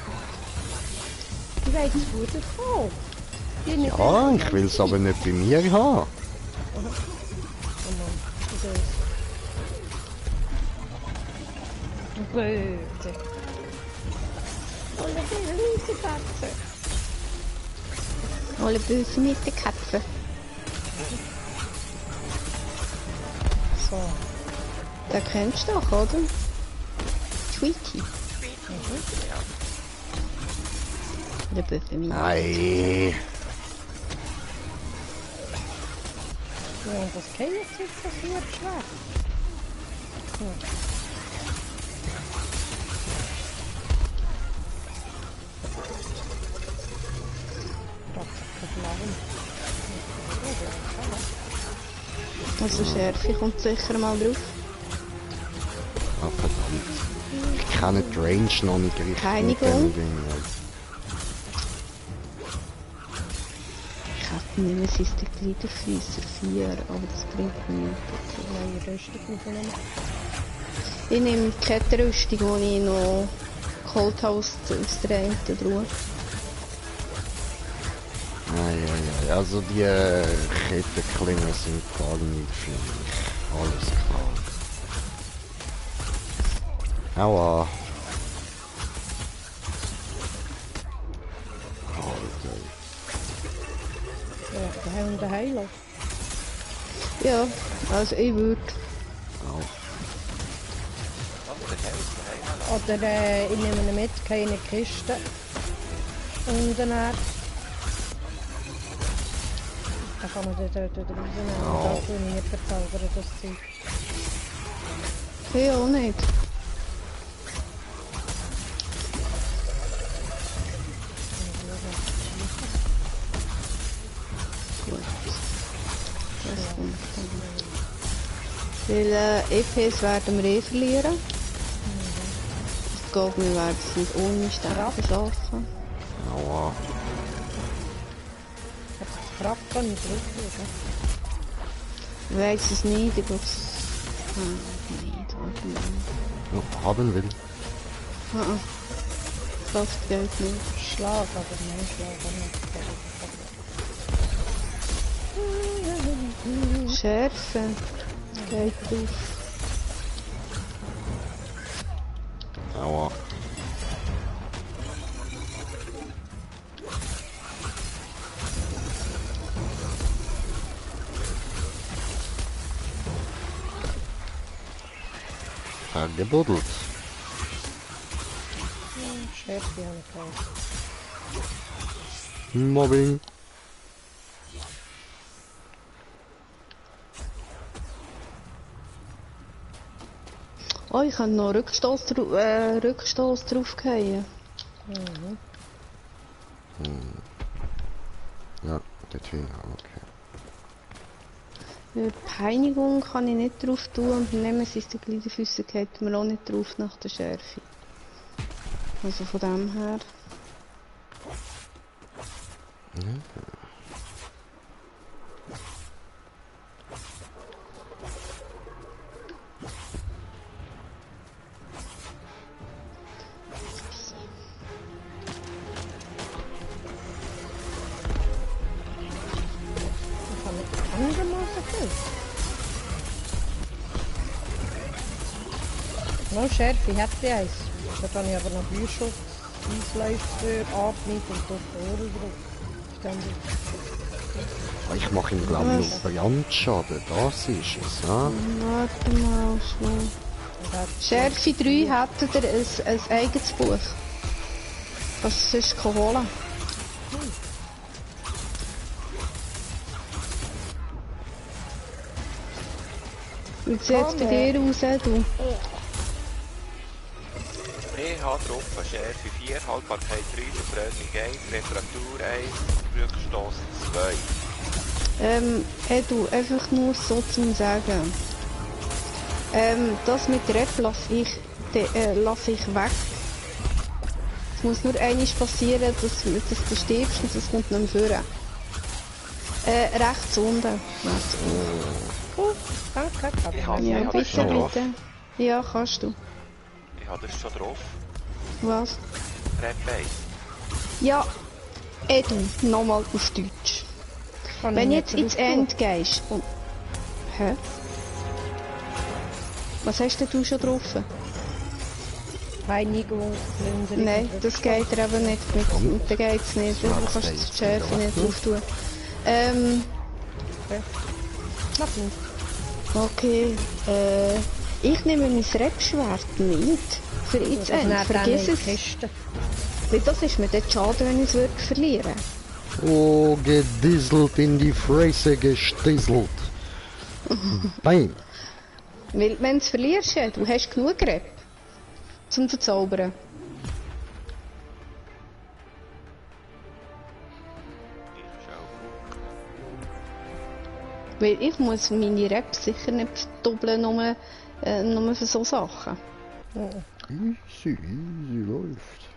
Die wollen das Futter voll. Ja, ich will es aber nicht bei mir haben. Oh Mann, wieso? Böse. Alle böse Katze. Alle böse mit der Katze. So. Den kennst du doch, oder? Tweety. Der böse mit. Nein. Ja, und das geht jetzt das hier schwer. Also Schärfe kommt sicher mal drauf. Ah, verdammt. Ich kenne die Range noch nicht richtig. Reinigung. mit dem Ding, ja. Ich hätte nicht mehr System Gliederfüßer 4, aber das bringt mir nichts. Neue Rüstung mitnehmen. Ich nehme die Kettenrüstung, die ich noch geholt habe aus der einen Truhe. Ja, also die Kettenklingen sind gar nicht für mich. Alles klar. Aua. Alter. Ja, der Heiler. Ja, also ich würde. Oder ich nehme ihn mit, keine Kiste. Und dann kann man dort rausnehmen. Und da tue ich nicht verzaubern, das Zeug. Ich auch nicht. Gut. Das kommt dann. Weil EPs werden wir verlieren. Ich glaube, wir werden es nicht ohne Sterben schaffen. Aua. Kraft kann ich drauflegen. Ich weiß es nicht, ich glaube es... nicht, warte mal. Ja, haben will. Kraft geht nicht. Schlag, aber nein, Schlag nicht. Schärfe. Geht drauf. Aua. Gebuddelt. Schärfe habe ich gekauft. Mobbing. Oh, ich kann noch Rückstoß drauf gehen. Ja, dorthin, okay. Peinigung kann ich nicht drauf tun und Nemesis der Gliederfüßer geht mir auch nicht drauf nach der Schärfe. Also von dem her. Noch Schärfe hätte ich eins. Da kann ich aber noch Büschutz, Eisläufer, Atmung und Doktoren drauf. Ständig. Ich mache ihm glaube ich noch Brandschaden, das ist es, ja? Warte mal schnell. Schärfe 3 hättet ihr ein eigenes Buch. Was sonst holen. Wie sieht es bei dir aus, du? Ich habe drauf Schärfe 4, Haltbarkeit 3, Verbrennung 1, Reparatur 1, Rückstoß 2. Du, einfach nur so zum Sagen. Das mit Rep lasse ich weg. Es muss nur einmal passieren, dass du stirbst und das kommt nicht mehr vor. Rechts unten. Gut, danke. Ja, bitte, bitte. Ja, kannst du. Ich habe das schon drauf. Was? Rep 1. Ja, du, nochmal auf Deutsch. Wenn jetzt ins End gehst und... Hä? Was hast denn du schon drauf? Reinigung, Plünderung. Nein, das geht dir eben nicht. Mit dem geht's nicht. Du kannst die Schärfe nicht drauf tun. Mach nicht. Okay, ich nehme mein Rebschwert mit. Für ins End. Vergiss es. Weil das ist mir dort schade, wenn ich es wirklich verliere. Oh, gedisselt in die Fresse gestisselt. Bam. Weil, wenn du es verlierst, du hast genug Reb zum Verzaubern. Weil ich muss meine Rep sicher nicht verdoppeln, nur für so Sachen. Easy läuft.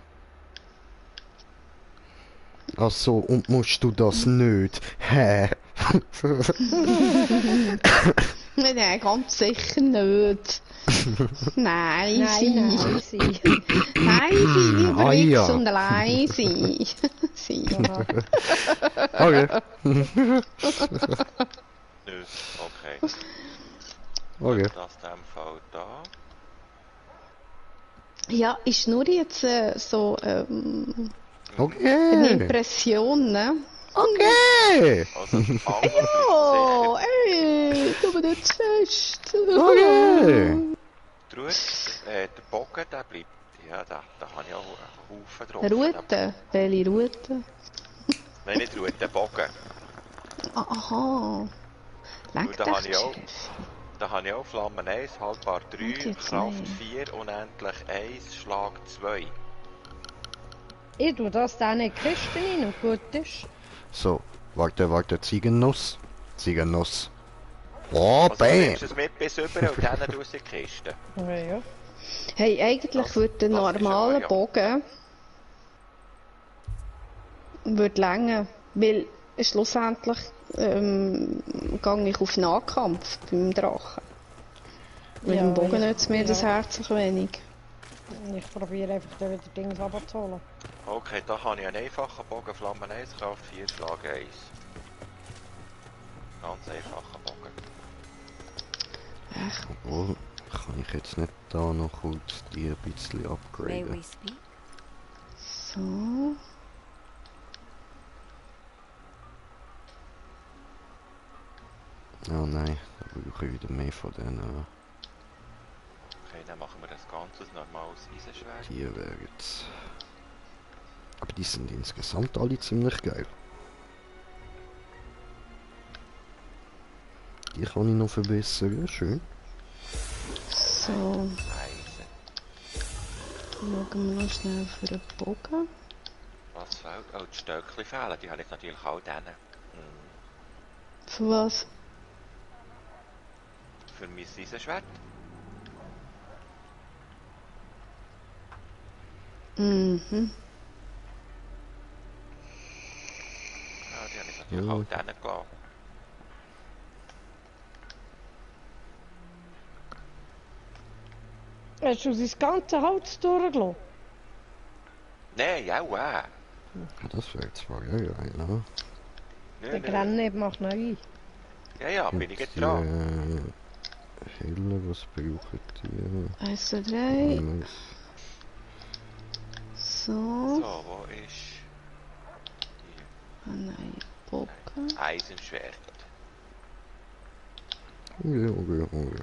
Ach so, und musst du das nicht? Hä? Nein, ganz sicher nicht. Nein, sie. Nein, sie über nichts und allein sie. Okay. Nö, okay. Okay. Das in dem Fall da. Ja, ist nur jetzt so eine Okay. Impression, ne? Okay. Also alles Ja, ey, tu mir nicht zu fest. Okay. Die Route, der Bogen, der bleibt. Ja, da habe ich auch einen Haufen drauf. Route? Welche Route? Nein, nicht Route, der Bogen. Aha. Leck Da habe dich, ich auch. Chef. Da habe ich auch Flammen 1, Haltbar 3, Okay, Kraft zwei. 4, Unendlich 1, Schlag 2. Ich tue das dann in die Kiste rein und gut ist. So, warte, Ziegennuss. Oh, Also du bam. nimmst es mit bis über und dann tust du in die Kiste. Ja. Hey, eigentlich würde der das ist normale ja, ja. Bogen würde länger, weil schlussendlich gehe ich auf Nahkampf beim Drachen. Mit Ja, dem Bogen ja, nützt mir das ja. herzlich wenig. Ich probiere einfach da wieder Dings runterzuholen. Okay, da habe ich einen einfachen Bogen, Flammen 1, Kraft 4, Schlag 1. Ganz einfacher Bogen. Obwohl, kann ich jetzt nicht da noch kurz die ein bisschen May upgraden. we speak? So. Oh nein, da brauche ich wieder mehr von denen. Okay, dann machen wir das Ganze ein normales Eisenschwert. Die wären jetzt... Aber die sind insgesamt alle ziemlich geil. Die kann ich noch verbessern, schön. So. Eisen. Schauen wir noch schnell für den Bogen. Was fehlt? Oh, die Stöckchen fehlen, die habe ich natürlich auch denen. Für was? Für mein Eisenschwert. Mhm. Ja, die habe ich natürlich Ja. auch denen gelassen. Hast du sein ganze Holz durchgelassen? Nein, ja, Das wäre zwar geil, ne? Der Granit macht noch ein. Ja, bin ich jetzt Die, dran. Helle, was brauchen die? 1, 2, 3. Eins. So. So, wo ist Nein, Bogen. Eisenschwert? Okay.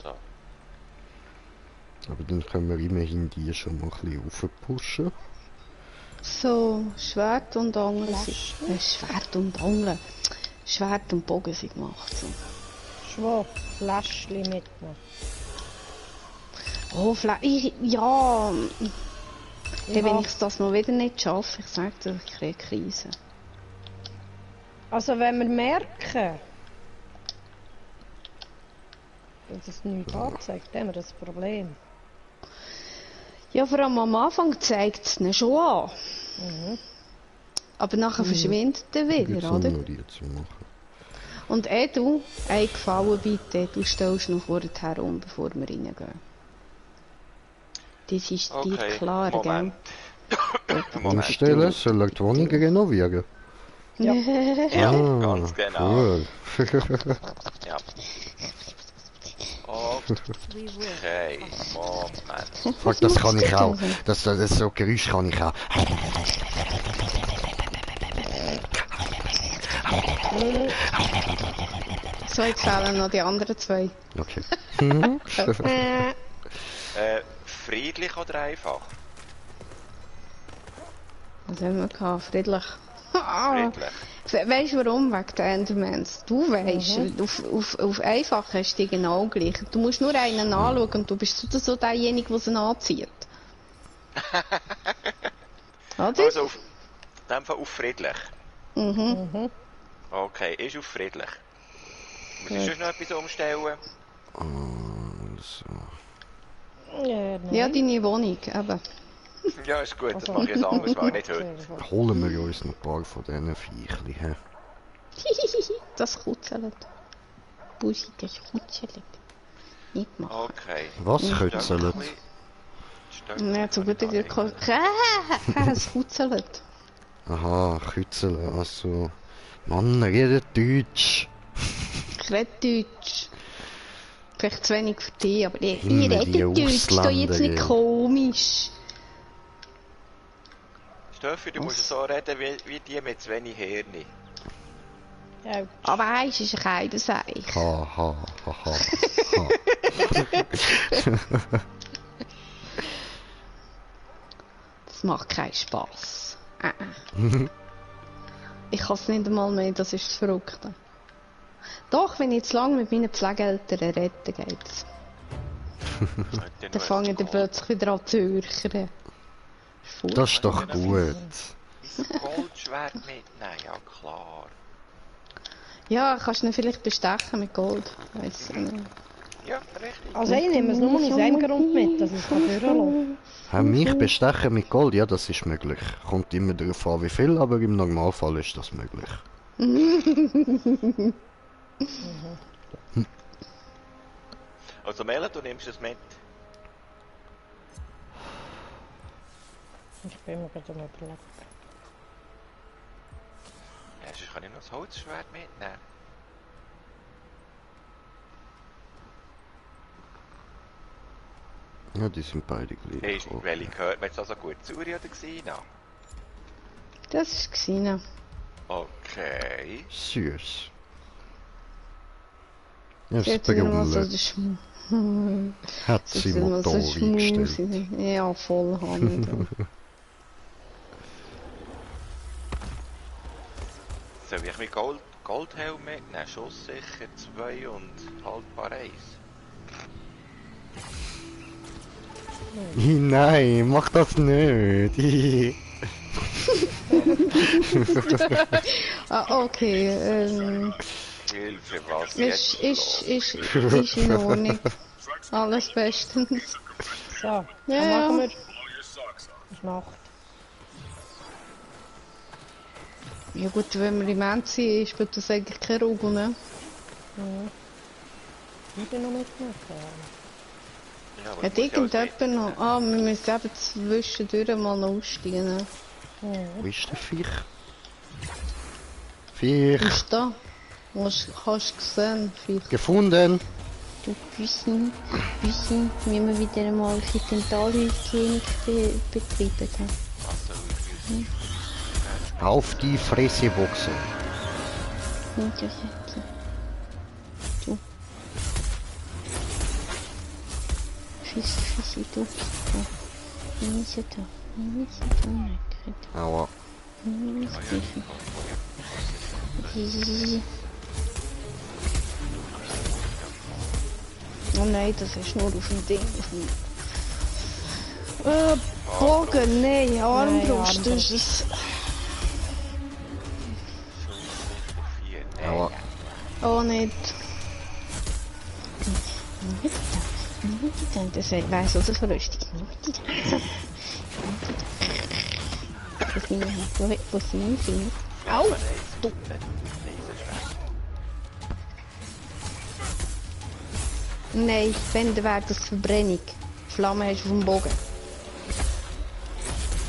So. Aber dann können wir immerhin die schon mal ein bisschen aufpushen. So, Schwert und Angel. Schwert und Angel. Schwert und Bogen sind gemacht. So. Schwab, Fläschchen mitnehmen. Oh, ja. Dann, wenn ich das noch wieder nicht schaffe, ich sage dir, ich kriege Krise. Also wenn wir merken, dass es nichts anzeigt, dann haben wir das Problem. Ja, vor allem am Anfang zeigt es ihn schon an. Mhm. Aber nachher verschwindet er wieder, oder? Zu machen. Und du, einen Gefallen bitte, du stellst noch vorher herum, bevor wir reingehen. Das ist dir klar, Moment. gell? Umstellen, soll er die Wohnung renovieren? Ja. Ja, ganz genau. Cool. Ja. Okay, Moment. Fuck, das kann ich auch. Das so Geräusch kann ich auch. So, jetzt fehlen noch die anderen zwei. Okay. Friedlich oder einfach? Was haben wir gehabt? Friedlich. Friedlich. Weißt du warum? Wegen der Endermans. Du weißt, auf einfach hast du die genau gleich. Du musst nur einen anschauen und du bist so derjenige, der sie anzieht. Oder? Also auf, in dem Fall auf friedlich. Mhm. Okay, ist auf friedlich. Muss ich sonst noch etwas umstellen? Ja, deine Wohnung, eben. Ja, ist gut, das mache ich jetzt anders mal, nicht heute. Holen wir uns noch ein paar von diesen Viechli, hä? Das kutzelt. Bussi, das kutzelt. Nicht machen. Okay. Was kützelt? Ja, zu gut dir es kutzelt. Aha, kützeln, also... Mann, redet Deutsch! Ich rede Deutsch. Vielleicht zu wenig für dich, aber ich Immer die rede Deutsch, da jetzt nicht Ausländer. komisch. Steffi, du musst so reden wie die mit zu wenig Hirn. Ja. Aber weisst, ist ein Keibenseich. Ha, ha, ha, ha. Das macht keinen Spass. Ich kann es nicht einmal mehr, das ist das Verrückte. Doch, wenn ich zu lange mit meinen Pflegeeltern rede, geht's. Dann fangen die plötzlich wieder an zu hürchern. Das ist doch gut. Ein Goldschwert mitnehmen, ja klar. Ja, kannst du ihn vielleicht bestechen mit Gold. Weiss ich nicht. Ja, richtig. Also ich nehme es nur aus einem Grund mit, dass es durchlassen Haben mich bestechen mit Gold? Ja, das ist möglich. Kommt immer darauf an, wie viel, aber im Normalfall ist das möglich. Also Mela, du nimmst es mit. Ich bin mir gerade am Überlegen. Ja, sonst kann ich noch das Holzschwert mitnehmen. Ja, die sind beide Hey, gleich. Oh. welche gehört mir jetzt also gut zu oder Xina? Das ist Xina. Okay. Süß. Ja, Sie das hat wieder mal so Brüllen den hat sie Motor eingestellt. Ja, voll Hand. Soll ich mit Goldhelm mitnehmen? Schusssicher 2 und haltbar 1. Nein, mach das nicht. Ah, okay. Hilfe, was Ist jetzt? ist in Ordnung. Alles bestens. So, Ja, dann machen wir Blow your socks off. Nacht. Ja gut, wenn wir im End sind, spielt das eigentlich keine Rolle, ne? Ich bin noch mitmachen. Ja, aber Hat muss ich alles irgendjemand noch... mitnehmen? Ah, wir müssen eben zwischendurch mal noch aussteigen. Ne? Wo ist der Viech? Viech. Ist da? Hast du gesehen, Viech? Gefunden. Du Büssen, wie wir wieder mal für Dentalhygiene betreiben haben. Auf die Fresse boxen. Und das jetzt. Du. Fissi, du. Da. Wie ist er da? Wie ist er da? Aua. Wie ist er da? Oh nein, das ist nur auf dem Ding. Bogen, nein, Armbrust, Nein, das ist es. Aua. Oh, nicht. Das wäre so verrüstet. Wo sind meine Finger? Au! Du! Nein, wenn, dann wäre das Verbrennung. Flamme hast du auf dem Bogen.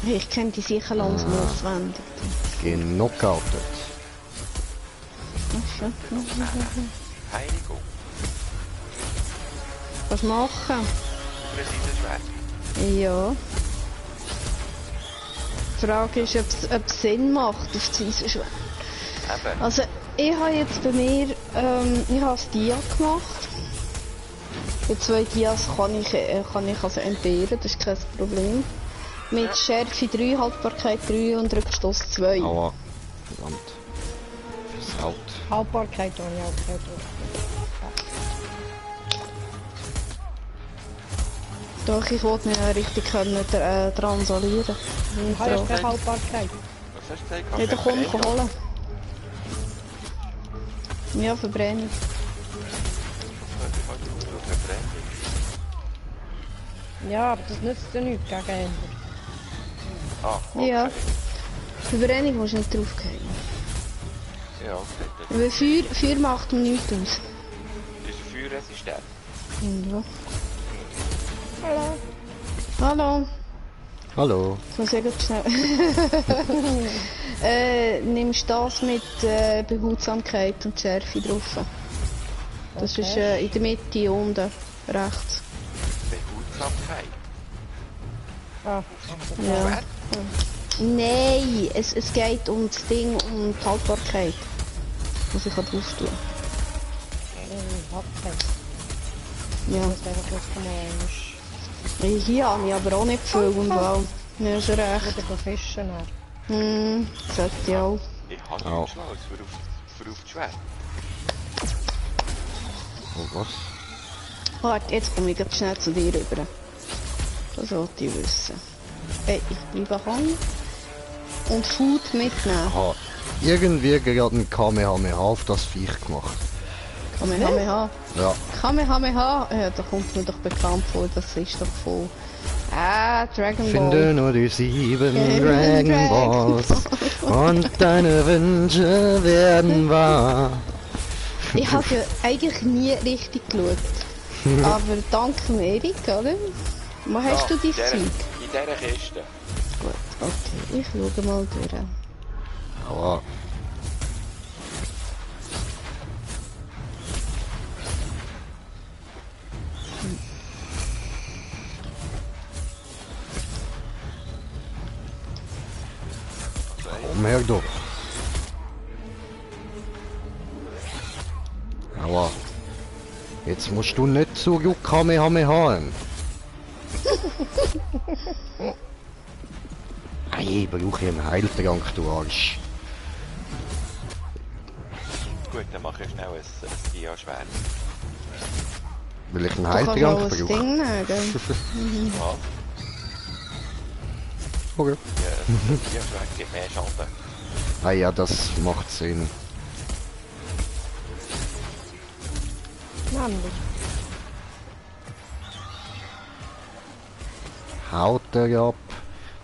Ich könnte sicher langsam auswenden. Genockoutet. Heiligung. Was machen? Präzises Schwert. Ja. Die Frage ist, ob es Sinn macht, auf die Weise Schwert. Eben. Also, ich habe jetzt bei mir, ich habe das Dia gemacht. Die 2 Dias kann ich also entbehren, das ist kein Problem. Mit Schärfe 3, Haltbarkeit 3 und Rückstoß 2. Aua. Verdammt. Versaut. Haltbarkeit habe ich auch gehört. Doch, ich wollte mich ja richtig können, transalieren. Hast du keine Haltbarkeit? Was hast du gesagt? Ja, dann komm holen. Ja, Verbrennung. Ja, aber das nützt ja nichts gegen Ender. Ah, okay. Ja. Verbrennung musst du nicht draufgehen. Ja, okay. Weil Feuer macht ihm nichts aus. Das ist feuerresistent. Ja. Hallo. Hallo. Hallo. Ich muss ja ganz schnell. Nimmst das mit Behutsamkeit und Schärfe drauf. Das ist in der Mitte unten rechts. Behutsamkeit. Ah, Ja. Nein, es geht um das Ding, um die Haltbarkeit. Was ich drauf tun. Haltbarkeit. Ja. Das ist einfach nicht mal Hier habe ich aber auch nicht viel im Fall. Ja, schon recht. wieder fischen. Sollte ich auch. Ich habe Oh. nichts Schlaues für auf das Schwert. Oh, was? Warte, jetzt komme ich ganz schnell zu dir rüber. Das wollte ich wissen. Hey, ich bleibe hängen. Und Food mitnehmen. Aha. Irgendwie gerade ein Kamehameha auf das Viech gemacht. Kamehameha. Ja. Kamehameha. Ja, da kommt mir doch bekannt vor, das ist doch voll. Dragon Ball. Finde nur die 7 Dragon Dragon Balls und deine Wünsche werden wahr. Ich habe ja eigentlich nie richtig geschaut. Aber dank dem Erik, oder? Wo hast du dein Zeug? In dieser Kiste. Gut, okay. Ich schaue mal durch. Aua. Komm her doch. Aua. Jetzt musst du nicht so Kamehameha. Ei, brauche ich einen Heiltrank, du Arsch. Gut, dann mache ich schnell ein Dia-Schwert. Will ich einen Du kannst auch Heiltrank ein brauchen? Ding nehmen, gell? Ja, Okay. ein Dia-Schwert gibt mehr Schaden. Ah ja, das macht Sinn. Nämlich. Haut er ab.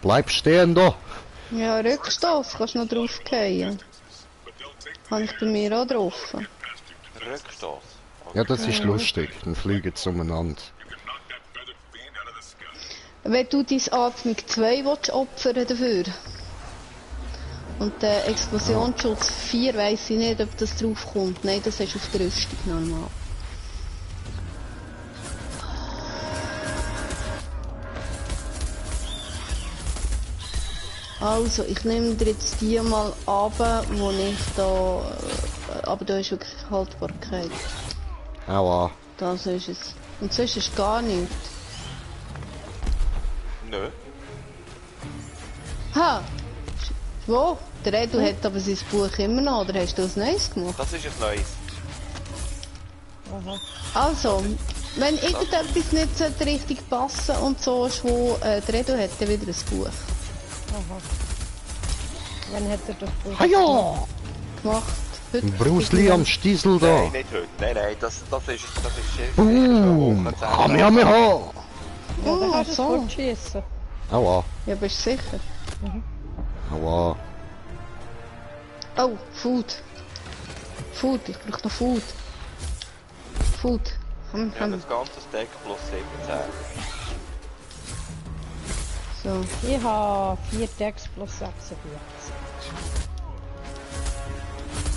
Bleib stehen da. Ja, Rückstoß kannst du noch drauf gehen. Habe ich bei mir auch drauf. Rückstoß. Ja, das ist lustig. Dann fliegen sie umeinander. Wenn du dein Atmung 2 willst opfern dafür und der Explosionsschutz 4 weiss ich nicht, ob das drauf kommt. Nein, das ist auf der Rüstung normal. Also, ich nehme dir jetzt die mal ab, wo ich da... aber da ist wirklich Haltbarkeit. Aua. Das ist es. Und sonst ist gar nichts. Nö. Ha! Wo? Der Edu hat aber sein Buch immer noch, oder hast du ein neues gemacht? Das ist ein neues. Aha. Also, wenn irgendetwas nicht so richtig passen und so ist, wo der Edu hat, dann wieder ein Buch Aha. Wann hat er das Buch gemacht. Heute Bruce Lee am Stiesel da. Nein, nicht heute. Nein, das ist Boom! Kamehameha! Ja, dann Oh, kannst du es so. fortschießen. Aua, Ja, bist du sicher? aua. Oh, Food. Food, ich brauche noch Food. Food. Ich habe das ganze Stack plus 17. So. Ich habe 4 Tags plus 46.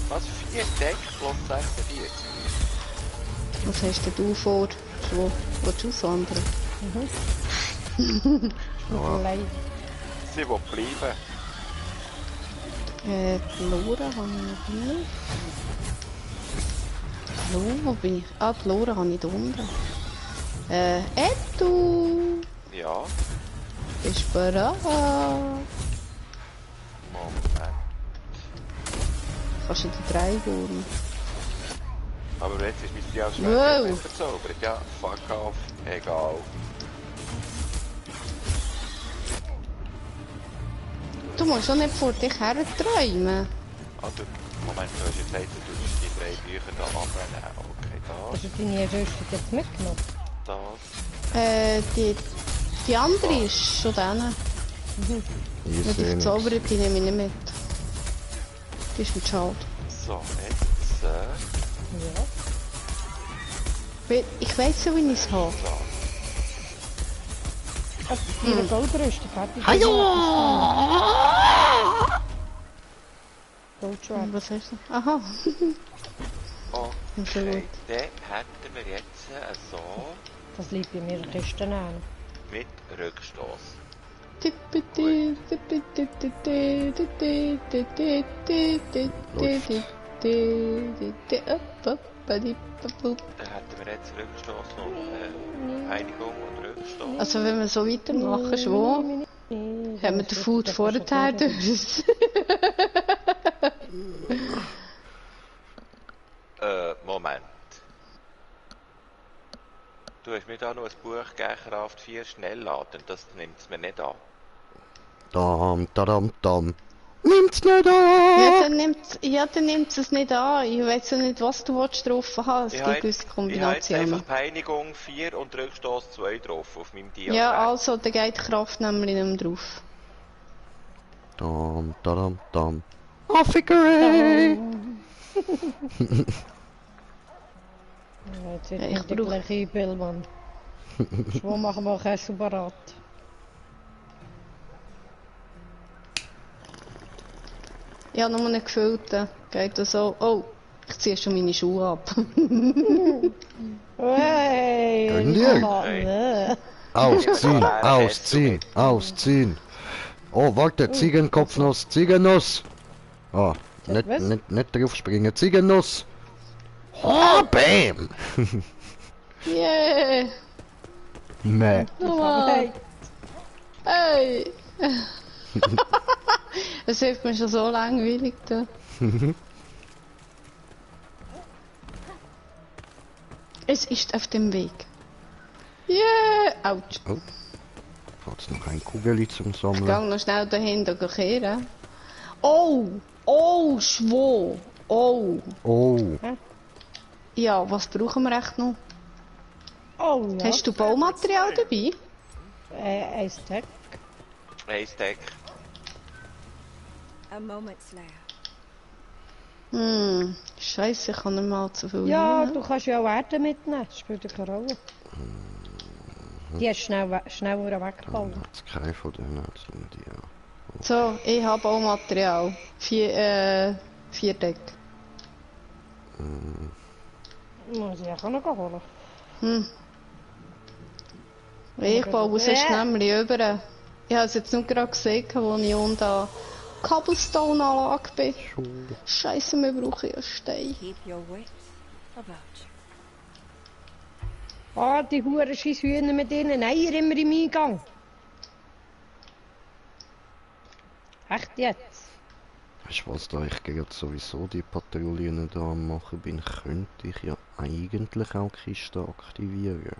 Was? 4 Deck plus 46? Was hast denn du vor? Wo willst du auswandern? Leider. Sie will bleiben. Die Lora habe ich noch nicht. Wo bin ich? Ah, die Lora habe ich da unten. Edu! Ja. Bist du bereit? Moment. Kannst du die 3 holen? Aber jetzt ist mein Wow. Dialschwert verzaubert. Ja, fuck off. Egal. Du musst schon nicht vor dich her träumen. Also, Moment, du hast jetzt gesagt, du tust die 3 Bücher da abnehmen. Okay, das, Hast du deine Rüstung jetzt mitgenommen? das. Die andere ist schon drin. Ich Nur die sehe nichts. verzauberte die nehme ich nicht mit. Die ist mit schade. So, jetzt. Ja. Weil ich weiss ja, wie ich es habe. So. Also, deine Goldrüstung fertig. Goldschwert. Was hast du? Aha. Sehr Okay, gut. dann hätten wir jetzt so Das liegt bei mir in der Kiste an. mit Rückstoß. Dann hätten wir jetzt Rückstoß und Einigung und Rückstoß. Also wenn wir so weitermachen, schon, haben wir den Food vorher durch. Moment. Du hast mir da noch ein Buch gegeben, Kraft 4 Schnellladen. Das nimmt es mir nicht an. Dam, tadam, dam. Nimmt's nicht Ja, an! dann nimmt es nicht an. Ich weiß ja nicht, was du drauf haben. Es gibt gewisse Ich habe jetzt Kombinationen. einfach Peinigung 4 und Rückstoß 2 drauf auf meinem Diagramm. Ja, also, da geht die Kraft nämlich nicht mehr drauf. Dam, tadam, dam. Oh, Fickeray! Ja, jetzt wird Ja, ich nicht der brauch- gleiche Billmann. Schwung machen wir kein Separat. Ich habe nur einen gefüllten. Geht das so? Oh, ich ziehe schon meine Schuhe ab. Hey! Gönn dir. Nee. Ausziehen, ausziehen, ausziehen. Oh, warte, Ziegenkopfnuss, Ziegennuss. Oh, nicht, Was? nicht drauf springen, Ziegennuss. Oh, bam! Yeah! Meh. Nochmal! Hey! Es hilft mir schon so langweilig da. Es ist auf dem Weg. Yeah! Autsch! Oh. Hat's noch ein Kugeli zum Ich Sammeln? gehe noch schnell dahinter kehren. Oh! Oh, schwo! Oh! Oh, Ja, was brauchen wir echt noch? Oh ja. Hast du Baumaterial dabei? Ein Stack. Ein Stack. A moment, Slayer. Scheiße, ich kann nicht mal zu viel Ja, nehmen. du kannst ja auch Erde mitnehmen. Das spielt ja keine Rolle. Die hast schneller weggehauen. hat's keinen von denen, sind die ja. So, ich habe Baumaterial. 4 Deck. Muss ich auch noch holen. Ich baue sonst nämlich über. Ich habe es jetzt nur gerade gesehen, wo ich unter Cobblestone-Anlage bin. Scheiße, wir brauchen ja Stein. Keep your wits about you. Ah, die Huren Scheisshühner mit ihren Eier immer im Eingang. Echt jetzt? Weißt du was, da ich gerade sowieso die Patrouillen da am machen bin, könnte ich ja eigentlich auch die Kiste aktivieren.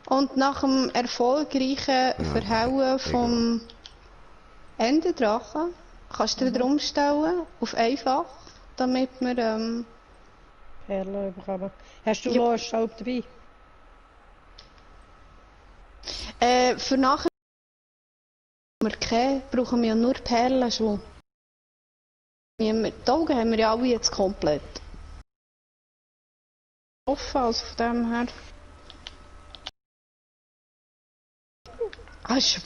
Und nach dem erfolgreichen Verhauen vom Enderdrachen kannst du wieder umstellen auf einfach, damit wir Perlen bekommen. Hast du Ja. noch Staub dabei? für nachher brauchen wir nur Perlenschwung. Die Augen haben wir ja alle jetzt komplett offen, also von dem her.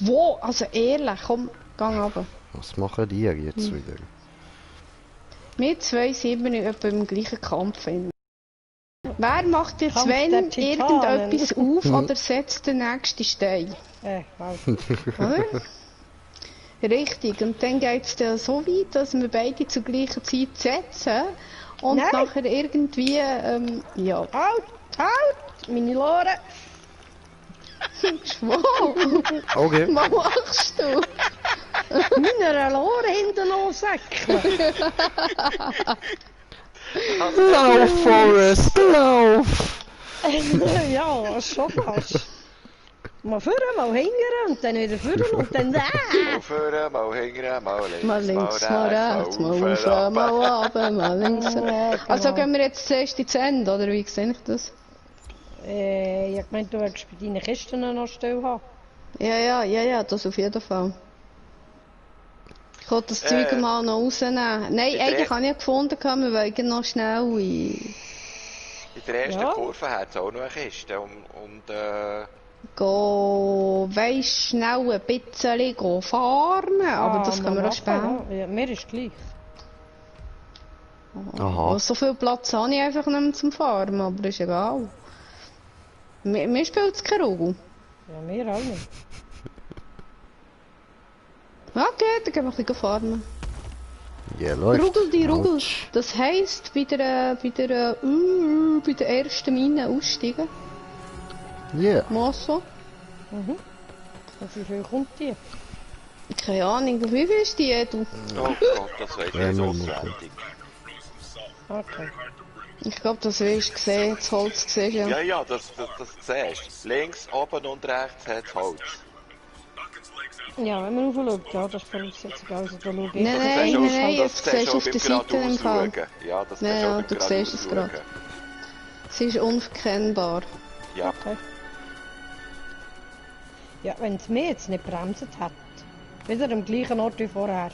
Wo? Also ehrlich, komm, gang runter. Was machen die jetzt wieder? Wir zwei sind wir etwa im gleichen Kampf. Wer macht jetzt Kampf wenn der Titanen. irgendetwas auf oder setzt den nächsten Stein? Wow. Oder? Richtig, und dann geht es dann so weit, dass wir beide zur gleichen Zeit setzen und Nein. nachher irgendwie, ja. Halt! Meine Lore! Schwau! Okay. Was machst du? Meiner Lore hinten ansäckeln! Lauf, Forrest, lauf! Ja, schon fast. Mal vorne, mal hingern und dann wieder vorne und dann Mal vorne, mal hingern, mal links, Mal links, mal rechts, mal rauf, mal runter, mal links. Also gehen wir jetzt zuerst ins Ende, oder wie sehe ich das? Ich meinte, du willst bei deinen Kisten noch still haben. Ja, das auf jeden Fall. Ich wollte das Zeug mal noch rausnehmen. Nein, eigentlich habe ich ja gefunden, wir wollen noch schnell In der ersten Ja. Kurve hat es auch noch eine Kiste weisst, schnell ein bisschen farmen, aber das können wir auch später. Ja, mir ist gleich. Aha. So viel Platz habe ich einfach nicht mehr zum Farmen, aber ist egal. Mir spielt es keine Rolle. Ja, mir auch nicht. Okay, dann gehen wir ein bisschen farmen. Ja, läuft. Rugel die Rugel. Autsch. Das heisst, bei der ersten Mine aussteigen. Ja. Masso. Und wie viel kommt die? Keine Ahnung, wie viel ist die, du? Oh Gott, das weiß ich Ja, nicht mal auswendig. Okay. Ich glaube, das wirst du sehen, das Holz siehst du ja. Ja, das siehst du. Links, oben und rechts hat es Holz. Ja, wenn man raufschaut, ja, das ist Voraussetzung. Also, da schaue ich. Nein, Das jetzt siehst du auf der Seite im Fall. Ja, das Ja, siehst ja, auch du siehst es gerade. Es ist unverkennbar. Ja, Okay. Ja, wenn es mich jetzt nicht bremset hat. Wieder am gleichen Ort wie vorher.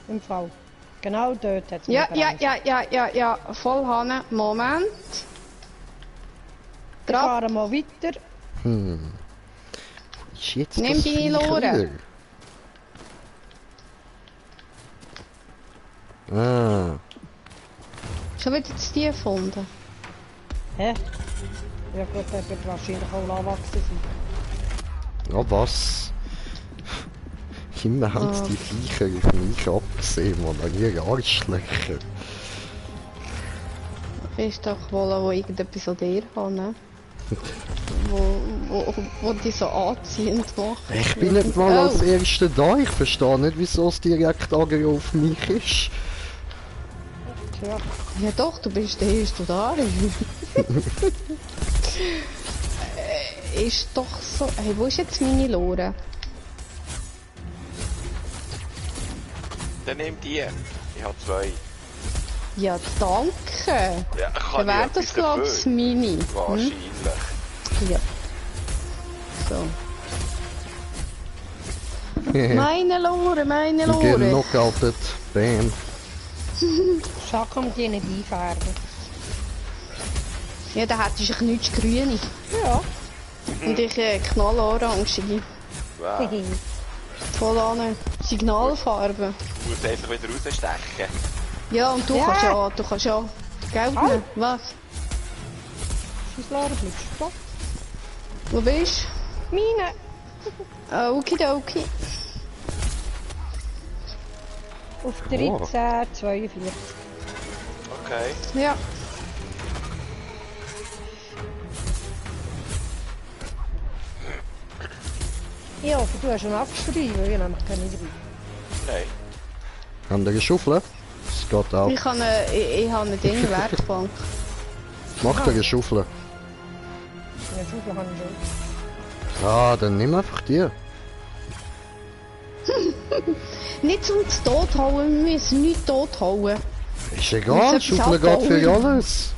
Im Fall. Genau dort hat es mich bremset. Ja, voll Hanne. Moment. Wir fahren mal weiter. Ist jetzt Nimm das deine Viech Lore. wieder? Ah. Schon wieder das Tier gefunden. Hä? Ja gut, der wird wahrscheinlich auch anwachsen sein. Ja, was? Immer haben die Viecher auf mich abgesehen, man, an ihre Arschlöcher. Ist doch wohl auch irgendetwas an dir haben, ne? wo die so anziehend macht. Ich bin nicht mal als Erster da, ich verstehe nicht, wieso es direkt Aggro auf mich ist. Tja. Ja doch, du bist der Erste da. Ist doch so... Hey, wo ist jetzt meine Lore? dann nimm die. Ich habe 2. Ja, danke. Ja, Dann wäre das, glaube ich, meine. Wahrscheinlich. Ja. So. Meine Lore. Genockoutet. Bam. Schau, kann man die nicht einfärben. Ja, da hättest du nichts Grüne. Ja. Und ich knallorange. Wow. Voll an. Signalfarbe. Du musst einfach wieder rausstechen. Ja, und du kannst ja Geld Au. nehmen. Was? Sein Laden bleibt stehen. Wo bist Meine. du? Okidoki. Auf 13,42. Okay. Ja. Ich hoffe, du hast einen Axt dabei, weil ich nämlich keine dabei. Nein. Haben wir eine Schaufel? Es geht auch. Ich habe eine Ding, Werkbank. Macht eine Schaufel. Eine Schaufel habe ich schon. Ah, dann nimm einfach die. Nicht zum Tod hauen, wir müssen nicht tot hauen. Ist egal, Muss etwas Schaufel geht für abbauen. alles.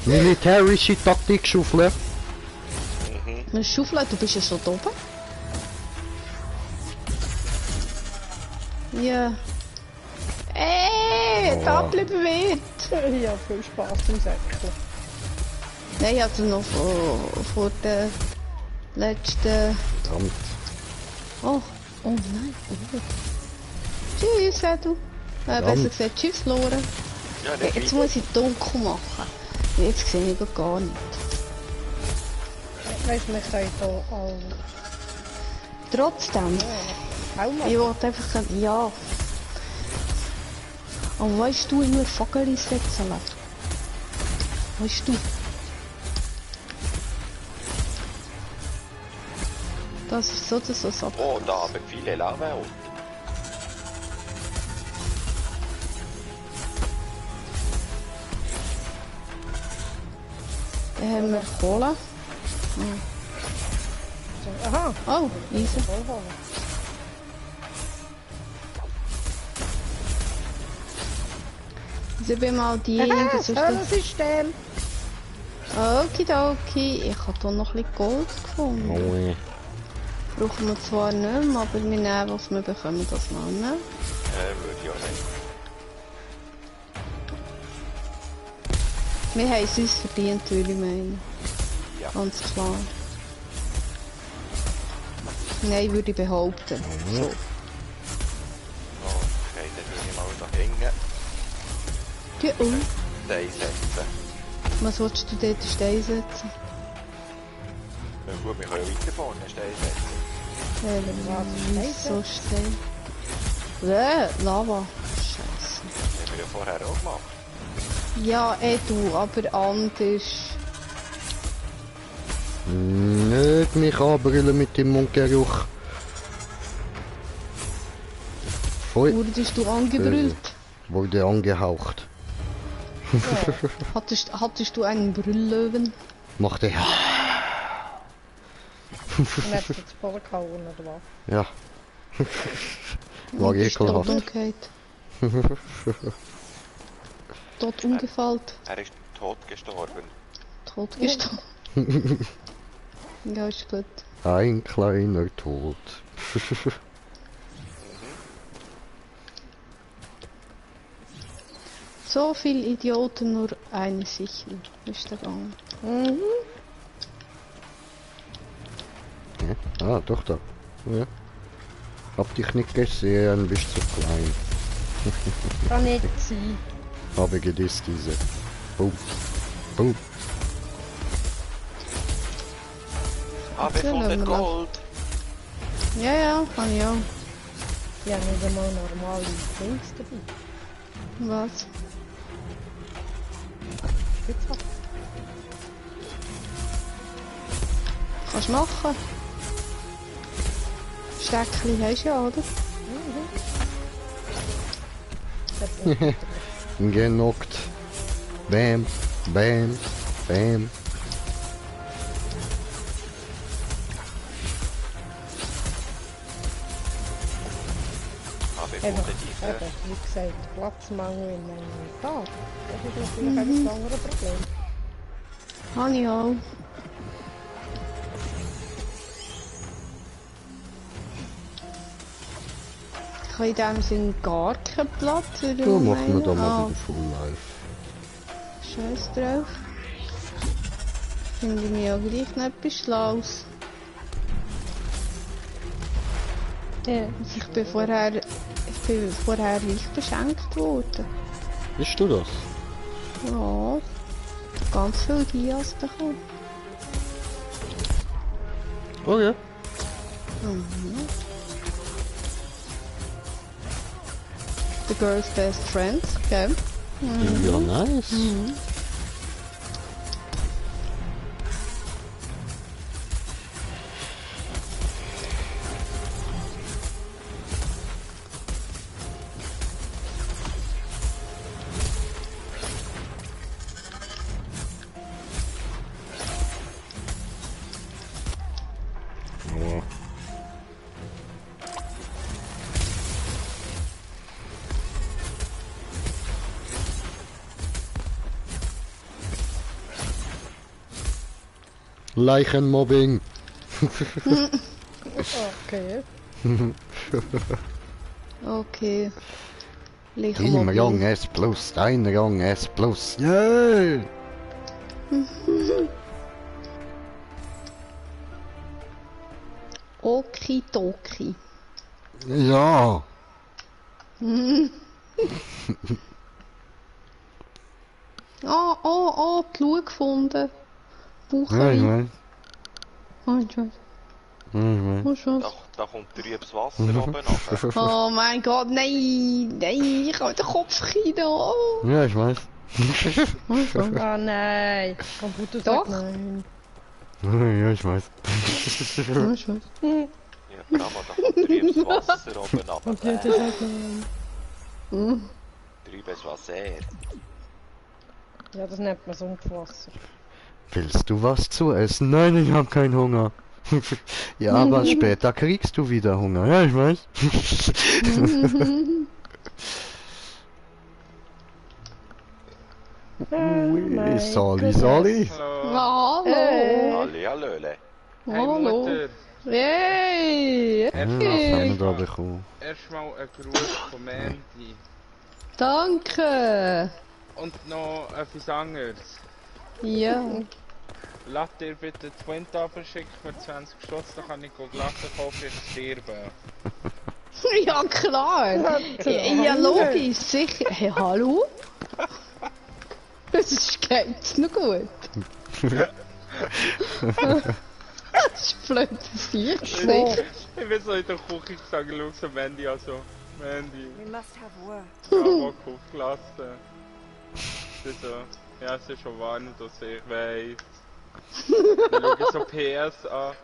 Militärische Taktik Schaufel. Eine Schaufel, du bist ja schon da oben. Ja. Da bleiben wird. Ja, viel Spaß im Säckchen. Nein, also noch vor der letzten... Verdammt. Oh nein. Oh. Tschüss, du. Besser gesagt, tschüss, Lore. Ja, Hey, jetzt muss ich dunkel machen. Jetzt sehe ich gar nicht. Weißt du, wir können hier auch... Trotzdem. Auch mal. Ich wollte einfach... Ja. Aber weißt du, ich muss Fackel setzen lassen. Weißt du? Das ist so, das so. Oh, da haben viele Lava unten. Dann haben wir Kohle. Aha. Oh, easy. Also ich bin mal diejenige, Das Höhlensystem. Okidoki. Ich habe hier noch ein bisschen Gold gefunden. Oh, Brauchen wir zwar nicht mehr, aber wir nehmen, was wir bekommen, das noch, ne? Würde ich auch nicht. Wir haben es uns verdient, würde ich meinen. Ja. Ganz klar. Nein, würde ich behaupten. So. Okay, dann würde ich mal da hängen. Ja, und? Stein setzen. Was willst du dort Stein setzen? Ja, gut, wir können weiter vorne Stein setzen. So Stein. Lava. Scheiße. Das haben wir ja vorher auch gemacht. Ja, du, aber anders. nicht mich anbrüllen mit dem Mundgeruch. Voll Wurdest du angebrüllt? wurde angehaucht. Hattest du einen Brülllöwen? Macht er. Und hast du das Boden gehauen, oder was? Ja. War Bist tot ekelhaft. umgekehrt. Tot umgefallen. Er ist tot gestorben. Tot gestorben. Ja, ist gut. Ein kleiner Tod. So viele Idioten, nur eine Sichel. Ist der Gang. Ja. Ah, doch da. Ja. Hab dich nicht gesehen, bist zu klein. Kann nicht sein. Habe gedisst diese. Boom. Boom. Ah, wir lassen gefunden wir Gold. Ja, kann ich auch. Die haben nicht einmal normale Dings dabei. Was? Spitzhacke. Kannst du machen. Steckchen hast du ja, oder? Genockt. Bam. Bam. Bam. Ah, wir Einfach, gefunden diese. eben, wie gesagt, Platzmangel in einem Tag. Das ist natürlich ein anderes Problem. Habe ich auch. Ich habe in dem Sinn gar keinen Platz für Da machen wir da mal wieder Full Life. Scheiß drauf. Finde ich mir auch gleich nicht etwas Schlaues. Ja. Ich bin vorher reich beschenkt worden. Bist du das? Ja. Ganz viel Dias bekommen. Oh ja. The girl's best friend, gell? Ja, nice. Leichenmobbing. Okay. Okay. Leg Im hem Rang op. S+, dein Rang S+. Yay! Okidoki. Ja! Die Lue gefunden. Ja, ich Bucherin. weiß. Oh, ich weiß. Ja, ich weiß. Oh, Scheiße. Da kommt trübes Wasser oben nachher. Oh mein Gott, nein, nein, ich habe den Kopfkino. Ja, ich weiß. Ah nein. Computer Doch. sagt nein. Ja, ich weiß. Oh, Scheiße. Ja, Mama, da kommt trübes Wasser oben runter. Computer sagt nein. Trübes Wasser. Ja, das nennt man Sumpfwasser. Willst du was zu essen? Nein, ich habe keinen Hunger. Ja, aber später kriegst du wieder Hunger. Ja, ich weiß. Ui, Sali, Sali. Hallo. Hallihallöle. Hallo. Yay. Ja, was haben wir da bekommen? Erstmal ein Gruß von Mandy. Danke. Und noch etwas anderes. Ja. Lass dir bitte Twin Tafel schicken für 20 Stutz, dann kann ich Glasse kaufen, ich sterbe. Ja, klar. Ja, logisch, sicher. Hey, hallo? Das geht's noch gut. Das ist blöd, das ist Ich bin so in der Küche gesagt, schau so Mandy an so. Mandy, We must have word. ja, Bock auf Glasse. Sie so, ja, es ist schon warm, dass ich weiss. Dann schau ich so PS an.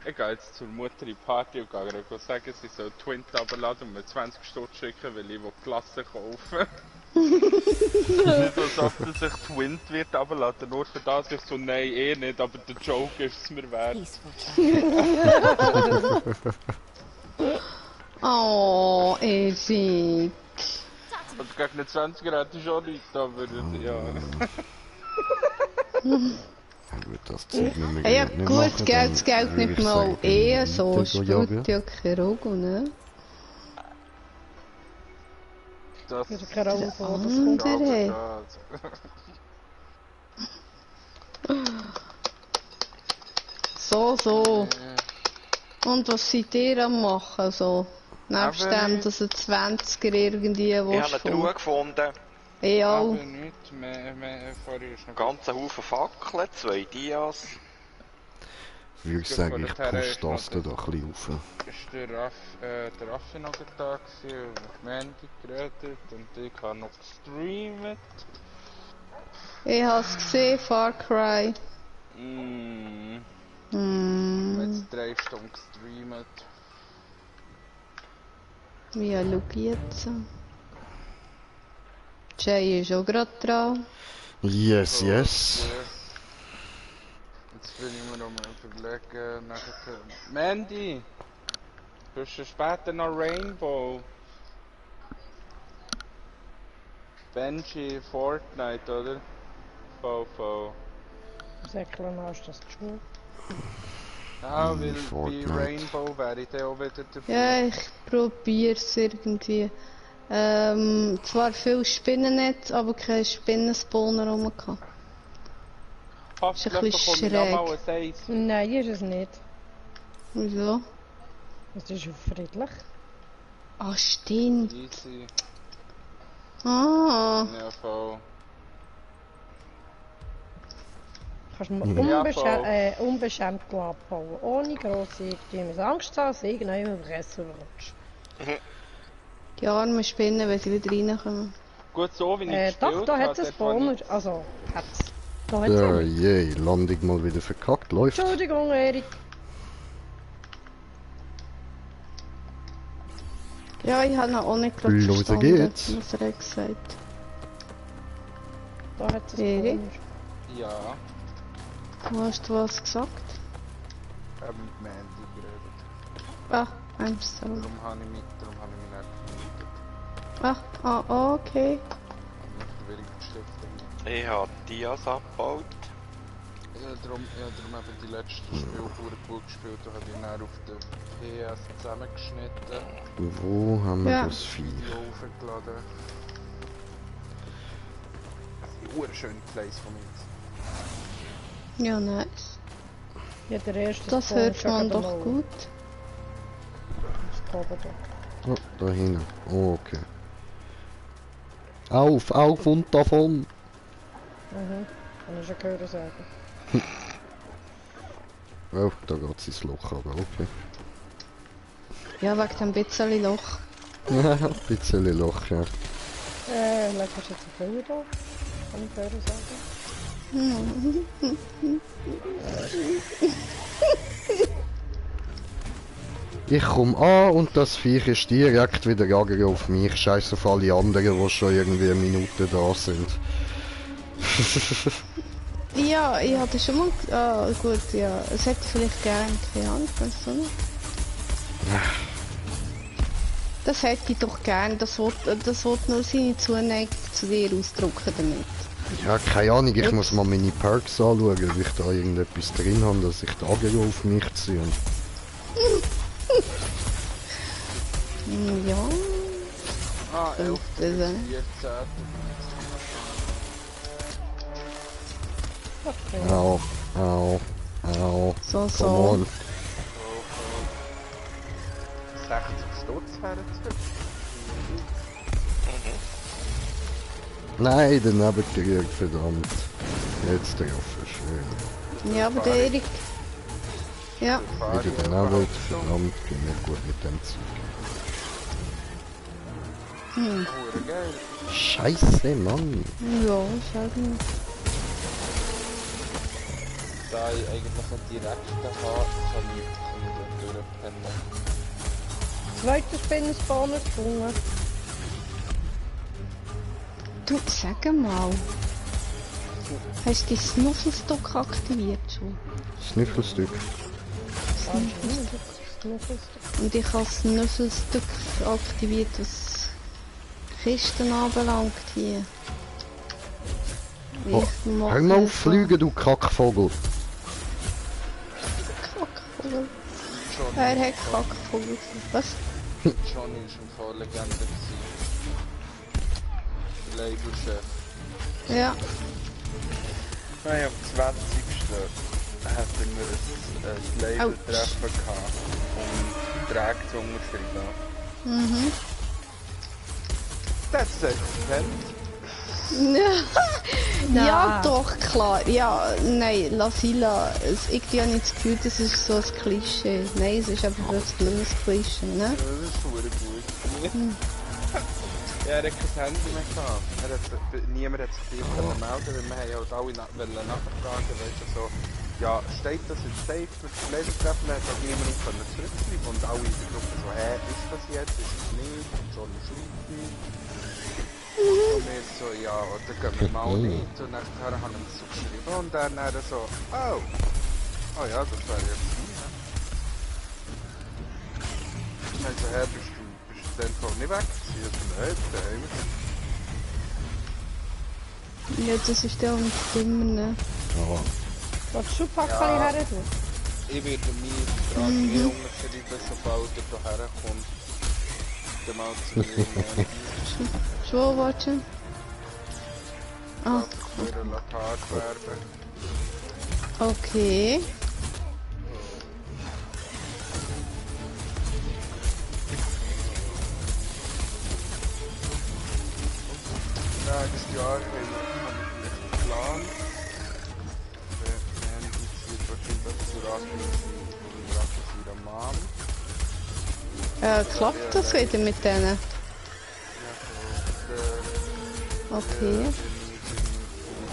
Ich gehe jetzt zur Mutter in die Party und gehe ihr sagen, sie soll Twin runterladen und mir 20 Stutz schicken, weil ich Glasse kaufen. Sie so sagt, dass ich Twin wird runterladen, nur für das. Ich so, nein, eh nicht, aber der Joke ist es mir wert. Peaceful child. Oh, Erik. Und gegen den 20er hätte ich schon nichts, aber ja. Ja gut, das Zeug nicht mehr Ja, nicht gut, machen, das dann Geld würde nicht ich mal sagen, eher dann so, weitergehen, spielt ja keine Rolle, ne? Das Ich keine Rolle vor, das Andere. kommt. So. Und was seid ihr am machen, so? Nebst Aber dem, nicht. dass ein 20er irgendwie Ich willst habe eine Truhe gefunden. Ich Aber auch. nicht, mehr vorher ist noch Ganzen Haufen Fackeln, 2 Dias. Würde ich sagen, ich push das da ein bisschen auf. ist der Raffi noch da gewesen und mit Mandy geredet und ich habe noch gestreamt. Ich hab's gesehen, Far Cry. Jetzt 3 Stunden gestreamt. Ja, schau jetzt. Jay ist auch gerade dran. Yes, yes. Jetzt bin ich mir noch mal überlegen, nachher... Mandy! Du hast ja später noch Rainbow. Benji, Fortnite, oder? VV. Säcklen hast das schon. Ja, weil bei Fortnite. Rainbow wäre ich dann auch wieder dabei. Ja, ich probier's irgendwie. Zwar viel Spinnennetz, aber kein Spinnenspawner rum gehabt. Hoffentlich Ist ein bisschen bekomme ich noch mal schräg. ein Eis. Nein, ist es nicht. Wieso? Das ist ja friedlich. Ah, stimmt. Easy. Ah. Ja, voll. Kannst du Ja, unbeschämt abbauen. Ohne grosse Angst zu haben, dass irgendjemand vergessen wird. Die armen Spinnen, wenn sie wieder reinkommen. Gut, so wie ich Doch, gespielt da habe, hat es dort, wo Spawner. ich- Also, hat's. Da hat's Ja, einen. je, Landung mal wieder verkackt, läuft. Entschuldigung, Erik. Ja, ich habe noch auch nicht grad Los verstanden, geht's. was er gesagt Da hat es Erik? Spawner. Ja, Hast du was gesagt? mit Mandy geredet. Ah, I'm sorry. Darum habe ich mich nicht gemeldet. Okay. Ich habe Verwirrung gestiftet. Ich habe Dias abgebaut. darum eben die letzten Spiele gut gespielt und habe die dann auf der PS zusammengeschnitten. Wo haben wir das Viech? Die aufgeladen. Das sind schöne Plays von mir. Ja, nice. Ja, der erste Das Spawn hört ist man schon doch mal. gut. Das Kabel da. Oh, da hinten. Oh, okay. Auf und davon! Mhm. Kann ich schon gehört sagen. Oh, da geht es ins Loch, aber okay. Ja, wegen dem bisschen Loch. Ja, ein bisschen Loch, ja. Lecker ist jetzt ein Feuer da. Kann ich gehört sagen. Ich komme an und das Viech ist direkt wieder Jagger auf mich. Scheiß auf alle anderen, die schon irgendwie eine Minute da sind. Ja, ich hatte schon mal... Ah, gut, ja. Es hätte vielleicht gern, keine Ahnung, weißt du nicht? Das hätte ich doch gern. Das will nur seine Zuneigung zu dir ausdrücken damit. Ja, keine Ahnung, ich muss mal meine Perks anschauen, ob ich da irgendetwas drin habe, dass ich die Jagger auf mich ziehe. Ja. Ah, 11. 14. Okay. Au. So. Come on. 60 Stutz wären es. Nein, daneben gerührt, verdammt. Jetzt drauf, schön. Ja, aber der Erik... Ja. Wieder daneben, verdammt, bin nicht gut mit dem Zeug. Scheiße, Mann. Ja, schau mal. Da ich eigentlich einen direkten habe, kann ich dort durchpennen. Zweiter Spinnenspawn gefunden. Du, sag mal. Hast du die Snuffelstock aktiviert schon? Snüffelstück. Und ich habe das Snuffelstück aktiviert, was Kisten anbelangt hier. Oh, hör mal auf fliegen, du Kackvogel. Kackvogel? Wer hat Kackvogel? Was? Johnny ist im Fall Legende gewesen. Labelchef. Ja. Nein, am 20. hatten wir ein Label-Treffen gehabt, um Verträge zu unterschreiben. Mhm. Das ist Ja, doch, klar. Ja, nein, Lasila, ich habe nicht das Gefühl, das ist so ein Klischee. Nein, es ist einfach wirklich ein Klischee, ne? Ja, das ist verdammt gut. Ja, er hat kein Handy mehr gehabt. Niemand hat sich melden, weil wir haben halt alle nachfragen, weißt du, so, ja, steht das in Safe mit dem Lasertreffen, hat halt niemand zurückschreiben und alle in der Gruppe so, hä, ist das jetzt, ist es nicht, und schon schreibt nicht. Und wir so, ja, oder gehen wir mal nicht, und nachher haben wir das so geschrieben und dann so, oh ja, das wäre jetzt nie, ne? Und dann so, hä, bist du dann voll nicht weg? Sie hat nicht, daheim. Ja, das ist der nicht immer, ne? Ja. Willst du Packali her tun? Ich werde mir Frage unterschreiben, sobald er hierher kommt. Dann mal zu mir. Schon, warte. Ah, Für eine Plakatwerbe. okay. Nächstes Jahr habe ich einen Plan. Wir haben jetzt wahrscheinlich zu Raten seiner Mom. Klappt das wieder mit denen? Ja, Okay.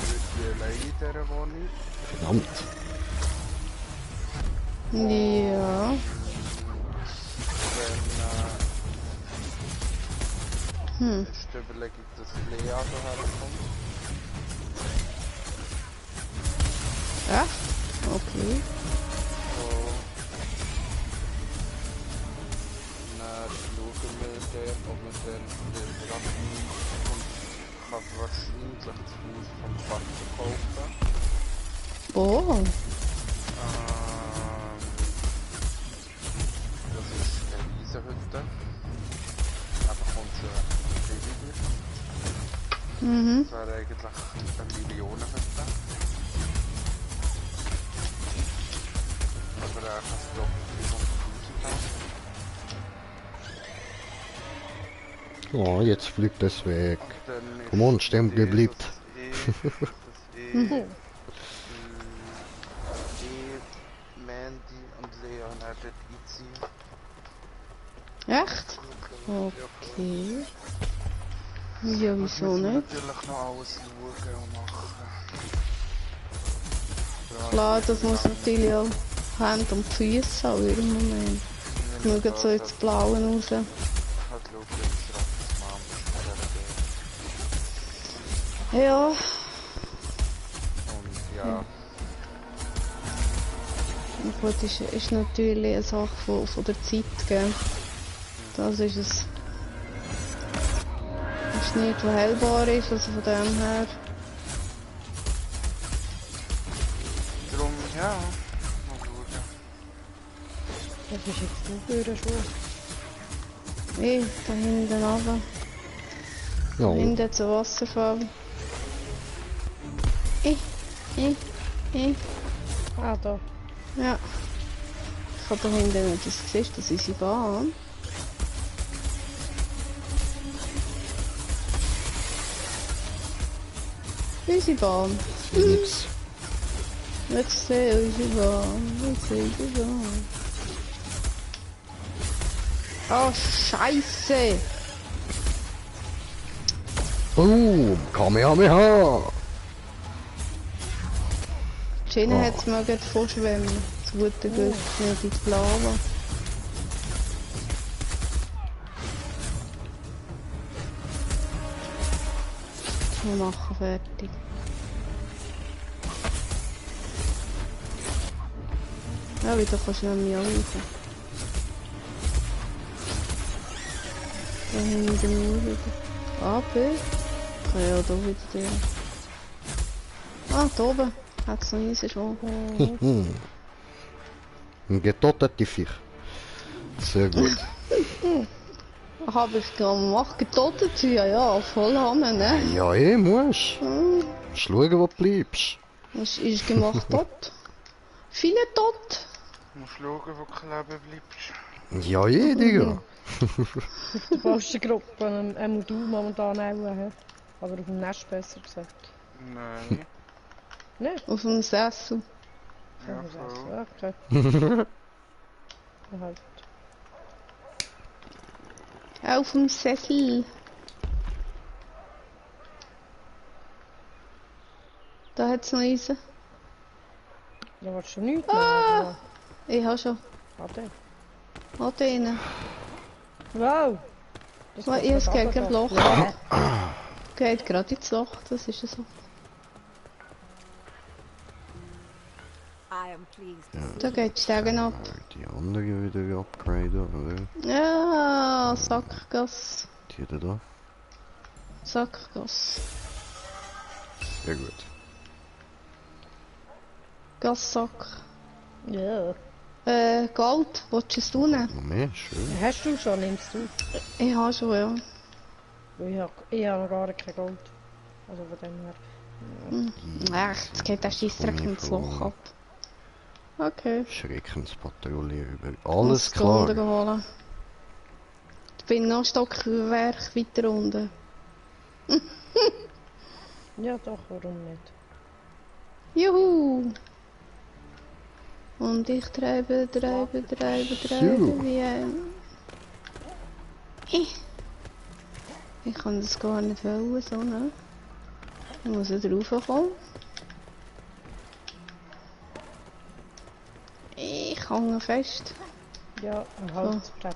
Ich bin allein in dieser Wohnung. Verdammt. Ja. Ist die Überlegung, dass Lea hierher kommt. Ja? Okay. So. Dann schauen wir dann, ob wir dann den Rappen und kann wahrscheinlich das Haus vom Vater kaufen. Oh, Das ist eine Riesenhütte. Einfach unsere Baby. Das wäre eigentlich eine Millionenhütte. Aber er kann es glaube ich 500.000 haben. Oh, jetzt fliegt es weg. Dann ist Komm on, stehen geblieben. das Mandy und Leon hätten einziehen. echt? Okay. Ja, wieso Müssen wir nicht? natürlich noch alles schauen und machen. Klar, das muss natürlich auch Hände und Füße haben im Moment. Nur geht so ins Blaue raus. Halt schauen, wie es Mann Ja, und ja, gut, ist natürlich eine Sache von der Zeit, gell? Das ist es. Ist nicht verheilbar ist, also von dem her. darum, ja, mal schauen. Was ist jetzt du für eine Schuhe? Da hinten runter. Ja, Hinten zum Wasserfall. Ah, da. Ja. Ich habe da hinten nicht das gesehen, das ist unsere Bahn. Unsere Bahn. nix. Jetzt sehe unsere Bahn. Jetzt sehe unsere Bahn. Oh, Scheiße! Oh, Kamehameha! Die Schiene Oh. hat es mal vorschwemmen. Das gute Glück nicht ins Blaue. Wir machen fertig. Ja, wieder kannst du nicht mehr anrufen. Da hinten wieder. A, B. Ja, da wieder der. Ah, da oben. Hat es noch eins schon. Ein getoteter Fisch. Sehr gut. Habe ich gemacht. Getotet ja, voll haben, ne? Ja, musst. Schauen, wo du bleibst. Was ist gemacht tot? Viele tot? Du musst schauen, wo du kleben bleibst. Ja, Digga. Die falsche Gruppe, du momentan auch, hä? Aber auf dem Nest besser gesagt. Nein. Nicht? Auf dem Sessel. Ja, voll. Okay. Ja, halt. Auf dem Sessel. Da hat es noch eins. Ja, willst du nichts Ah! mehr? Ich habe schon. Warte. Hat einen. Wow! Das Ich habe geht gegen das Loch. Ja. Geht gerade ins Loch, das ist so. I am pleased. Da geht die Stegen ab. Die andere wieder upgraden, oder? Ja, Sackgass. Die da. Sackgass. Sehr gut. Gassack. Ja. Gold, willst du es nehmen? Noch mehr, schön. Hast du schon, nimmst du? Ich habe schon, ja. Ich habe gar kein Gold. Also von dem her. Echt, jetzt geht der Scheissdreck ins Loch ab. Okay. Schreckenspatrouille über. Muss Alles die Runde klar. holen. Ich bin noch ein Stockwerk weiter unten. Ja doch, warum nicht? Juhu! Und ich treibe Juhu. wie ein... Ich kann das gar nicht wollen, so, ne? Ich muss da drauf kommen. Ich hänge fest. Ja, ein Holzbrett.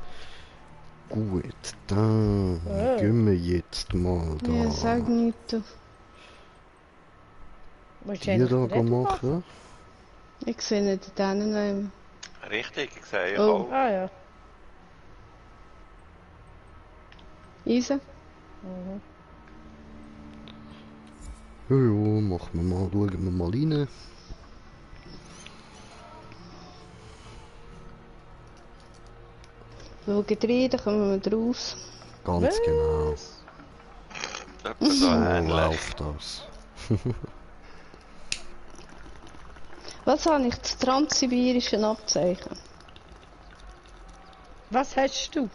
Gut, dann gehen wir jetzt mal da. Ja, sag nichts. Willst du Die eigentlich da reden machen. Ich sehe nicht denen nehmen. Richtig, ich sehe ich Oh. auch. Ah ja. Easy. Mhm. Ja, machen wir mal, schauen wir mal rein. Schauen rein, dann kommen wir raus. Ganz genau. Etwa so So ähnlich. läuft das. Was habe ich? Das transsibirische Abzeichen. Was hast du?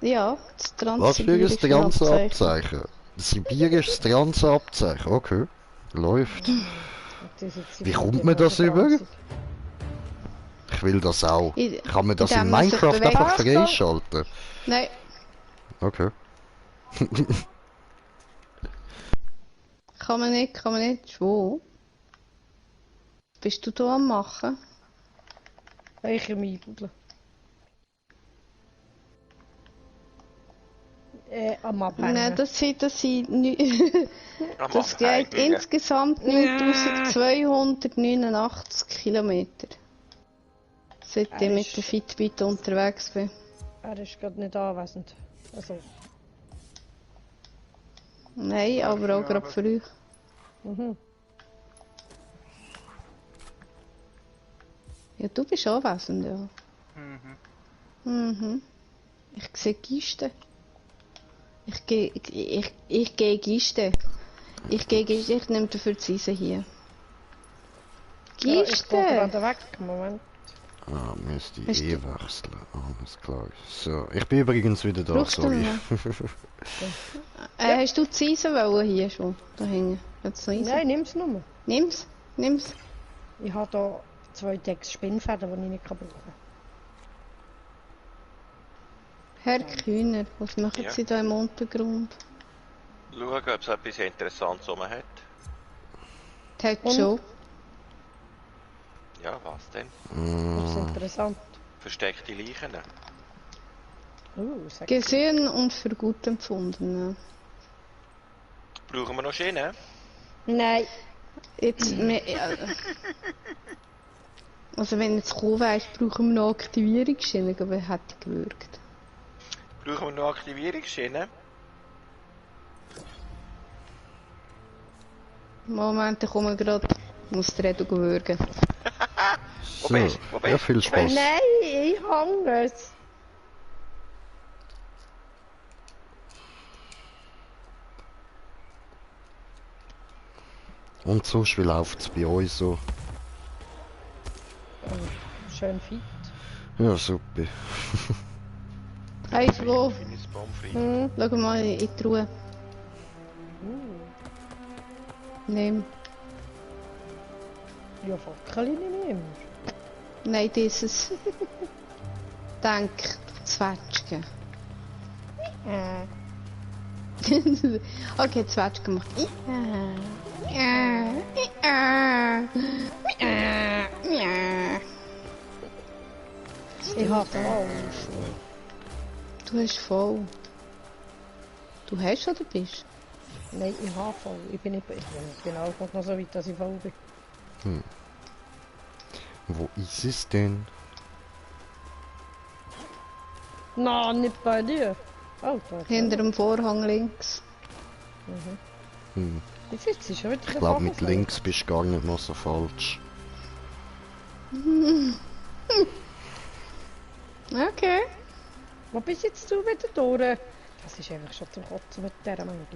Ja, das Was für ein transsibirische Transenabzeichen? Sibirisches Transenabzeichen, okay. Läuft. Wie kommt man das über? Ich will das auch. Kann man das in indem man sich Minecraft bewegt. einfach freischalten? Nein, Okay. kann man nicht. Wo? Bist du da am machen? Ich im Einbuddeln. Am Abhängen. Nein, das sind das geht insgesamt 9289 Kilometer. Seit ich mit der Fitbit unterwegs bin. Er ist gerade nicht anwesend. Also. Nein, aber auch gerade für euch. Mhm. Ja, du bist anwesend, ja. Mhm. Ich sehe Kisten. Ich gehe Kisten. Ich nehme dafür die Seise hier. Ja, ich gehe Kisten! gerade weg. Moment. Ah, müsste Hast ich wechseln. Alles klar. So, ich bin übrigens wieder da, Brauchst du sorry. noch? Hast du die Seise wollen hier schon? Da hängen. Nein, nimm's nur. Nimm's. Ich habe hier 2 Decks Spinnfäden, die ich nicht brauchen kann. Herr Kühner, was machen Ja. Sie da im Untergrund? Schauen, ob es etwas Interessantes rum hat. Hat schon. Ja, was denn? Das ist interessant. Versteckte Leichen. Sag Gesehen und für gut empfunden. Brauchen wir noch Schienen? Nein. Jetzt, also wenn jetzt gekommen wärst, brauchen wir noch Aktivierungsschienen, aber hätte gewirkt. Brauchen wir noch Aktivierungsschienen? Moment, ich komme gerade. Ich muss die Rede würgen. So, ja, viel Spaß. Nein, ich hänge es. Und sonst, wie läuft es bei euch so? Schön fit. Ja, super. Hey, wo? Finis Pommes Schau mal in die Truhe. Nimm. Ja, Fackel nehmen. Nein, dieses. Denk, Zwetschgen. Okay, Zwetschgen macht. Ich habe voll. Du hast voll. Du hast oder bist? Nein, ich habe voll. Ich bin auch noch so weit, dass ich voll bin. Wo ist es denn? Nein, nicht bei dir. Oh, da. Hinter dem Vorhang links. Wie sitzt du schon wieder? Ich glaube, mit links bist du gar nicht mal so falsch. Okay. Wo bist jetzt du wieder durch? Das ist eigentlich schon zum Kotzen mit dieser manchmal.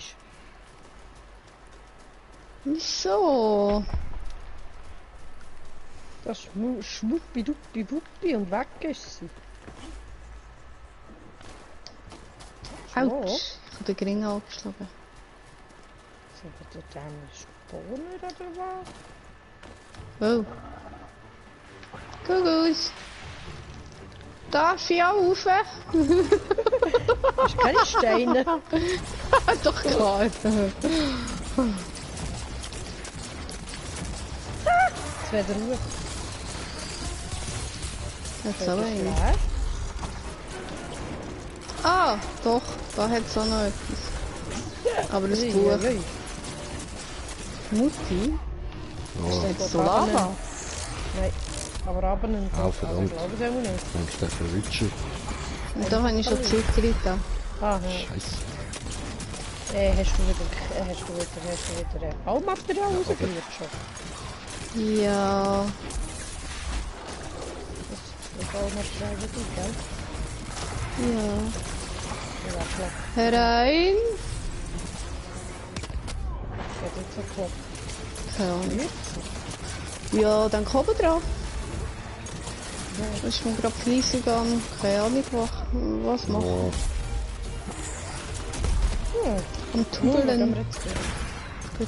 Wieso? Das Schwuppi-Duppi-Wuppi und weg ist sie. Autsch, ich habe den Gring abgeschlagen. Sind wir dort Spawner oder was? Oh. Kugus. Darf ich auch rauf? Hast du keine Steine? Doch klar. Jetzt wieder Ruhe. Jetzt aber einen. Ja. Ah, doch, da hat es auch noch etwas. Aber das Buch. Mutti? Ist das jetzt so Lava? Nein, aber abnehmen. Ah, verdammt. Ich glaube es auch nicht. Dann ist der verrutscht. Und da habe ich schon Zitter da. Ah, Scheiße. hast du wieder Baumaterial rausgerührt schon? Ja. Das Baumaterial wieder, gell? Ja. Ja, klar. Herein. Geht jetzt so klar. Keine Ahnung. Ja, dann kommen dran. Das ist mir gerade fleissig an. Keine Ahnung, was machen. Ja. Am Tunneln. wir jetzt durch.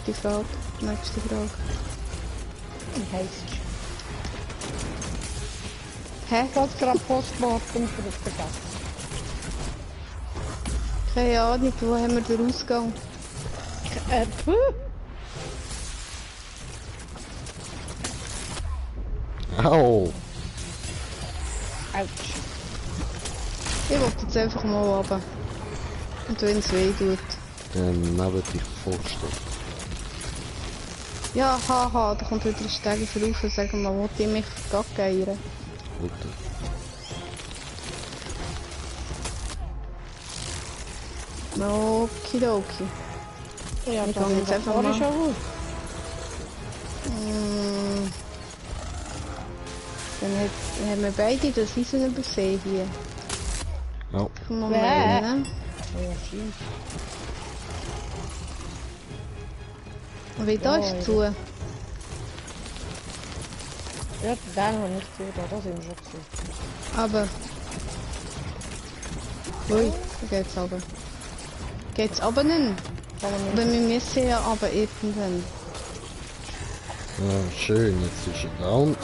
Gute Frage. Nächste Frage. Wie heisst es? Hä? Ich habe gerade Postmortem vergessen. Keine Ahnung, wo haben wir den Ausgang? Puh. Au! Autsch. Ich will jetzt einfach mal runter. Und wenn es weh tut. Dann neben dich vorstellen. Ja, haha, da kommt wieder ein Stege vorauf und sagen mal, wollt ihr mich gaggeiern? Bitte. Okidoki. Ja, Ich da gehe jetzt einfach mal. schon. Dann haben wir beide das Eisen übersehen hier. Ja. Kann man mal rein. Ja, schön. Und wie da ist zu? Ja, den habe ich zu, da sind wir schon zu. Aber. Ui, da geht's runter. Geht's runter nicht? Kann man nicht. Aber wir müssen ja runter irgendwann. Ja, schön, jetzt ist er down.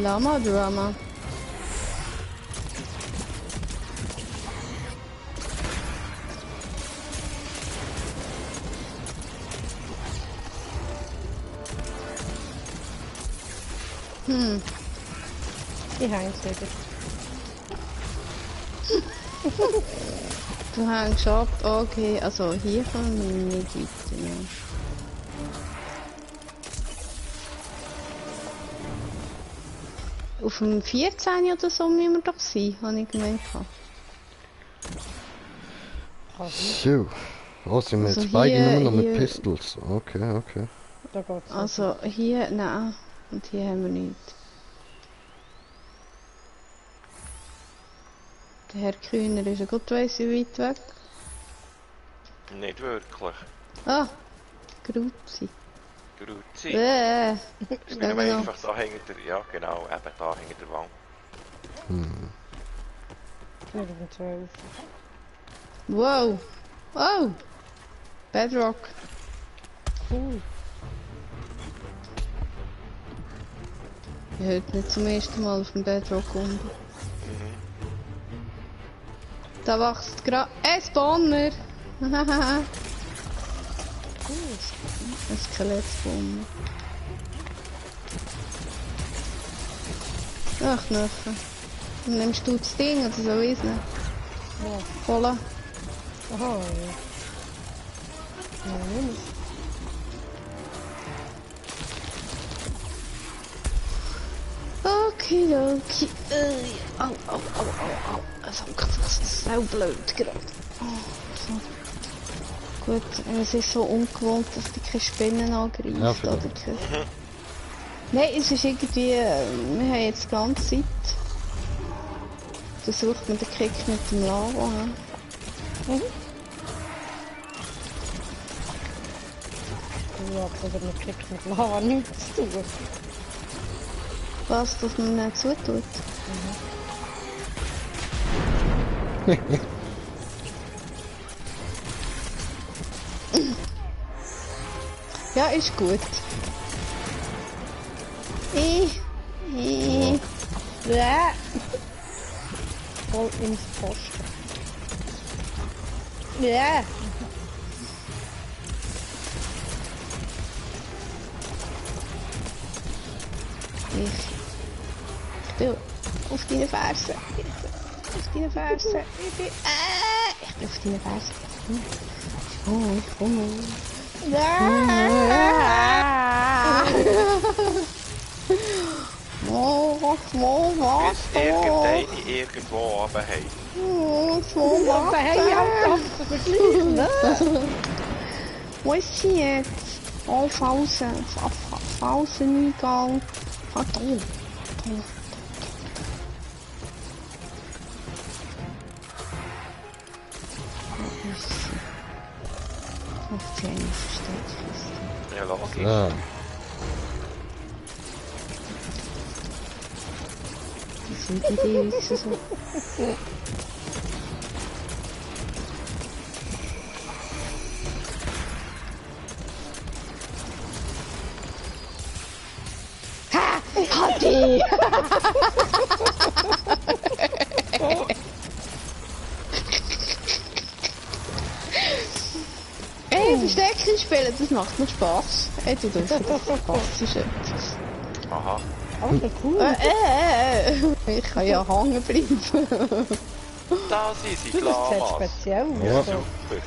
Lama Drama. Die hängst wieder. Du hängst ab, okay, also hier kann man nicht weiter. Ne? Auf dem 14 oder so müssen wir doch sein, habe ich gemeint. So. Oh, sind wir Also jetzt beide hier- nur noch mit hier- Pistols? Okay, okay. Da geht's. Also hier, nein, und hier haben wir nichts. Der Herr Kühner ist ja gut weiss wie weit weg. Nicht wirklich. Ah, Gruzi. Grüezi. Ist Wir noch. einfach da hinter der, ja genau, eben da hinter der Wand. Irgend 12. Wow. Oh. Bedrock. Cool. Ich bin heute nicht zum ersten Mal auf dem Bedrock um. Da wächst gerade ein Spawner. Ein Skelettspawner. Ach, Nöcher. Dann nimmst du das Ding oder so, weiss nicht. Ja. Cola. Aha, ja. Ja, nimm es. Okidoki. Au, au, au, au, au. Das ist so blöd gerade. Oh, so. Gut, es ist so ungewohnt, dass die keine Spinnen angreift. Ja, oder keine... Nein, es ist irgendwie... wir haben jetzt die ganze Zeit... versucht man den Kick mit dem Lava. Ne? Ja, aber mit Kick mit Lava nichts zu tun. Was, dass man nicht zutut? Ja, ist gut. Ja. Voll ins Posten. Ja. Ich bin auf deine Fersen. Auf deine Fersen. Ich bin auf deine Fersen. Ich komme. Ja. Oh. zwei Bis irgendeine Watten. irgendwo oben haben. Oh, zwei Ja, hey, Watten. Alter, vergleich, ne? Wo ist sie jetzt? Oh, Falseneingang. Ah, da. Wo ist sie? Auf die eine Versteckkiste. Ja, logisch. Ja. Das sind die Wichser so. Ha! Hadi! Ey, Verstecken spielen, das macht mir Spaß. Ey, du darfst das Spaß ist etwas. Aha. Alter, cool. Ich kann ja hängen bleiben. Da sind sie, Du, das sieht Lamas. speziell aus. Ja. So. Super.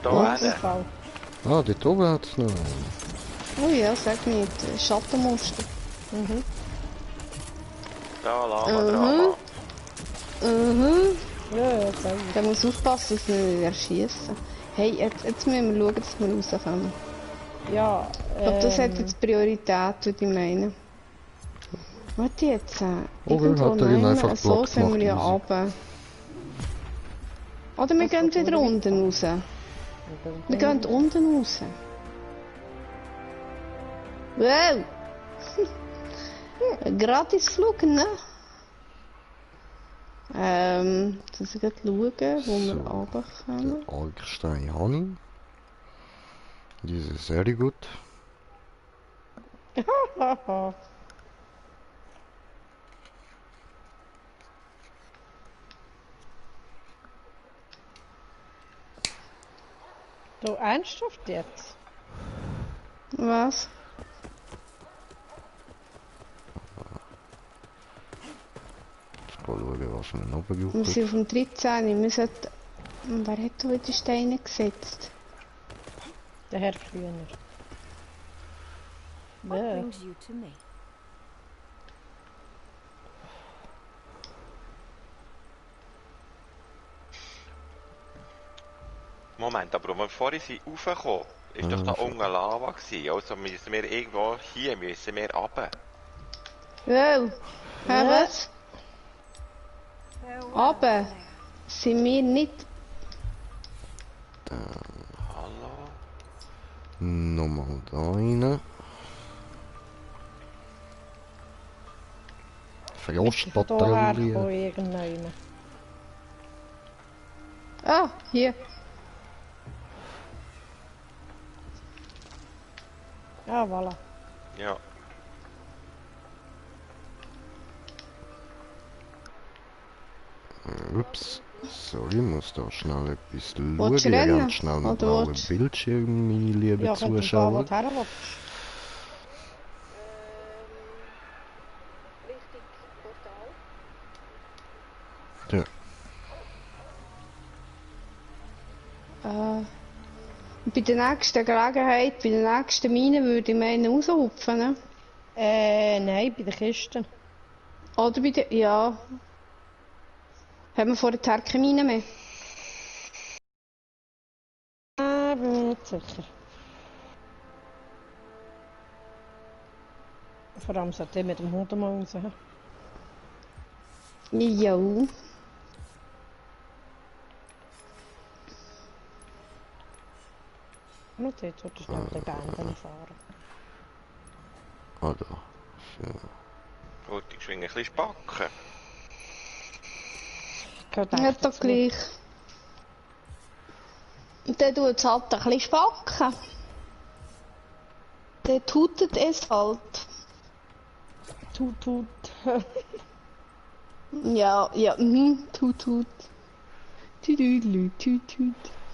Da Auf jeden hinten. Fall. Ah, dort oben hat es noch einen. Oh ja, sag nicht. Schattenmuster. Mhm. Da, Lama. Ja, ja, sehr gut. Der muss aufpassen, dass wir nicht erschießen. Hey, jetzt müssen wir schauen, dass wir rauskommen. Ja, Ich glaube, das hat jetzt Priorität, würde ich meinen. Warte jetzt. Irgendwo hat er ihn einfach so platt sind wir ja gemacht, runter. Oder wir gehen wieder unten raus. Wir gehen unten raus. Wow! Gratisflug, ne? Das ich schauen, wo wir runterkommen. Algerstein Honey. Diese ist sehr gut. Du ernsthaft jetzt? Was? Jetzt mal schauen, was wir noch Wir brauchen. sind auf dem 13. Wir sollten... Wer hat da wieder Steine gesetzt? Der Herr Grüner. What Ja. brings you to me? Moment, aber als wir vorhin sind raufgekommen, ist doch da unten Lava gewesen. Also müssen wir irgendwo hier müssen wir runter. Wow! Hä, was? Farewell, Aber there. sind wir nicht... Hallo? Nochmal da rein. Daher Frostpatrouille. kommen irgendeiner. Ah, hier. Ah, voilà. Ja. Ups. Sorry, ich muss da schnell etwas schauen. Willst du Ich rennen? ganz schnell mit Oder einem willst Bildschirm, meine lieben Ja, könnt ihr Zuschauer. wo du her willst. Ja. Bei der nächsten Gelegenheit, bei der nächsten Mine würde ich meinen raushupfen, ne? Nein, bei den Kisten. Oder bei der... Ja. Haben wir vorher keine Mine mehr? Bin mir nicht sicher. Vor allem sollte ich mit dem Hund mal raus. Ja. Und jetzt sollte ich mit den Bänden fahren. Ah, da. Ja. Gut, ich schwinge ein bisschen Spacken. Nicht doch gleich. Und dann tut es halt ein bisschen spacken. Dann tutet es halt. Tut, tut. Ja, ja, tut. Tüdüdlü, tut.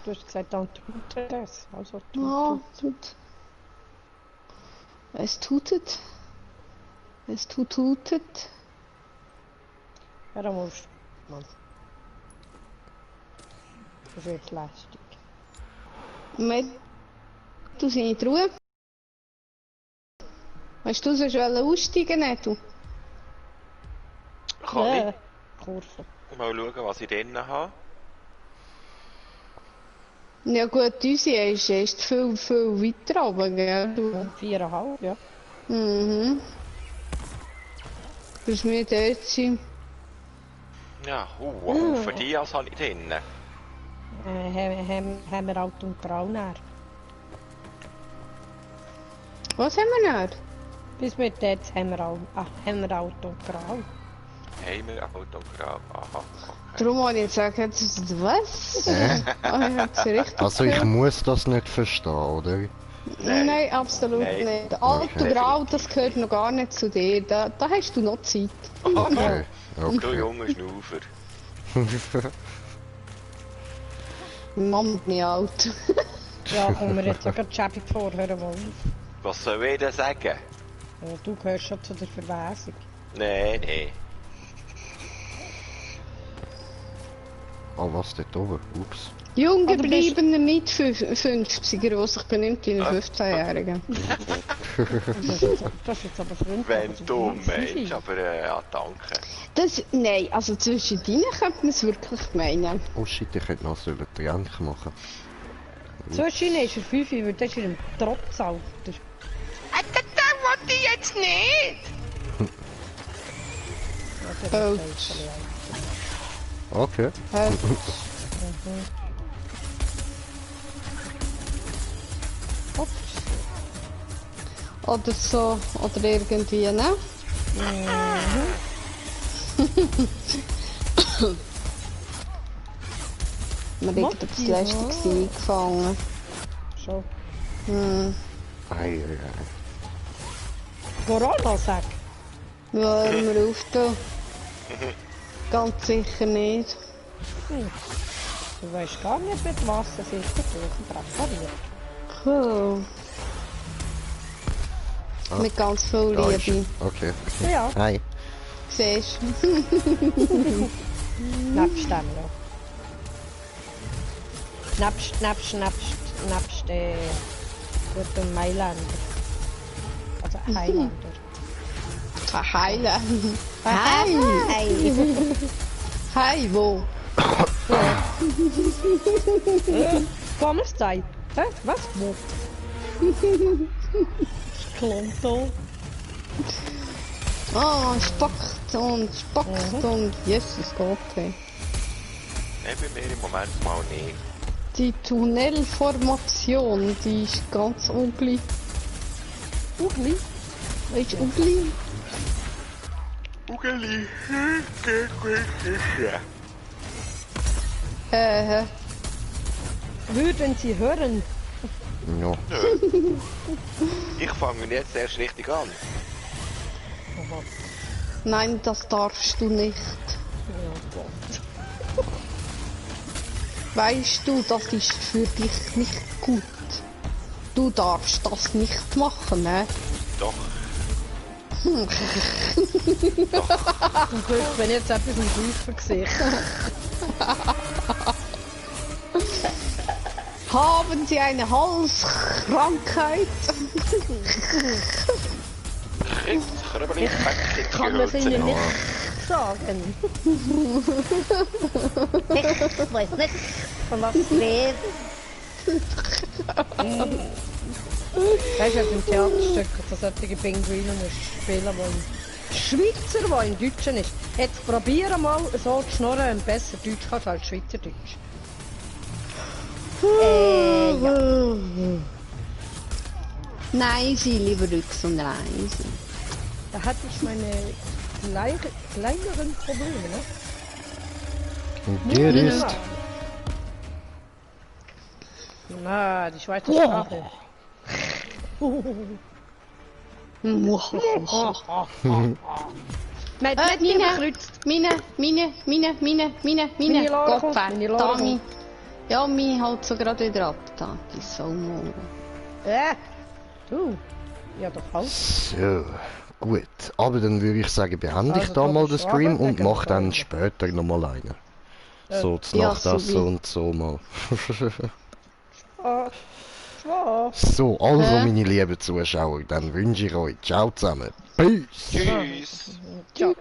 Du hast gesagt, dann tut es. Also tut, Ja, tut. tut. Es tutet. Es tutet. Ja, dann musst du. Das ist wirklich lästig. Mit du sie nicht Ruhe. Weißt du, sonst aussteigen, nicht du? Conny. Kurve. Mal schauen, was ich drinnen habe. Ja gut, unsere ist viel, viel weiter oben, gell? Du. 4,5, ja. Mhm. Bis wir dort sind. Ja, wow, für die als habe ich drinnen. Haben wir Alt und Grau näher. Was haben wir noch? Bis wir dort haben wir Alt und Grau. Haben wir Autogramm? Aha, okay. Darum wollte ich sagen, was? Ah, ich hab's richtig Also ich gehört. muss das nicht verstehen, oder? Nein, absolut Nein. nicht. Alt und Okay. Grau, das gehört noch gar nicht zu dir. Da hast du noch Zeit. Okay. Du Okay. junger Schnaufer. Mann, bin ich alt. Ja, kommen wir jetzt sogar Chappi vorhören wollen. Was soll ich denn sagen? Ja, du gehörst schon zu der Verwesung. Nein, nein. Oh, was dort oben? Ups. Jung Oder gebliebene mit 50er, die sich benimmt wie ein 15-Jähriger. Das ist jetzt aber freundlich. Wenn du meinst, aber ja, danke. Das, nein, also zwischen denen könnte man es wirklich meinen. Oh shit, ich hätte noch so einen Tränk machen. Zwischen ist er 5, weil das ist er im Trotzalter. Das wollte ich jetzt nicht! Oh. Okay. Oder so, oder irgendwie, ne? Man hat das Lästigste eingefangen. Schon. Ei, ei, ei. Corona sagt. Ja, hör mir auf da. Ganz sicher nicht. Du weißt gar nicht, mit Wasser sich präpariert. Cool. Mit ganz viel Da ist Liebe. Okay. Ja, Hi. Siehst du? nebst dem, ja. Nebst guten Mailänder. Also Highlander. Heilen. Hi! Hi, wo? Kommst du? Hä? Was? Wo? Klonto. Ah, spackt und Jesus Gott. Hey. Nein, bei mir im Moment mal nicht. Die Tunnelformation, die ist ganz ugly. Ugly. Ist ugly? Ugeli. Würden Sie hören? Ja. Ich fange jetzt erst richtig an. Nein, das darfst du nicht. Weißt du, das ist für dich nicht gut. Du darfst das nicht machen, ne? Doch. Zum Glück, wenn jetzt etwas im Greifen sehe. Haben Sie eine Halskrankheit? Kann man es Ihnen nicht sagen. Ich weiß nicht, von was es lebt. Weißt du, im Theaterstück von solchen Pinguinen spielen wollen. Schweizer, der im Deutschen ist. Jetzt probiere mal so zu schnurren, wenn du besser Deutsch kannst als Schweizerdeutsch. Ja. Nein, sie lieber Rücks und Reisen. Da hatte ich meine kleineren Probleme, ne? Und der ist... Na, die Schweizer Sprache. Mit Mine, überkreuzt. Mine. Meine Lara Gott, kommt, meine Lara Dami. Ja, meine halt so gerade wieder ab. Da, die Saumo. Du. Ja, doch auch. So, gut. Aber dann würde ich sagen, beende ich Also, da da mal bist den du Stream aber und wegen mache dann Freude. später nochmal einen. So, zu Ja, Nachtessen so wie- und so mal. Schwa. So, also meine lieben Zuschauer, dann wünsche ich euch ciao zusammen. Peace! Tschüss. Ciao.